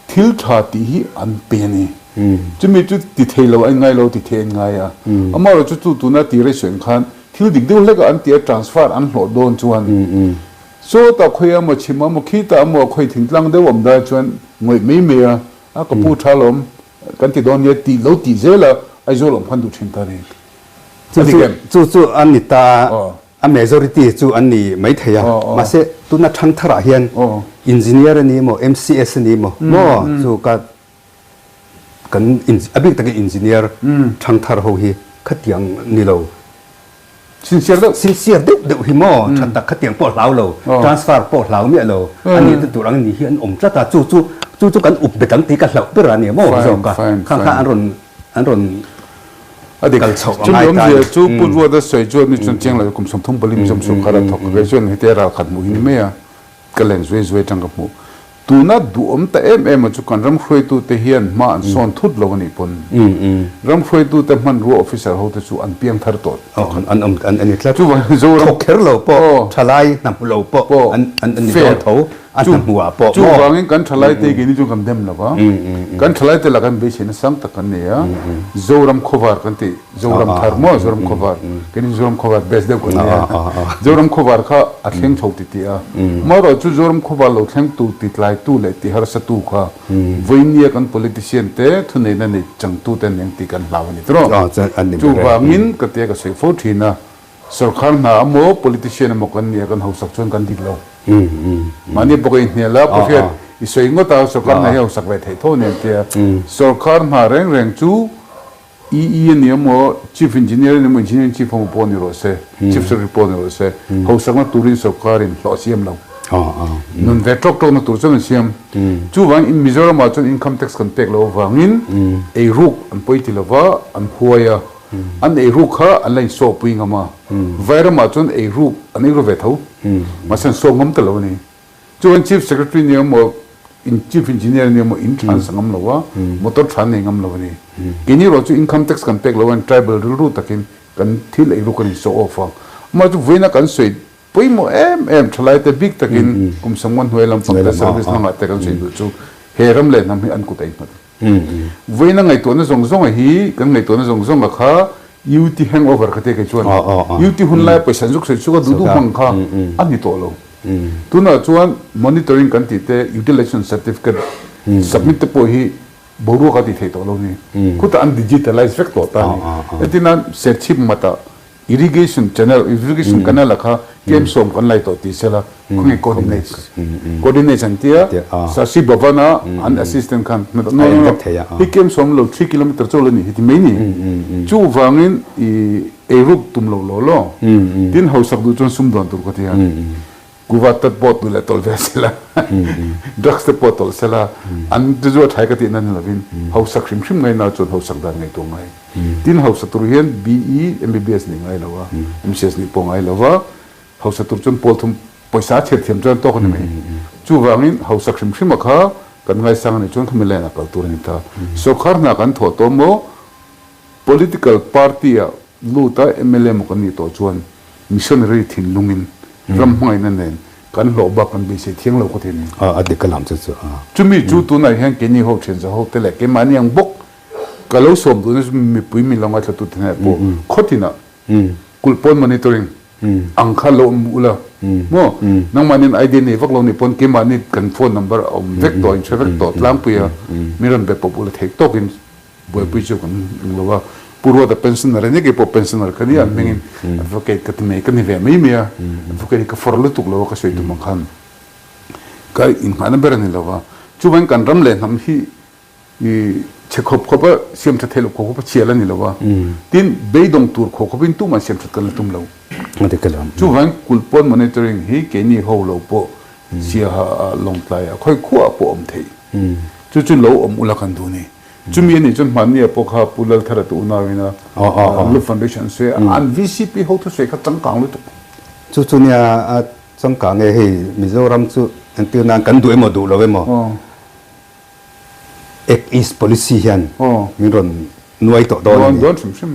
Speaker 4: thil tha tih hi an pe a ni. Chumi chu ti thei lo a inngai lo, ti thei a inngai a. Amaherawhchu chu tu tuna ti rei sawi ang khan thil dik deuh hlek a an ti a transfer an hlawh dawn chuan Sawtah khawi a maw chhim a maw khitah a maw khawi thingtlang deuh awm dai chuan ngawih mai mai a, a ka pu tha lawm kan ti dawn nia tih lo tih zel a Aizawl awm khan duh thin ta ni.
Speaker 5: Chu chu chu chu an ni ta a majority chu an ni mai thei a mahse tuna thangtharah hian engineer a ni maw MCS a ni maw maw chu ka Kan a bik takin engineer thangthar ho hi khatiang ni lo.
Speaker 4: Sincere deuh.
Speaker 5: Sincere deuh deuh hi maw tha tak khatiang pawh hlau lo, transfer pawh hlau miah lo, a nih te tur ang ni hi an awm tlat a, chu chu chu chu kan up bet ang tih ka hlauh ber a nia maw zawk a, khang kha an rawn an rawn kal chhoh a ngai ta a ni.
Speaker 4: Chu Pu Ruata sawi chuan ni chuan chiang lo kum 34 Mizoram sorkar a thawk a, kei chuan heti a ralkhat hmuh hi ni mai a, ka len zuai zuai atang ka hmuh. Tuna duhawm ta em em a chu kan ram hruaitute hian hma an sawn thut lo a nih pawn ram hruaitute hmanrua officer hote chu an piang thar tawh
Speaker 5: pakhat. An awm an ni tlat. Chuvangin Zoram thawk kher lo pawh thalai hna hmu lo pawh an an ni dawn tho a hna hmuh ah pawh maw.
Speaker 4: Chuvangin kan thalaite keini chuan kan dem lo va, kan thalaite lakah in beiseina sang tak kan nei a, Zoram khawvar kan tih Zoram thar maw Zoram khawvar keini Zoram khawvar best deuh kan nia Zoram khawvar kha a thleng chho ti tih a marawh chu Zoram khawvar lo thleng tu ti tlai tu leh ti harsa tu kha vawinia kan politician te thuneihna nei chang tu te an eng tih kan hlau a ni tawh chuvangin ka tia ka sawi fo thin a sorkar hna emaw politician emaw kan nia kan hausak chuan kan dik lo mahni bawk a inhnial a Pu Hriat. I sawi ngawt a, sorkar hna hi a hausak ve theih tho nen tia. Sorkar hna reng reng chu EE a ni emaw, Chief Engineer a ni emaw, Engineering Chief emaw pawh ni rawh se, Chief Secretary pawh ni rawh se, hausakna turin sorkarin hlawh a siam lo. Nun ve tawk tawkna tur chuan an siam. Chuvangin in Mizoramah chuan income tax kan pek loh avangin eiruk an pawi ti lova, an huai a. An eiruk kha an la insawhpui ngam a. Vairamah chuan eiruk an eiru ve tho. Mahse an sawh ngam ta lo a ni. Chuan Chief Secretary ni emaw, Chief Engineer ni emaw in than sa ngam lo a, motor than nei ngam lo a ni. Keini erawh chu income tax kan pek lo a, tribal rilru takin kan thil ei ru kan in show off a. Amah chu vawiina kan sawi pawimawh em em thalai te bik takin kum samngawn hnuai lampang te service hnangah te kan sawi duh chu he ram leh hnam hi an kut a innghat. Vawiina ngaihtuahna zawng zawnga hi kan ngaihtuahna zawng zawnga kha UT hangover kha te kei chuan UT hun laia pawisa an zuk sawi chhuak a duh duh hmang kha a ni tawh lo. Tunah chuan monitoring kan tih te utilization certificate submit te pawh hi boruak a ti thei tawh lo ni. Khutah an digitalize vek tawh ta a ni. Entirnan Serchhip mata Irrigation channel, irrigation canal a kha kem sawm kan lai tawh tih sela khawnge coordinates coordinates an tia Sasi Bhavan a an assistant khan no no no hi kem sawm lo 3 kilometer chaw la ni hi ti mai ni chuvangin i eiruk tum lo law law tin hausak duh chuan sum dawn tur ka tia Kuva tat pawh tu leh tawlh ve sela, drugs te pawh tawlh sela, an te chu a thai ka tihna ni lovin hausak hrim hrim ngaina chuan hausak dan ngaihtuah ngai. Tin hausa tur hian BE, MBBS nih ngai lo a, MCS nih pawh ngai lo va, hausa tur chuan pawl thum pawisa a chhiar thiam chuan tawk a ni mai. Chuvangin hausak hrim hrim a kha kan ngaisang a nih chuan khami line ah kal tur a ni ta. Sawrkhar hna kan thawh tawh maw? Political party ah lut a mla maw kan nih tawh chuan missionary thinlungin ram hmangaihna nen kan hlawh bak kan beisei thiang lo ka ti a ni.
Speaker 5: A dik ka lam chu chu a.
Speaker 4: Chumi chu tunah hian keini ho thianza ho te leh keimahni ang bawk ka lo sawm duhna chu mipui min lo ngaithla tu te hnenah pawh khawtinah kulh pawn monitoring ang kha lo awm ula maw nangmahniin idea nei vak lo nih pawn keimahni kan phone number a awm vek tawh in hre vek tawh tlangpui a min rawn be pawp ula theih tawkin Buaipui chu kan eng lo a, Pu Ruata pensioner a nia, keipawh pensioner ka nia, an hmingin advocate ka ti mai, ka ni ve mai mai a, advocate hi ka fawr lutuk lo a ka sawi tum ang khan ka inngahna ber a ni lo va, chuvangin kan ram leh hnam hi i chhe khawp khawp a siam tha thei lo khawp khawp a chhial a ni lo va, tin beidawng tur khawp khawpin tumah siam that kan la tum lo. Chuvangin kulhpawn monitoring hi keini ho lo pawh Siaha ah Lawngtlai ah khawi khuaah pawh awm thei, chu chu lo awm ula kan duh a ni. Chumi a nih chuan hmanni ah pawh kha Pu Lalthara te unauin a Love Foundation an sawi a, an VCP ho thusawi kha changkang lutuk.
Speaker 5: Chu chu nia a changkang e, hei Mizoram chu entir nan kan duh emaw duh lo emaw Act East Policy hian min rawn nuai tawh dawn a ni.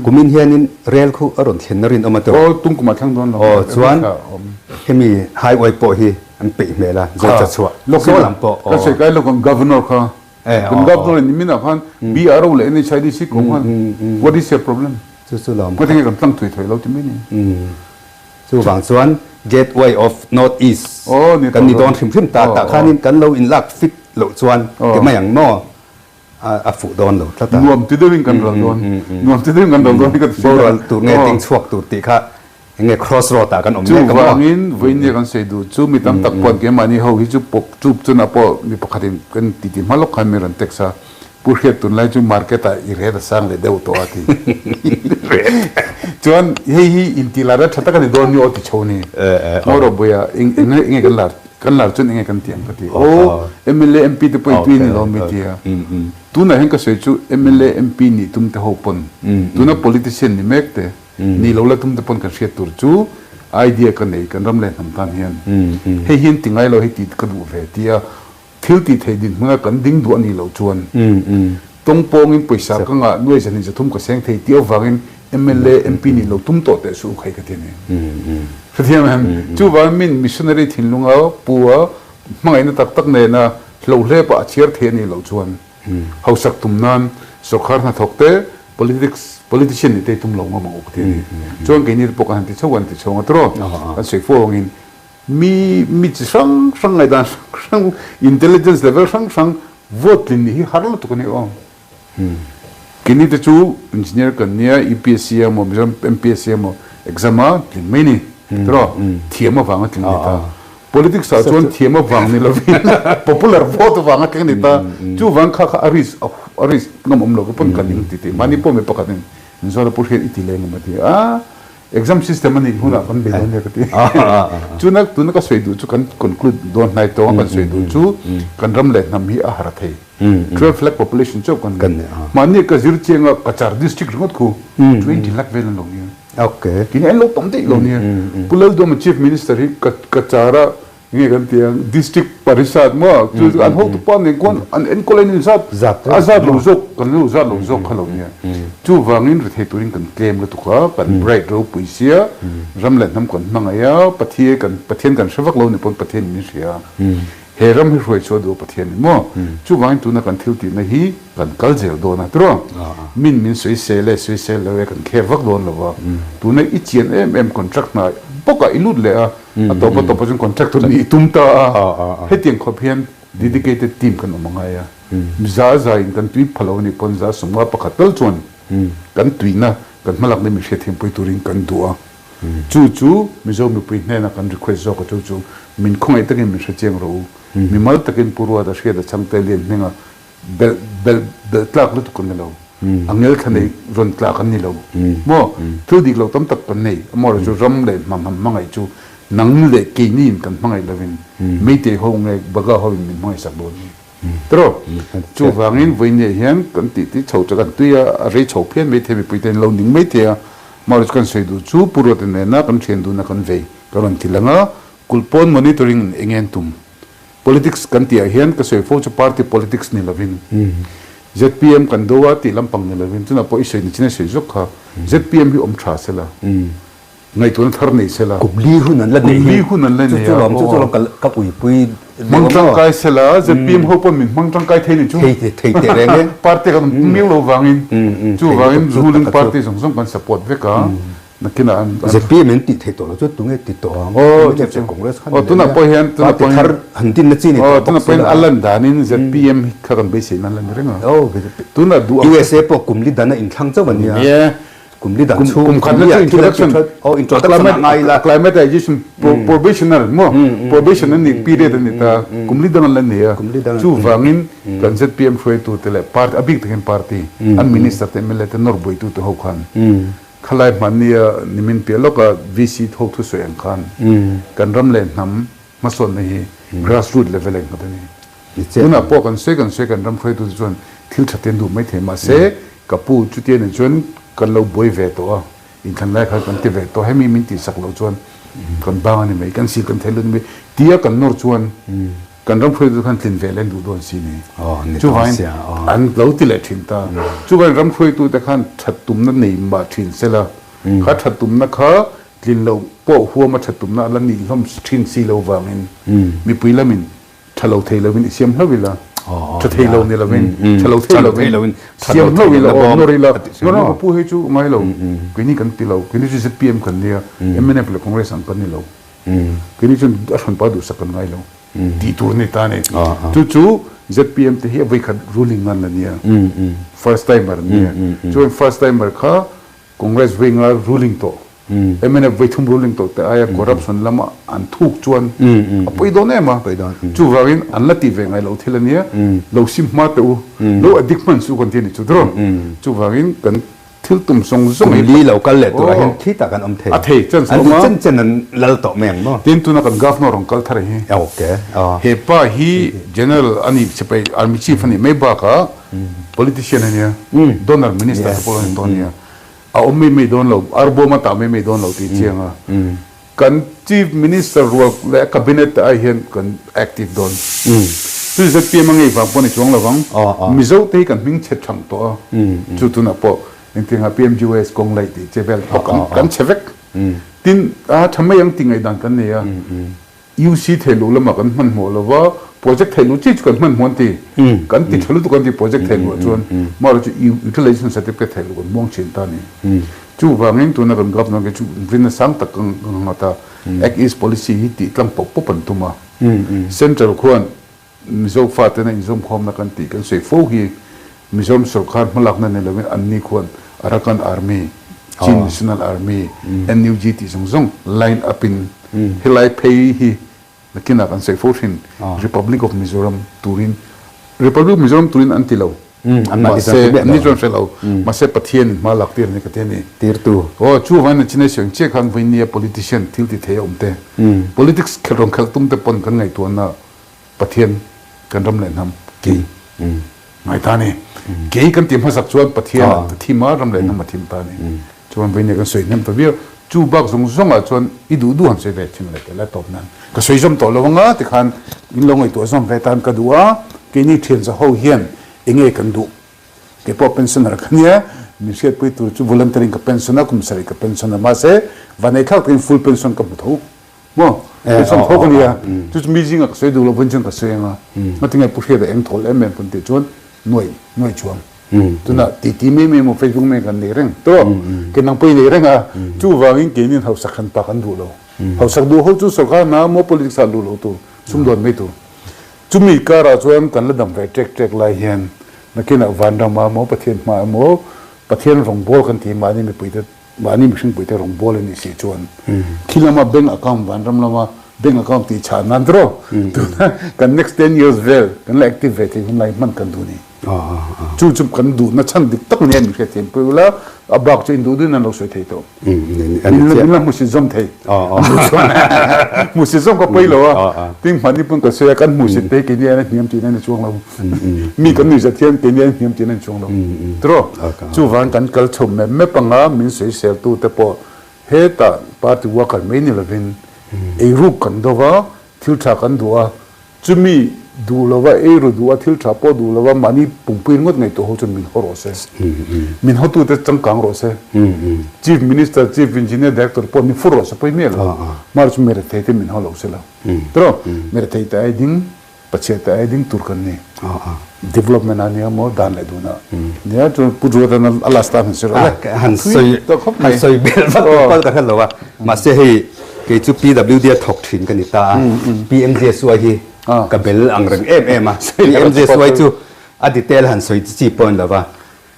Speaker 5: Kumin hianin rel khu a rawn thlenna rinawm a tawh. Aw chuan hemi highway pawh hi an peih hmel a, Zawlcha chhuah saw lam pawh.
Speaker 4: Kan governor in nimin ah khan BRO leh NHIDC ko khan what is your problem?
Speaker 5: Chu chu lawm.
Speaker 4: Ngatinge kan tlang thui thei lo ti mai ni.
Speaker 5: Chuvang chuan Gateway of North East kan ni dawn hrim hrim ta tah khanin kan lo in lak fit loh chuan ti mai ang maw a fuh dawn lo tlat a.
Speaker 4: Nuam ti deuhin kan ral dawn. Nuam ti deuhin kan ral dawn hi ka ti thin a.
Speaker 5: Boral tur nge ding chhuak tur tih kha Enge cross road ah kan awm mek a maw?
Speaker 4: Chuvangin vawinia kan sawi duh chu mi tam tak pawh keimahni ho hi chu pawp chup chunah pawh mi pakhatin kan titi hma lawk khan mi rawn text a, Pu Hriat tunlai chu market ah i ret a sang leh deuh tawh a ti. Chuan hei hi intih lar a tha tak a ni dawn ni aw ti chho ni. Ngaw rawh buaia enge kan lar kan lar chuan enge kan ti ang ka ti. Aw mla MP te pawh i tui ni lo mi ti a. Tunah hian ka sawi chu mla MP nih tum te ho pawn tuna politician ni mek te Ni lo la tum te pawn kan hriat tur chu idea ka nei kan ram leh hnam tan hian hei hian ti ngai lo hei tih ka duh ve tia thil tih theih dinhmuna kan ding duh a nih loh chuan tawngpawngin pawisa ka ngah nuai zan in zathum ka seng thei tih avangin mla MP nih lo tum tawh teh suh u khai ka ti a ni. Hrethiam em? Chuvangin min missionary thinlunga pu a hmangaihna tak tak nena hlohlep ah a chhiar thei a nih loh chuan Hausak tum nan sawrkar hnathawk te politics politician nih te tum lo ngam ang u ka ti a ni. Chuan keini te pawh kan han ti chho kan ti chho ang a tiraw? Kan sawi fo angin mi mi chi hrang hrang ngaihdan hrang hrang intelligence level hrang hrang vote tlin nih hi har lutuk a ni aw. Keini te chu engineer kan nia UPSC emaw Mizoram MPSC emaw exam a tlin mai ni tiraw? Thiam avanga tlin ni ta. Politics ah chuan thiam avang ni lovin popular vote avang a tling a ni ta. Chuvang kha kha a risk a risk ngam awm lo ka pawn ka ning ti tih mahni pawh mi pakhat in min zawt a Pu Hriat i ti leng em a ti a. Exam system a nih hunah kan bei dawn nia ka ti. Chuna tuna ka sawi duh chu kan conclude dawn hnai tawng a kan sawi duh chu kan ram leh hnam hi a har thei. 12 lakh population chauh kan ni. Mahni ka zir chiang a Cachar district ringawt khu 20 lakh vel an lo nia. Kini an lo tam daih lo nia. Pu Lalduama Chief Minister hi Cachar a nge kan ti ang District Parishad maw chu an hotu pa nen khuan an enkawl a in zat a zat lo zawk kan lo zat lo zawk kha lo nia. Chuvangin rethei turin kan tlem lutuk a, kan bright ropui sia, ram leh hnam kan hmangaih a, Pathian kan Pathian kan hre vak lo ni pawn Pathian min hria a. He ram hi hruai chhuah duh Pathian ni maw? Chuvangin tuna kan thil tihna hi kan kal zel dawn a tiraw? Min min sawisel e, sawisel lo e kan kher vak dawn lo va. Tuna i chian em em contract hna bawkah i lut leh a, a tawp a tawp ah chuan contract tur nih i tum ta a. Hetiang khawp hian dedicated team kan awm a ngai a. Za za in kan tui pha lo a nih pawn za sumnga pakhat tal chuan kan tuihna kan hmalakna mi hriatthiampui turin kan duh a. Chu chu Mizo mipui hnena kan request zawk a chu chu min khawngaih takin min hrechiang rawh u. Mimal takin Pu Ruata hriat a chhangte lian hminga belh belh belh tlak lutuk kan ni lo. A ngel thla nei rawn tla kan ni lo. Maw? Thil dik lo tam tak kan nei. Amaherawhchu chu ram leh hnam han hmangaih chu nang leh keiniin kan hmangaih lovin Meitei ho nge Baga ho in min hmangaih sak dawn ni. Tiraw? Chuvangin vawinia hian kan tih tih chho chu kan tui a, a rei chho phian mai thei mipui ten lo ning mai thei a. Mahse kan sawi duh chu Pu Ruata nena kan thian duhna kan vei ka rawn ti lang a, kulhpawn monitoring in eng en tum? Politics kan tih ah hian ka sawi fo chu party politics ni lovin zpm kan do a tih lampang ni lovin chunah pawh i sawi ni chin a sawi zawk kha zpm hi awm tha sela. Ngaihtuahna thar nei se la.
Speaker 5: Kum li hun an la nei hi.
Speaker 4: Kum li hun an la nei a.
Speaker 5: Chu chu lawm, chu chu lawm ka uipui deuh a maw.
Speaker 4: Hmang tangkai se la, zpm ho pawn min hmang tangkai thei ni chu.
Speaker 5: Thei thei teh reng e.
Speaker 4: Party kan awm miau lo vangin. Chu vangin ruling party zawng zawng kan support vek a. Nakinah an.
Speaker 5: Zpm an tih theih tawh lo chu tunge ti tawh ang.
Speaker 4: Aw chu chu.
Speaker 5: Congress khan.
Speaker 4: Aw tunah pawh hian tunah pawh hian.
Speaker 5: Party thar han dinna chi ni tawh
Speaker 4: bawk si la. Tunah pawh hian a lan danin zpm kha kan beisei nan la ni reng a.
Speaker 5: Aw
Speaker 4: Tunah duh ang.
Speaker 5: USA pawh kum li dan a inthlang chauh a nia.
Speaker 4: Nia.
Speaker 5: Kum li dan chhung
Speaker 4: kum khat na chu introduction
Speaker 5: oh introduction a ngai la
Speaker 4: acclimatization probationer mo probation an ni period an ni ta kum li dang an la nei a chu vangin kan zpm hruaitu te leh party a bik takin party an minister te mla te nawr buaitu te ho khan khalai hmannia nimin piah lawka VC ho thusawi ang khan kan ram leh hnam hmasawnna hi grassroot level a innghat a ni. Tunah pawh kan sawi kan sawi kan ram hruaitu te chuan thil tha te an duh maithei mahse ka pu chutia nen chuan kan lo buai ve tawh a, inthlan lai khan kan ti ve tawh hemi min tihsak loh chuan kan bang a ni mai, kan sil kan thei lut a ni mai tia kan nawr chuan kan ram hruaitu te khan tlin ve leh an duh dawn si ni. Chuvangin an lo ti leh thin ta. Chuvangin ram hruaitu te khan that tumna nei mah thin sela kha that tumna kha Tlin loh pawh huam a that tumna a la nih hlawm thin si lo vangin mipui lamin tha lo thei lovin i siam hlauh ila, tha thei lo ni lovin tha lo thei lovin siam hlauh ila aw nawr ila, nawr ila ka pu hei chu ngai lo, keini kan ti lo, keini chu zpm kan nia, mnf leh Congress ang kan ni lo, keini chuan a hranpa duhsak kan ngai lo tih tur a ni ta a ni. Chu chu zpm te hi a vawikhat ruling ngan la nia, first timer an nia, chuan first timer kha Congress vawi nga ruling tawh, mnf vawi thum ruling tawh te aia corruption lama an thuk chuan a pawi dawn em a, chuvangin an la tih ve ngai lo thil a nia, lo sim hma teh u, lo addict hman suh kan ti a ni chu tiraw, chuvangin kan thil tum zawng zawng hi
Speaker 5: Kum li lo kal leh turah hian khi tak an awm thei.
Speaker 4: A thei chance a awm a.
Speaker 5: An chen chen an lal tawh mai ang maw?
Speaker 4: Tin tuna kan Governor rawn kal thar hi.
Speaker 5: Okay.
Speaker 4: He pa hi General a ni, sipai Army Chief a nih mai bakah Politician a nia, donor minister te pawh a ni tawh a nia. A awm mai mai dawn lo, arbawm a tah mai mai dawn lo tih chiang a. Kan Chief Minister rual leh Cabinet te ai hian kan active dawn. Chu zpm a ngei vang pawh a ni chuang lo vang. Mizo te hi kan hming chhe thang tawh a, chu tunah pawh engtiangah PMGYS kawng laih tih che vel pawh kan chhe vek. Tin, a tha mai ang tih ngaihdan kan nei a. UC theiluh lamah kan hmanhmawh lo va, project theiluh chi chu kan hmanhmawh an ti. Kan ti tha lutuk an ti project theiluh ah chuan mahlo chu utilization certificate theiluh kan muang thin ta a ni. Chuvangin tuna kan governor ke chu rinna sang tak ka nghat a, Act East policy hi tih tlang pawp pawp an tum a. Central khuan Mizo fatena inzawmkhawmna kan tih kan sawi fo hi Mizoram sorkar hmalakna ni lovin anni khuan Arakan Army, Chin National Army, NUG tih zawng zawng line up in helai phei hi Nakinah kan sawi fo thin Republic of Mizoram turin Republic of Mizoram turin an ti lo. Mahse an ni chuan hre lo. Mahse Pathian in hma lak tir a ni ka ti a ni.
Speaker 5: Tirtu.
Speaker 4: Aw chuvangin a chinai sawi ang chiah khan vawinia politician thil ti thei a awm te. Politics khelh rawn khelh tum te pawn kan ngaihtuahna Pathian kan ram leh hnam kei ngai ta a ni. Kei kan ti hmasak chuan Pathian a thim a, ram leh hnam a thim ta a ni. Chuan vawinia kan sawi hnem ta viau. Chu bak zawng zawngah chuan i duh duh han sawi ve thin leh tel a tawp nan ka sawi zawm tawh lo anga tikhan in lo ngaihtuah zawm ve tan ka duh a, keini thianza ho hian enge kan duh? Kei pawh pensioner ka nia, min hriatpui tur chu voluntary in ka pension a, kum sarih ka pension a, mahse vanneithlak takin full pension ka hmu tho maw? Pension tho ka nia, chu chu mi zingah ka sawi duh lo vawiin chuan ka sawi anga, ngatinge Pu Hriata eng thawl em em pawn tih chuan nuai nuai chuang. Tunah titi mai mai emaw Facebook mai kan nei reng tawh ke nang pawh i nei reng a, chuvangin keinin hausak hran pa kan duh lo. Hausak duh ho chu sorkar hna emaw politics ah luh loh tur, sumdawn mai tur. Chumi karah chuan kan la dam ve ṭek ṭek lai hian nakinah vanram ah emaw Pathian hma emaw Pathian rawngbawl kan ti mahni mipuite Mahni mihring puite rawngbawl a nih si chuan khi lama bank account vanram lama bank account tih chhah nan tawh tuna kan next 10 years vel kan la active ve thei hun lai hman kan duh ni. Chu chu kan duhna chhan dik tak nia min hriat thiam pui ula a bak chu induh duhin an lo sawi thei tawh. Min la hmusit zawm thei. Hmusit zawm ka pawi lo a ting hmani pawn ka sawi a kan hmusit te hi keini aiin a hniam tihna a ni chuang lo. Mi kan nuihzat hian keini aiin hniam tihna a ni chuang lo. Tawh Chuvang kan kal chho mep mep anga min sawisel te pawh hetah party worker mai ni lovin eiruk kan do va, thil tha kan duh a, chumi duh lova eiru duh a, thil tha pawh duh lova mahni pumpuiin ngawt ngaihtuah ho chuan min haw rawh se. Min hawtute changkang rawh se. Chief Minister, Chief Engineer, Director pawh ni fur rawh se pawi miah lo. Mahse chu mirethei te min haw lo se lo. Tawh mirethei te ai ding. Pachhiat te ai ding tur kan ni. Development a nia maw dan leh dun ah. Nia chuan Pu Jordan a last time han sawi rawh le.
Speaker 5: Han sawi han sawi bel vak tur pal ka hre lo a. Mahse hei kei chu PWD a thawk thin ka ni ta a. PMJSY hi ka bel ang reng em em a. PMJSY chu a detail han sawi chi chi pawh a ni lo va.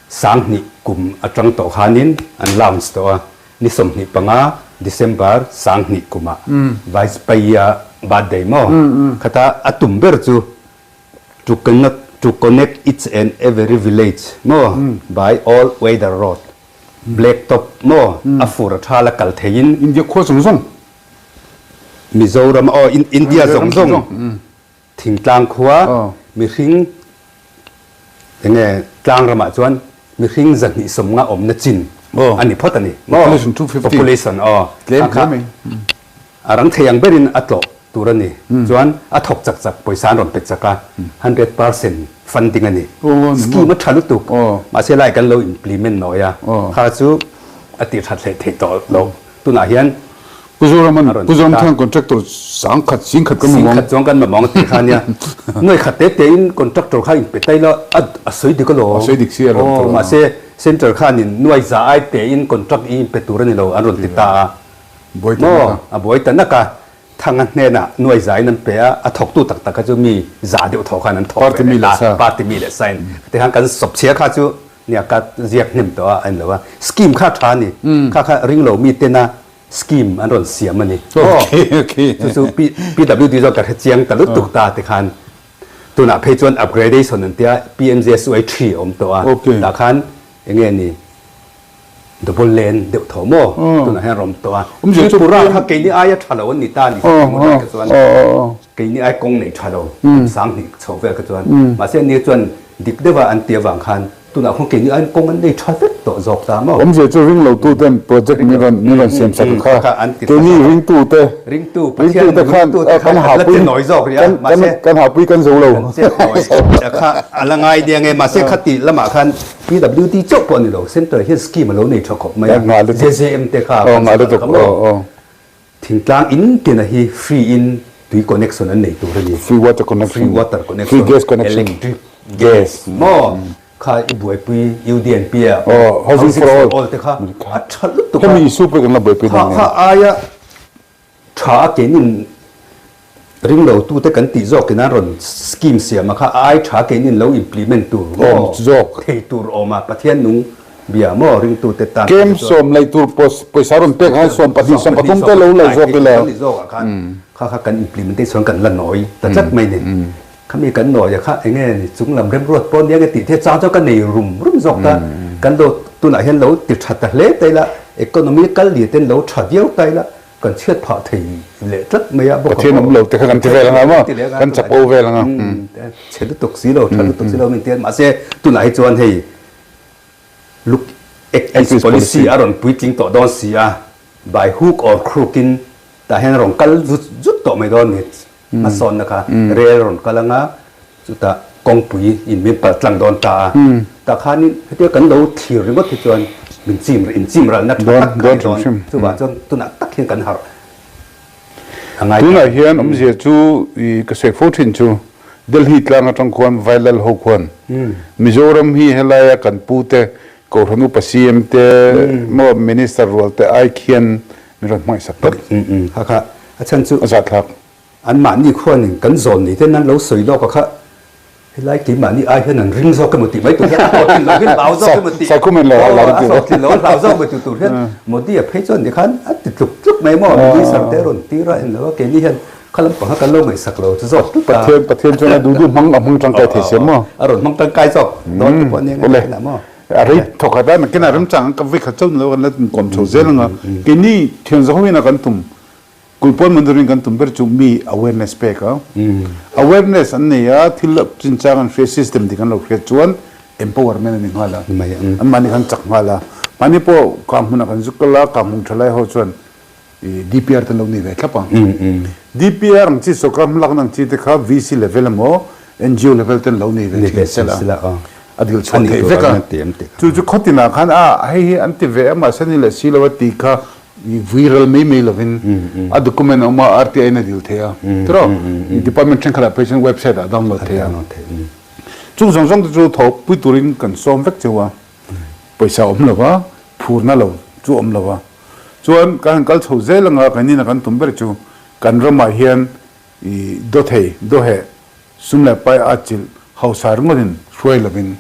Speaker 5: 2000 kum atang tawh khanin an launch tawh a, ni 25 December 2000 kumah Vajpayee-a birthday maw? Khata a tum ber chu to connect to connect each and every village maw by all weather road, black top maw a fur a tha la kal theiin.
Speaker 4: India khua zawng zawng.
Speaker 5: Mizoram aw India zawng zawng. Thingtlang khua mihring enge tlang ramah chuan mihring 250 awmna chin a ni phawt a ni maw? Population aw a kha a rang thei ang berin a tlawh tur a ni. Chuan a thawk chak chak pawisa an rawn pe chak a, 100% funding a ni. Scheme a tha lutuk mahse lai kan lo implement nawi a, kha chu a tih that hlei theih tawh loh. Tunah hian
Speaker 4: Pu Zoraman, Pu Zoramthang contractor 10,000, 10,000 kan mamawng.
Speaker 5: 10,000 chuang kan mamawng tih kha nia. Nuai khat te te in contractor kha in pe tai la, a a sawi dik alawm.
Speaker 4: A sawi dik si alawm
Speaker 5: tawh. Aw, mahse centre khanin nuai za ai te in contract i in pe tur a ni lo an rawn ti ta a.
Speaker 4: Buai ta nak a.
Speaker 5: A buai ta nak a. Thanga hnenah nuai za in an pe a, a thawktu tak tak kha chu mi za deuh thaw khan an thawk ve leh ta. Party mi leh sa in. Tikhan kan sawp chhia kha chu Nia ka ziak hnem tawh a a ni lo a, scheme kha tha a ni, kha kha ring lo mi tena scheme an rawn siam a ni. Chu chu PWD zawk ka hre chiang ta lutuk ta tikhan tunah phei chuan upgradation an tia PMJSY three a awm tawh a, tah khan eng nge ni double lane deuh tho maw tunah hian a rawn awm tawh a, Tripura kha keini aia tha lo an ni ta a ni kha chuan keini ai kawng nei tha lo 2000 chho vel kha chuan mahse ani chuan Dik deuha an ti avang khan tunah khawn keini aiin kawng an nei tha vek tawh zawk ta maw?
Speaker 4: Awmzia chu ring lo tu ten project min rawn min rawn siam sak kha keini ringtu te
Speaker 5: ringtu Pathian ringtu te khan kan hahpui
Speaker 4: kan kan hahpui kan zo lo
Speaker 5: kan chet nawi kha a la ngai nia nge mahse khati lamah khan PWD chauh pawh a ni lo center hian scheme a lo nei tha khawp mai a JJM te kha kan sawi kha maw? Thingtlang in tina hi free in tui connection an nei tur a ni.
Speaker 4: Free water connection.
Speaker 5: Free water connection.
Speaker 4: Free gas connection.
Speaker 5: Electric gas maw kha i buaipui UDNP a
Speaker 4: Oh, housing for all.
Speaker 5: all te kha a tha lutuk a.
Speaker 4: Hemi issue pawh kan la buaipui
Speaker 5: dawn nia. Kha aia tha a keinin ring lo tu te kan tih zawk in an rawn scheme siam a kha ai tha keinin lo implement tur
Speaker 4: maw
Speaker 5: thei tur awm a Pathian nung. bia maw ringtute tan
Speaker 4: Kem sawm laih tur pawisa rawn pek ang 12, 13 te lo laih zawk ila.
Speaker 5: Kan ni zawk ah khan kha kha kan implementation kan la nawi ta tlat mai ni. Khami kan nawi a kha enge ni chung lam remruat pawh nia nge tih te chang chuan ka nei rum rum zawk ta. Kan lo tunah hian lo ti tha ta hle ta ila economy kal li ten lo tha viau ta ila kan chhiat phah thei leh tlat mai a bawk a
Speaker 4: Pathian awm lo te kha kan ti vel anga maw kan chapo vel anga.
Speaker 5: Chhe lutuk si lo tha lutuk si lo min ti a mahse tunah hi chuan hei Look Act East Policy a rawn puitling tawh dawn si a, by hook or crook in tah hian a rawn kal zut zut tawh mai dawn ni. Hmasawnna kha rel rawn kal anga chutah kawngpui in min pal tlang dawn ta a. Tah khanin hetia kan lo thlir ringawt hi chuan min chim inchim ralna tha tak kha ni dawn. Chuvang chuan tunah tak hian kan harh a ngai ta.
Speaker 4: Tunah hian awmzia chu i ka sawi fo thin chu Delhi tlang atang khuan Vailal ho khuan Mizoram hi helaia kan pu te Kohhran upa CM te maw Minister rual te ai khian min rawn hmangaih sak tlat.
Speaker 5: Kha kha a chhan chu
Speaker 4: a zahthlak.
Speaker 5: An mahni khuanin kan zawn ni ten an lo sawi lawk a kha helai keimahni ai hian an ring zawk emaw tih mai tur hian a hlawhtlin lo hian hlau zawk emaw tih aw a hlawhtlin lo hlau zawk emaw tih tur hian Modi a phei chuan tikhan a ti tluk tluk mai maw Minister te rawn tir a en lo a keini hian kha lampang kha kan lo ngaihsak lo chu zawk tlut a.
Speaker 4: Pathian Pathian chuan a duh duh hmang a hmang tangkai thei sia maw.
Speaker 5: A rawn hmang tangkai zawk dawn te pawh ania nge thinah maw.
Speaker 4: A rei thawk khat a nakinah remchang ka vei khat chauh ni lo kan la inkawm chho zel anga keini thian zawng ho in a kan tum Kulhpawn monitoring kan tum ber chu mi awareness pek a, awareness an nei a, thil chinchang an hria, system dik an lo hriat chuan empowerment a ni nghal a, anmahni khan chak nghal a, mahni pawh kang hmunah kan zuk kal a, kang hmung tha lai ho chuan DPR te an lo nei ve thlap ang. DPR ang chi sawrkar hmalakna ang chi te kha VC level emaw NGO level te an lo nei ve thin sela a dil chhuah theih vek a, chu chu khawtinah khan a hei hi an ti ve a mahse ni leh si lo a tih kha I vui ral mai mai lovin a document a awm a, RTI in a dil thei a, tiraw? Department thenkhatah phei chuan website ah download thei a. Chung zawng zawng te chu tho pui turin kan sawm vek cheu a, pawisa awm lo va, phurna lo chu awm lo va. Chuan kan han kal chho zel anga kan ina kan tum ber chu kan ramah hian i dawthei, dawheh, Sum leh pai a chilh hausa ringawtin hruai lovin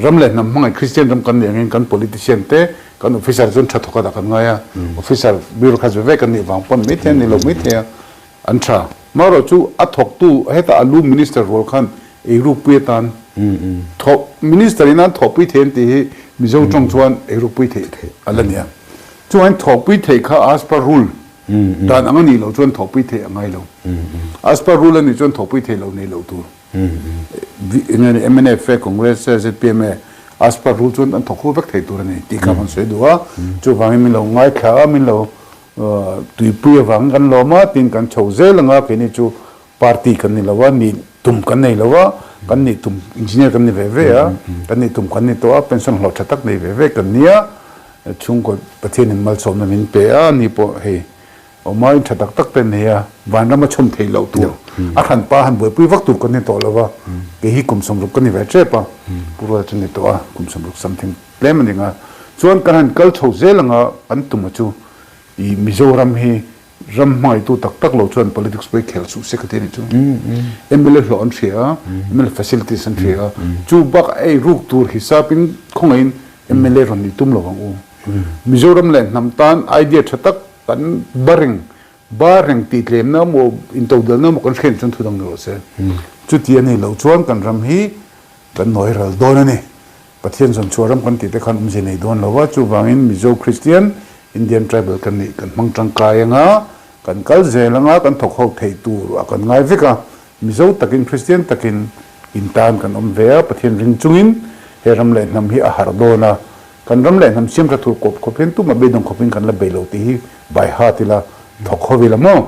Speaker 4: ram leh hnam hmangaih Kristian ram kan nih angin kan politician te kan officer chuan tha thawk a dah kan ngai a, officer bureaucrats ve ve kan nih vang pawn maithei a ni lo maithei a an tha. Marawh chu a thawktu heta a lu minister rual khan eirukpui atan thawh minister in an thawhpui thei an tih hi Mizo tawng chuan eirukpui theih a la nia. Chuvangin thawhpui theih kha as per rule Dan ang a nih loh chuan thawhpui theih a ngai lo. As per rule a nih chuan thawhpui theih loh nei loh tur. Enge ni mnf e, Congress e, zpm e as per rule chuan an thawk ho vek thei tur a ni tih kha kan sawi duh a. Chuvangin min lo ngaithla a, min lo tuipui avangin kan lawm a, tin kan chho zel ang a, keini chu party kan ni lo a, nih tum kan nei lo a, kan nih tum engineer kan ni ve ve a, kan nih tum kan ni tawh a, pension hlawh tha tak nei ve ve kan nia, chhungkaw Pathianin malsawmna min pe a, ni pawh hei awmaiin tha tak tak te nei a, vanram a chhawm theih loh tur, a hran pa han buaipui vak tur kan ni tawh lo va, kei hi kum 60 ka ni ve tep a, Pu Ruala chu ni tawh a, kum 60 something tlem a ni nga, chuan kan han kal chho zel anga kan tuma chu i Mizoram hi Ram hmangaitu tak tak lo chuan politics pawh hi khel suh se ka ti a nih chu. Mla hlawh an hria a, mla facilities an hria a, chu bak ei ruk tur hisapin khawngaihin mla rawn ni tum lo ang u. Mizoram leh hnam tan idea tha tak kan ba reng, ba reng tih tlemna emaw intodelna emaw kan hriat chuan thu dang ni rawh se. Chuti a nih loh chuan kan ram hi kan nawi ral dawn a ni. Pathian zawn chhuah ram kan tih te khan awmzia nei dawn lo a, chuvangin Mizo Kristian, Indian Tribal kan nih kan hmang tangkai anga, kan kal zel anga kan thawk ho theih tur a kan ngai vek a, Mizo takin Kristian takin in tan kan awm ve a, Pathian ring chungin he ram leh hnam hi a harh dawn a, kan ram leh hnam siam tha thur kawp khawp hian tumah beidawng khawpin kan la bei lo tih hi by heart ila thawk ho ila maw?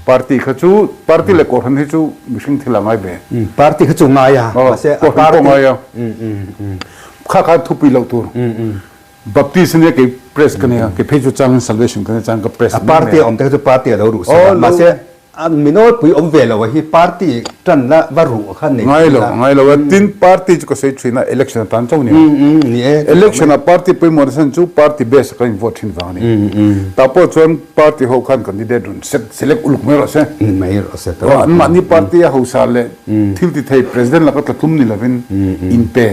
Speaker 4: Party kha chu, party leh kohhran hi chu mihring thil a ngai ve.
Speaker 5: Party kha chu ngai a, mahse a
Speaker 4: party pawh ngai a. Kha khan thupui loh tur. Baptist ania kei press ka nia, kei phei chu changin salvation ka nia chang ka press.
Speaker 5: A party a awm te kha chu party a lo ruh sak a, mahse. A mi nawlpui awm ve lo a hi party tan la va ruh kha nei
Speaker 4: Ngai lo, ngai lo a. Tin party chu ka sawi thin a, election atan chauh ni a.
Speaker 5: Ni e.
Speaker 4: Election a party pawimawh na chhan chu party base a kan in vote thin vang a ni. Tah pawh chuan party ho khan candidate rawn set select uluk mai rawh se.
Speaker 5: Ni mai rawh se.
Speaker 4: An mahni party a hausa leh thil ti thei president laka tla tlum ni lovin in pe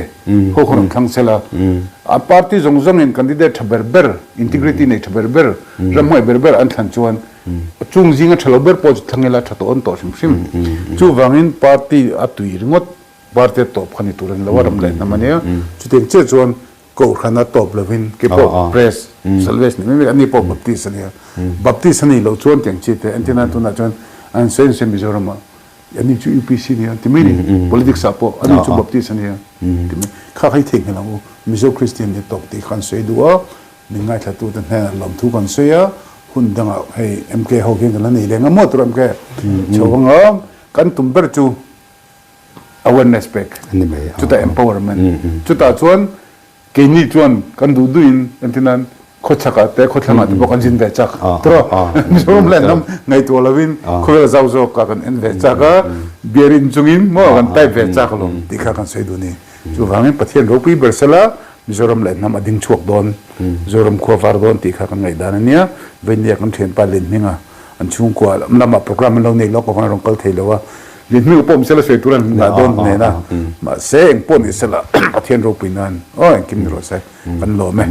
Speaker 4: ho kha rawn thlang sela. A party zawng zawngin candidate tha ber ber, integrity nei tha ber ber, ramhnuai ber ber an thlan chuan Chung zinga tha lo ber pawh chu thlang ila tha tawh an tawh hrim hrim. Chuvangin party a tui ringawt party a tawp kha ni tur a ni lo a, ram leh hnam a nia. Chutiang chiah chuan Kohhran a tawp lovin kei pawh Press, Salvation ni mai mai, ani pawh Baptist a nia. Baptist a nih loh chuan tiang chi te entir nan tunah chuan an sawi an sawi Mizoramah ani chu UPC a nia ti mai ni. Politics ah pawh ani chu Baptist a nia ti mai. Kha kha i theihnghilh ang u, Mizo Christian ni tawk tih kha an sawi duh a. Min ngaithlatute hnenah lawmthu kan sawi a, hun dangah hei MK ho hian kan la nei leh nga maw tur MK chho anga kan tum ber chu awareness pek chutah empowerment chutah chuan keini chuan kan duh duhin entirnan khawchhakah te khawthlangah te pawh kan zin ve chak tawh Mizoram leh hnam ngaihtuah lovin khawvel zau zawkah kan en ve chak a beer in chungin maw kan type ve chak alawm tih kha kan sawi duh a ni. Chuvangin Pathian ropui ber sela Mizoram leh hnam a ding chhuak dawn, Zoram khua var dawn tih kha kan ngaihdan a nia. Veinia kan thianpa Lenhminga an chhungkua lamah programme an lo nei lawk avang a rawn kal thei lo a. Lenhminga pawh awm sela sawi tur an ngah dawn nen a, mahse engpawh ni sela Pathian ropui nan aw engkim ni rawh se kan lawm e.